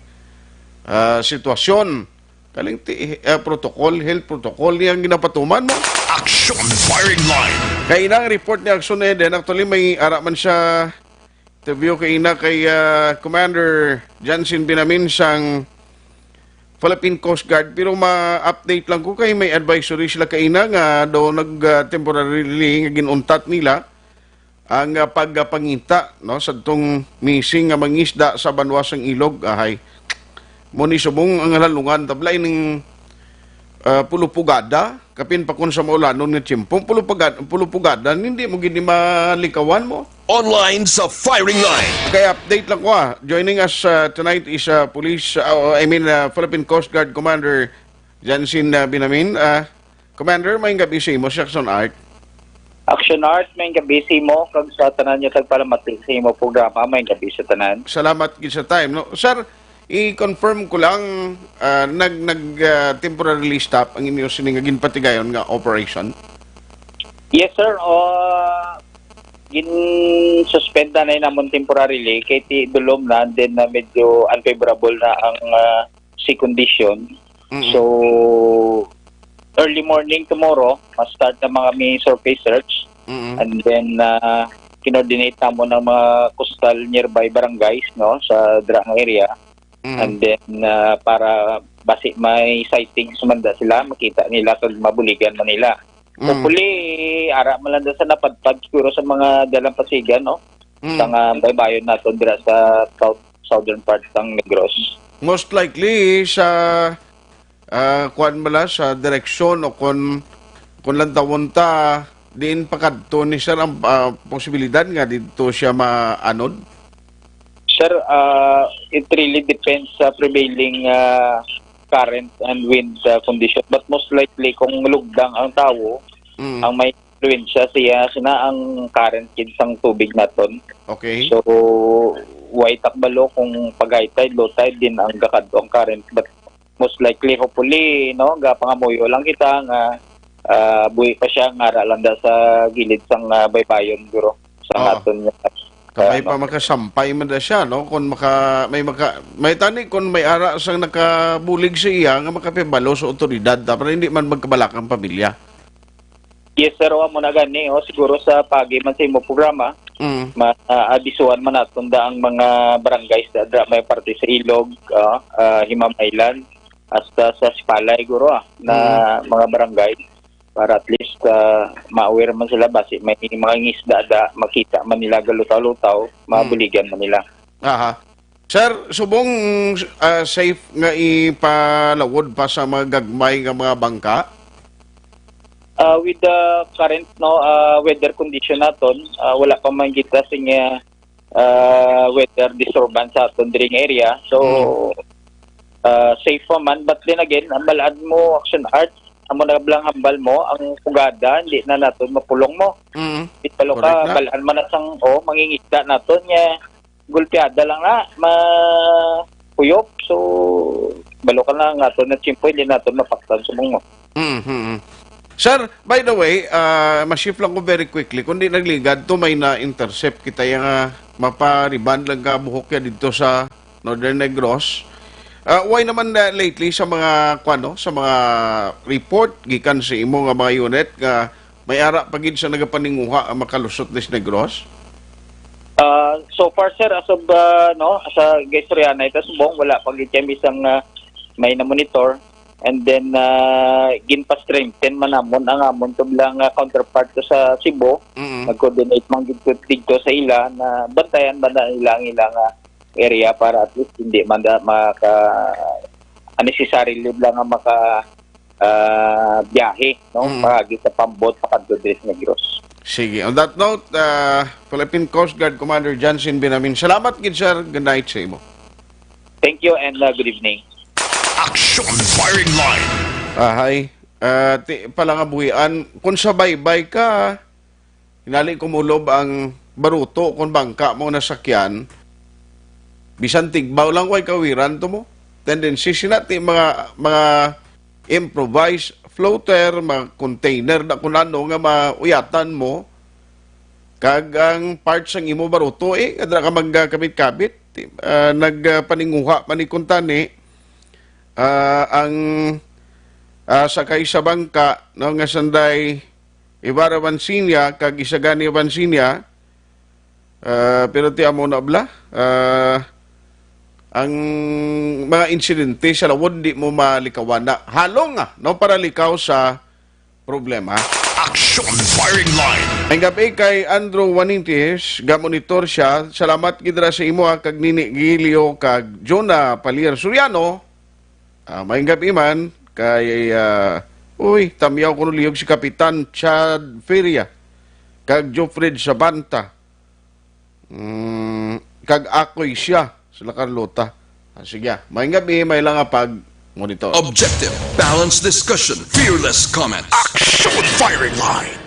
ah, sitwasyon. Kaling ti, ah, protocol, health protocol niyang ginapatuman mo. Action Firing Line. Kay inang report ni Action Eden, actually may ara man siya interview kay ina kay, ah, Commander Jansen Binamin sang Philippine Coast Guard, pero ma-update lang ko kay may advisory sila kaina nga daw nag, ah, temporarily nga ginuntat nila ang, ah, pagpangita, no, sa tong missing nga mangisda sa banwa sang Ilog. Ahay, mo ni subong ang halalungan tabla ining, ah, pulupugada, kapin pa kun sa maulanon nga tiyempo. Pulupugada, pulupugada, hindi mo gid ni malikawan mo. Online sa firing line. Kay update lang ko, ah. Joining us, uh, tonight is, uh, Police, uh, I mean, uh, Philippine Coast Guard Commander Jansin, uh, Binamin. Uh, Commander, may gabi sa imo, Section Art. Action Art, may gabi sa imo, kag sa tanan niyo tagpalamati sa imo programa, may gabi sa tanan. Salamat gid sa time, no? Sir, i-confirm ko lang, uh, nag, nag, uh, temporarily stop ang inyo sini nga ginpatigayon nga operation? Yes, sir. Uh, gin-suspend na namon temporarily kay ti dulom na, and then na medyo unfavorable na ang, ah, sea condition. Mm-mm. So, early morning tomorrow, ma-start na mga may surface search. Mm-mm. And then, ah, kinordinate namon ang mga coastal nearby barangays, no, sa dra nga area. Mm. And then, ah, para basi may sightings man da sila, makita nila kag mabuligan man nila. Mm. Hopefully, ara man lang da sa napadpad siguro sa mga dalampasigan, no? Mm. Sa nga baybayon naton dira sa south, southern part sang Negros. Most likely sa, ah, kuwan bala, sa direksyon o kon, kon lantawon ta, diin pakadto ni sir ang, ah, posibilidad nga didto siya maanod? Sir, ah, it really depends sa prevailing, ah, current and wind, ah, condition. But most likely, kung lugdang ang tawo, Mm. ang may influensya siya, sina ang current gid sang tubig naton. Okay. So, way ta kabalo kung pag-high tide, low tide din ang gakadto ang current. But most likely, hopefully, no, gapangamuyo lang kita nga, ah, buhi pa siya, nga ara lang da sa gilid sang, ah, baybayon, guro, sa Oo. aton nga, Kamay ano. pa makasampay man da siya, no? Kung maka, may maka, may tani kung may ara sang nakabulig sa iya nga makapibalo sa otoridad, ta, para hindi man magkabalak ang pamilya. Yes, sir. Wa mo na gani, oh, siguro sa pagi man sa imo programa, Mm. ma-, ah, abisuhan man naton da ang mga barangays da, da may parte sa Ilog, ah, ah, Himamaylan, hasta sa Sipalay, guro, ah, na Mm. mga barangay, para at least, ah, ma-aware man sila, basi may mga ngisda da, makita man nila galutaw-lutaw, Mm. mabuligan man nila. Aha. Sir, subong, ah, safe nga ipalawod pa sa mga gagmay nga mga bangka? Ah, with the current, no, ah, weather condition naton, ah, wala pa man kita sing, ah, ah, weather disturbance sa aton diri nga area. So, Mm. ah, safe pa man. But then again, ang bal-an mo, Action Art, amo na bala ang hambal mo, ang pugada, hindi na naton mapulong mo. Mm. Di palo ka, Correct na. bal-an man na sang, oh, mangingisda naton, nga gulpiada lang na, ma-, huyop. So, balo ka na nga aton na tiyempo, hindi naton mapaktan subong mo. Mm, mm. Sir, by the way, ah, ma-shift lang ko very quickly. Kung di nagligad to, may na-intercept kita yung, ah, mapa-rebond lang ka buhok ya dito sa Northern Negros. Ah, why naman na lately sa mga, kwano, sa mga report gikan sa imo nga mga unit nga may ara pa gid sa nagapaninguha ang makalusot ni sa Negros? Ah, so far, sir, as of, ah, no, sa gaistoryahan na ito, subong, wala pa gid kami isang, ah, may na-monitor. And then, ah, ginpa-strengthen man namon ang amon tublang, ah, counterpart ko sa Cebu. Mm. Nag-coordinate man gid ko dito sa ila na bantayan ba na nila ang ilang, ah, area para at least hindi man da maka, unnecessarily lang ang maka, ah, biyahe, no? Mm. Paagi sa Pambot, pakadto diri sa Negros. Sige. On that note, uh, Philippine Coast Guard Commander Johnson Binamin, salamat gid, sir. Good night sa imo. Thank you and uh, good evening. Action firing line. Ahay. Uh, ti, pala nga buhian, kung sa baybay ka, hinali kumulob ang baruto kung bangka mo nasakyan, bisan tigbaw lang, way kawiran to mo. Tendency sina ti mga, mga improvised floater, mga container na kung ano nga mauyatan mo, kag ang parts sang imo baruto, eh, kadra ka magkabit-kabit. Ah, nagpaninguha man ni kuntani, ah, ang, ah, sakay sa bangka, no, nga sanday Ibarra Vancinia kag Isagani Vancinia, ah, pero ti amo na bala, ah, ang mga insidente sa lawod di mo malikawan na halong nga, no, para likaw sa problema. Action firing line. Ang gabi kay Andrew Juanitis, gamonitor siya. Salamat gid ra sa imo, ha, kag Nini Gilio kag Jonah Palier Soriano. Ah, may gabi man kay, ah, uy, tamyaw ko liyog si Kapitan Chad Feria kag Jofred Sabanta. Mm, kag ako'y siya, sila Carlota. Ah, sige, ah. May gabi, may lang nga pag monitor. Objective, balanced discussion, fearless comments. Action firing line.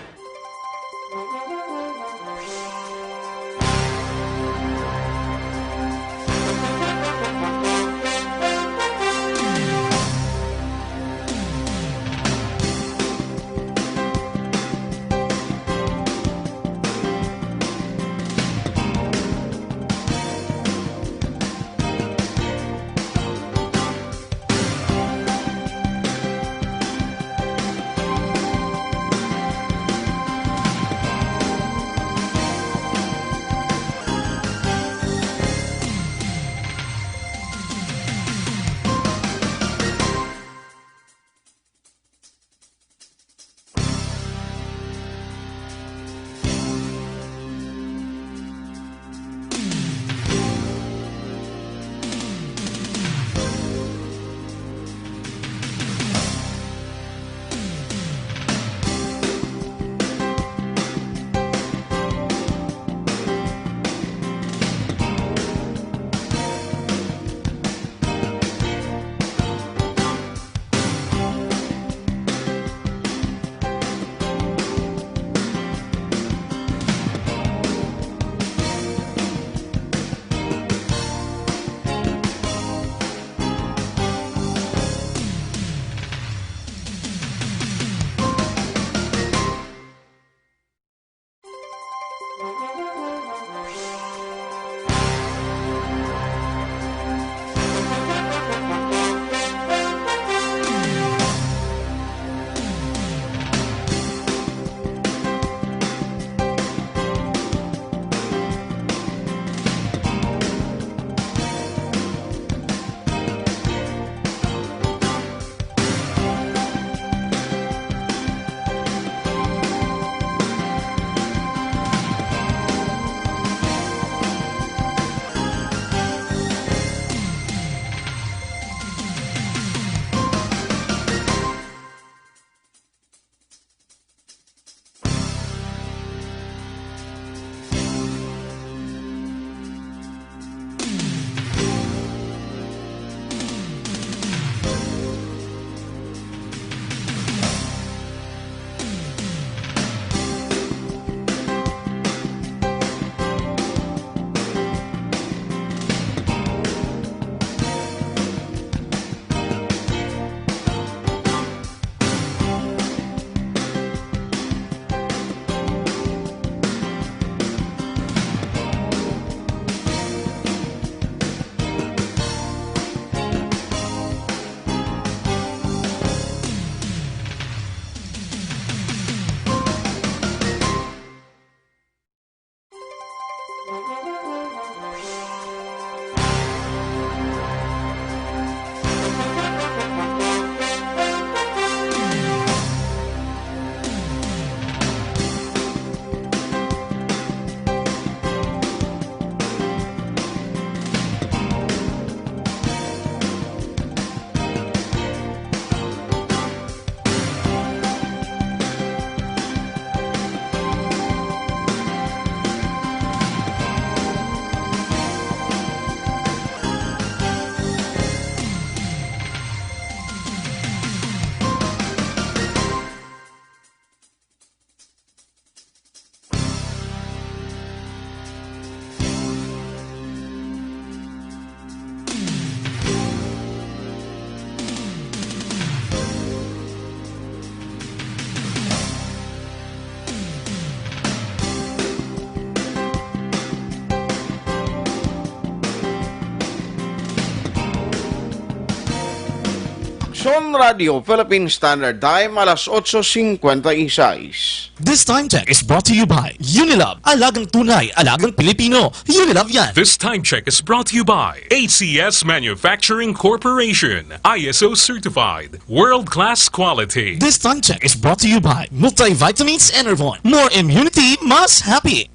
Aksyon Radio Philippine Standard Time, alas otso cincuenta y seis. This time check is brought to you by Unilove. Alagang tunay, alagang Pilipino. Unilove yan. This time check is brought to you by A C S Manufacturing Corporation. I S O certified. World-class quality. This time check is brought to you by Multivitamins Enervon. More immunity, mas happy.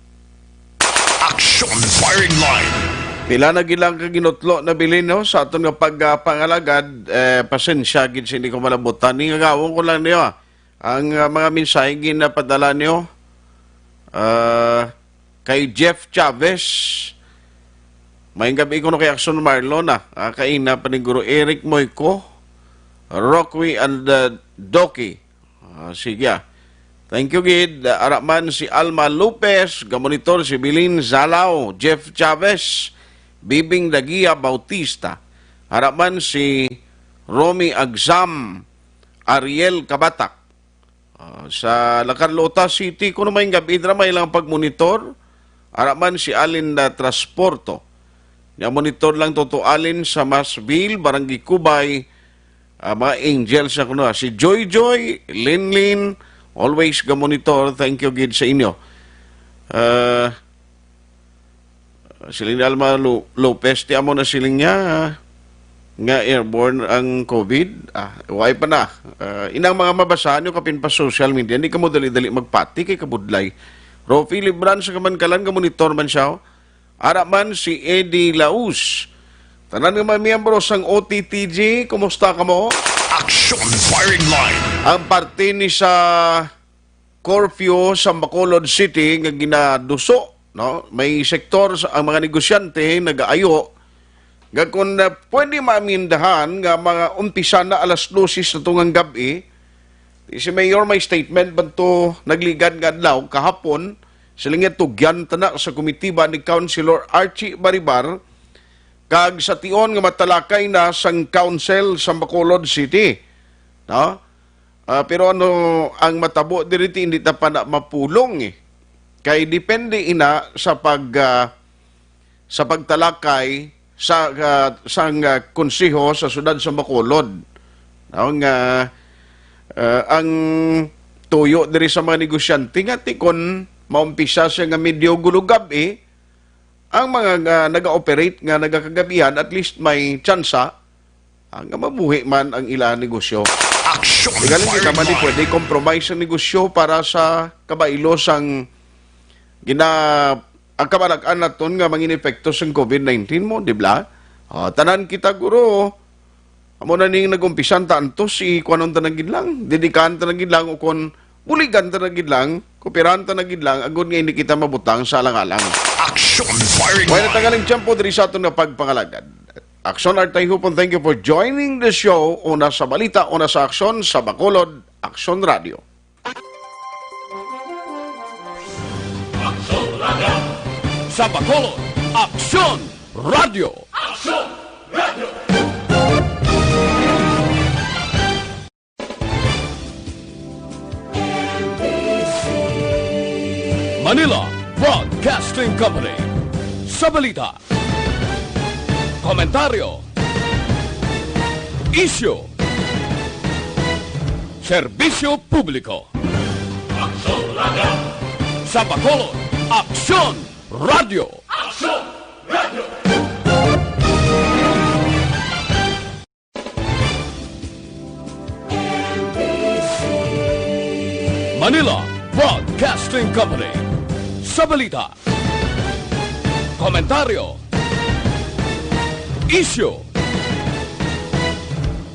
Action Firing Line. Pila na gid lang ka ginutlo na bilin, no, sa aton nga pagpangalagad, eh, pasensya gid sa hindi ko malabutan. Ni nga gawon ko lang niyo, ah, ang, ah, mga mensahe ginapadala niyo, ah, kay Jeff Chavez. Maayong gabi kuno kay Action Marlon, ah, ah, kay ina pa ni Guro Eric Moico, Rockwe and, ah, Doki. Ah, sige, ah. Thank you gid. Ara man si Alma Lopez, gamonitor si Bilin Zalao, Jeff Chavez, Bibing Dagia Bautista. Ara man si Romy Agsam, Ariel Kabatak. Ah, sa La Carlota City, kuno maayong gabi, dira may lang pagmonitor. Ara man si Alin na Transporto. Nya monitor lang to, to Alin sa Masville, Barangay Cubay, ah, mga angels na kuno. Si Joy Joy, Lin Lin, always ga-monitor. Thank you gid sa inyo. Ah, siling ni Alma Lo-, Lopez, ti amo na siling niya, ah, nga airborne ang COVID. Ah, why pa na? Ah, inang mga mabasahan nyo kapin pa social media, hindi ka mo dali-dali magpati kay kabudlay. Rofi Libran sa Kamankalan, ga-monitor man siya, oh. Ara man si Eddie Laus. Tanan nga mga miyembro sang O T T G, kumusta kamo? Action Firing Line. Ang parte ni sa curfew sa Bacolod City nga ginaduso, no? May sektor sa, ang mga negosyante nagaayo nga kung, uh, pwede maamindahan nga mga umpisa na alas dose sa tungang gab-i. Si Mayor may statement banto nagligad nga adlaw kahapon, siling niya tugyan ta na sa komitiba ni Councilor Archie Baribar, kag sa tion nga matalakay na sang council sa Bacolod City. No? Ah, pero ano ang matabo diri, ti hindi ta pa na mapulong, eh. Kay depende ina sa pag, ah, sa pagtalakay sa, ah, sang, ah, konseho sa siyudad sa Bacolod. No, nga, ah, ang tuyo diri sa mga negosyante nga ti kon maumpisa siya nga medyo gulugab, eh, ang mga nga naga-operate nga nagakagabihan, at least may tsansa, ah, nga mabuhi man ang ila negosyo. Action Igaling di naman di pwede compromise ang negosyo para sa kabaylo sang gina-, ang kabalag-an naton nga mangin epekto sang COVID nineteen mo, di ba? Ah, tanan kita, guro. Amo na ning nag-umpisan ta antos, si kuanon ta na gid lang, dedikaan ta na gid lang, o kon buligan ta na gid lang, kooperahan ta na gid lang, agod nga hindi kita mabutang sa alang-alang. Action Firing Wala Line. Tagalang tiyempo diri sa aton nga pagpangalagad. Action Artay Hupon, thank you for joining the show. Una sa balita, una sa aksyon, sa Bacolod, Action Radio. Sa Bacolod, Aksyon Radio. Manila Broadcasting Company. Sa balita, komentaryo, isyu, serbisyo publiko. Aksyon Radio. Sa Bacolod, Aksyon Radio. Aksyon Radio. Manila Broadcasting Company. Sa balita, komentaryo, isyu,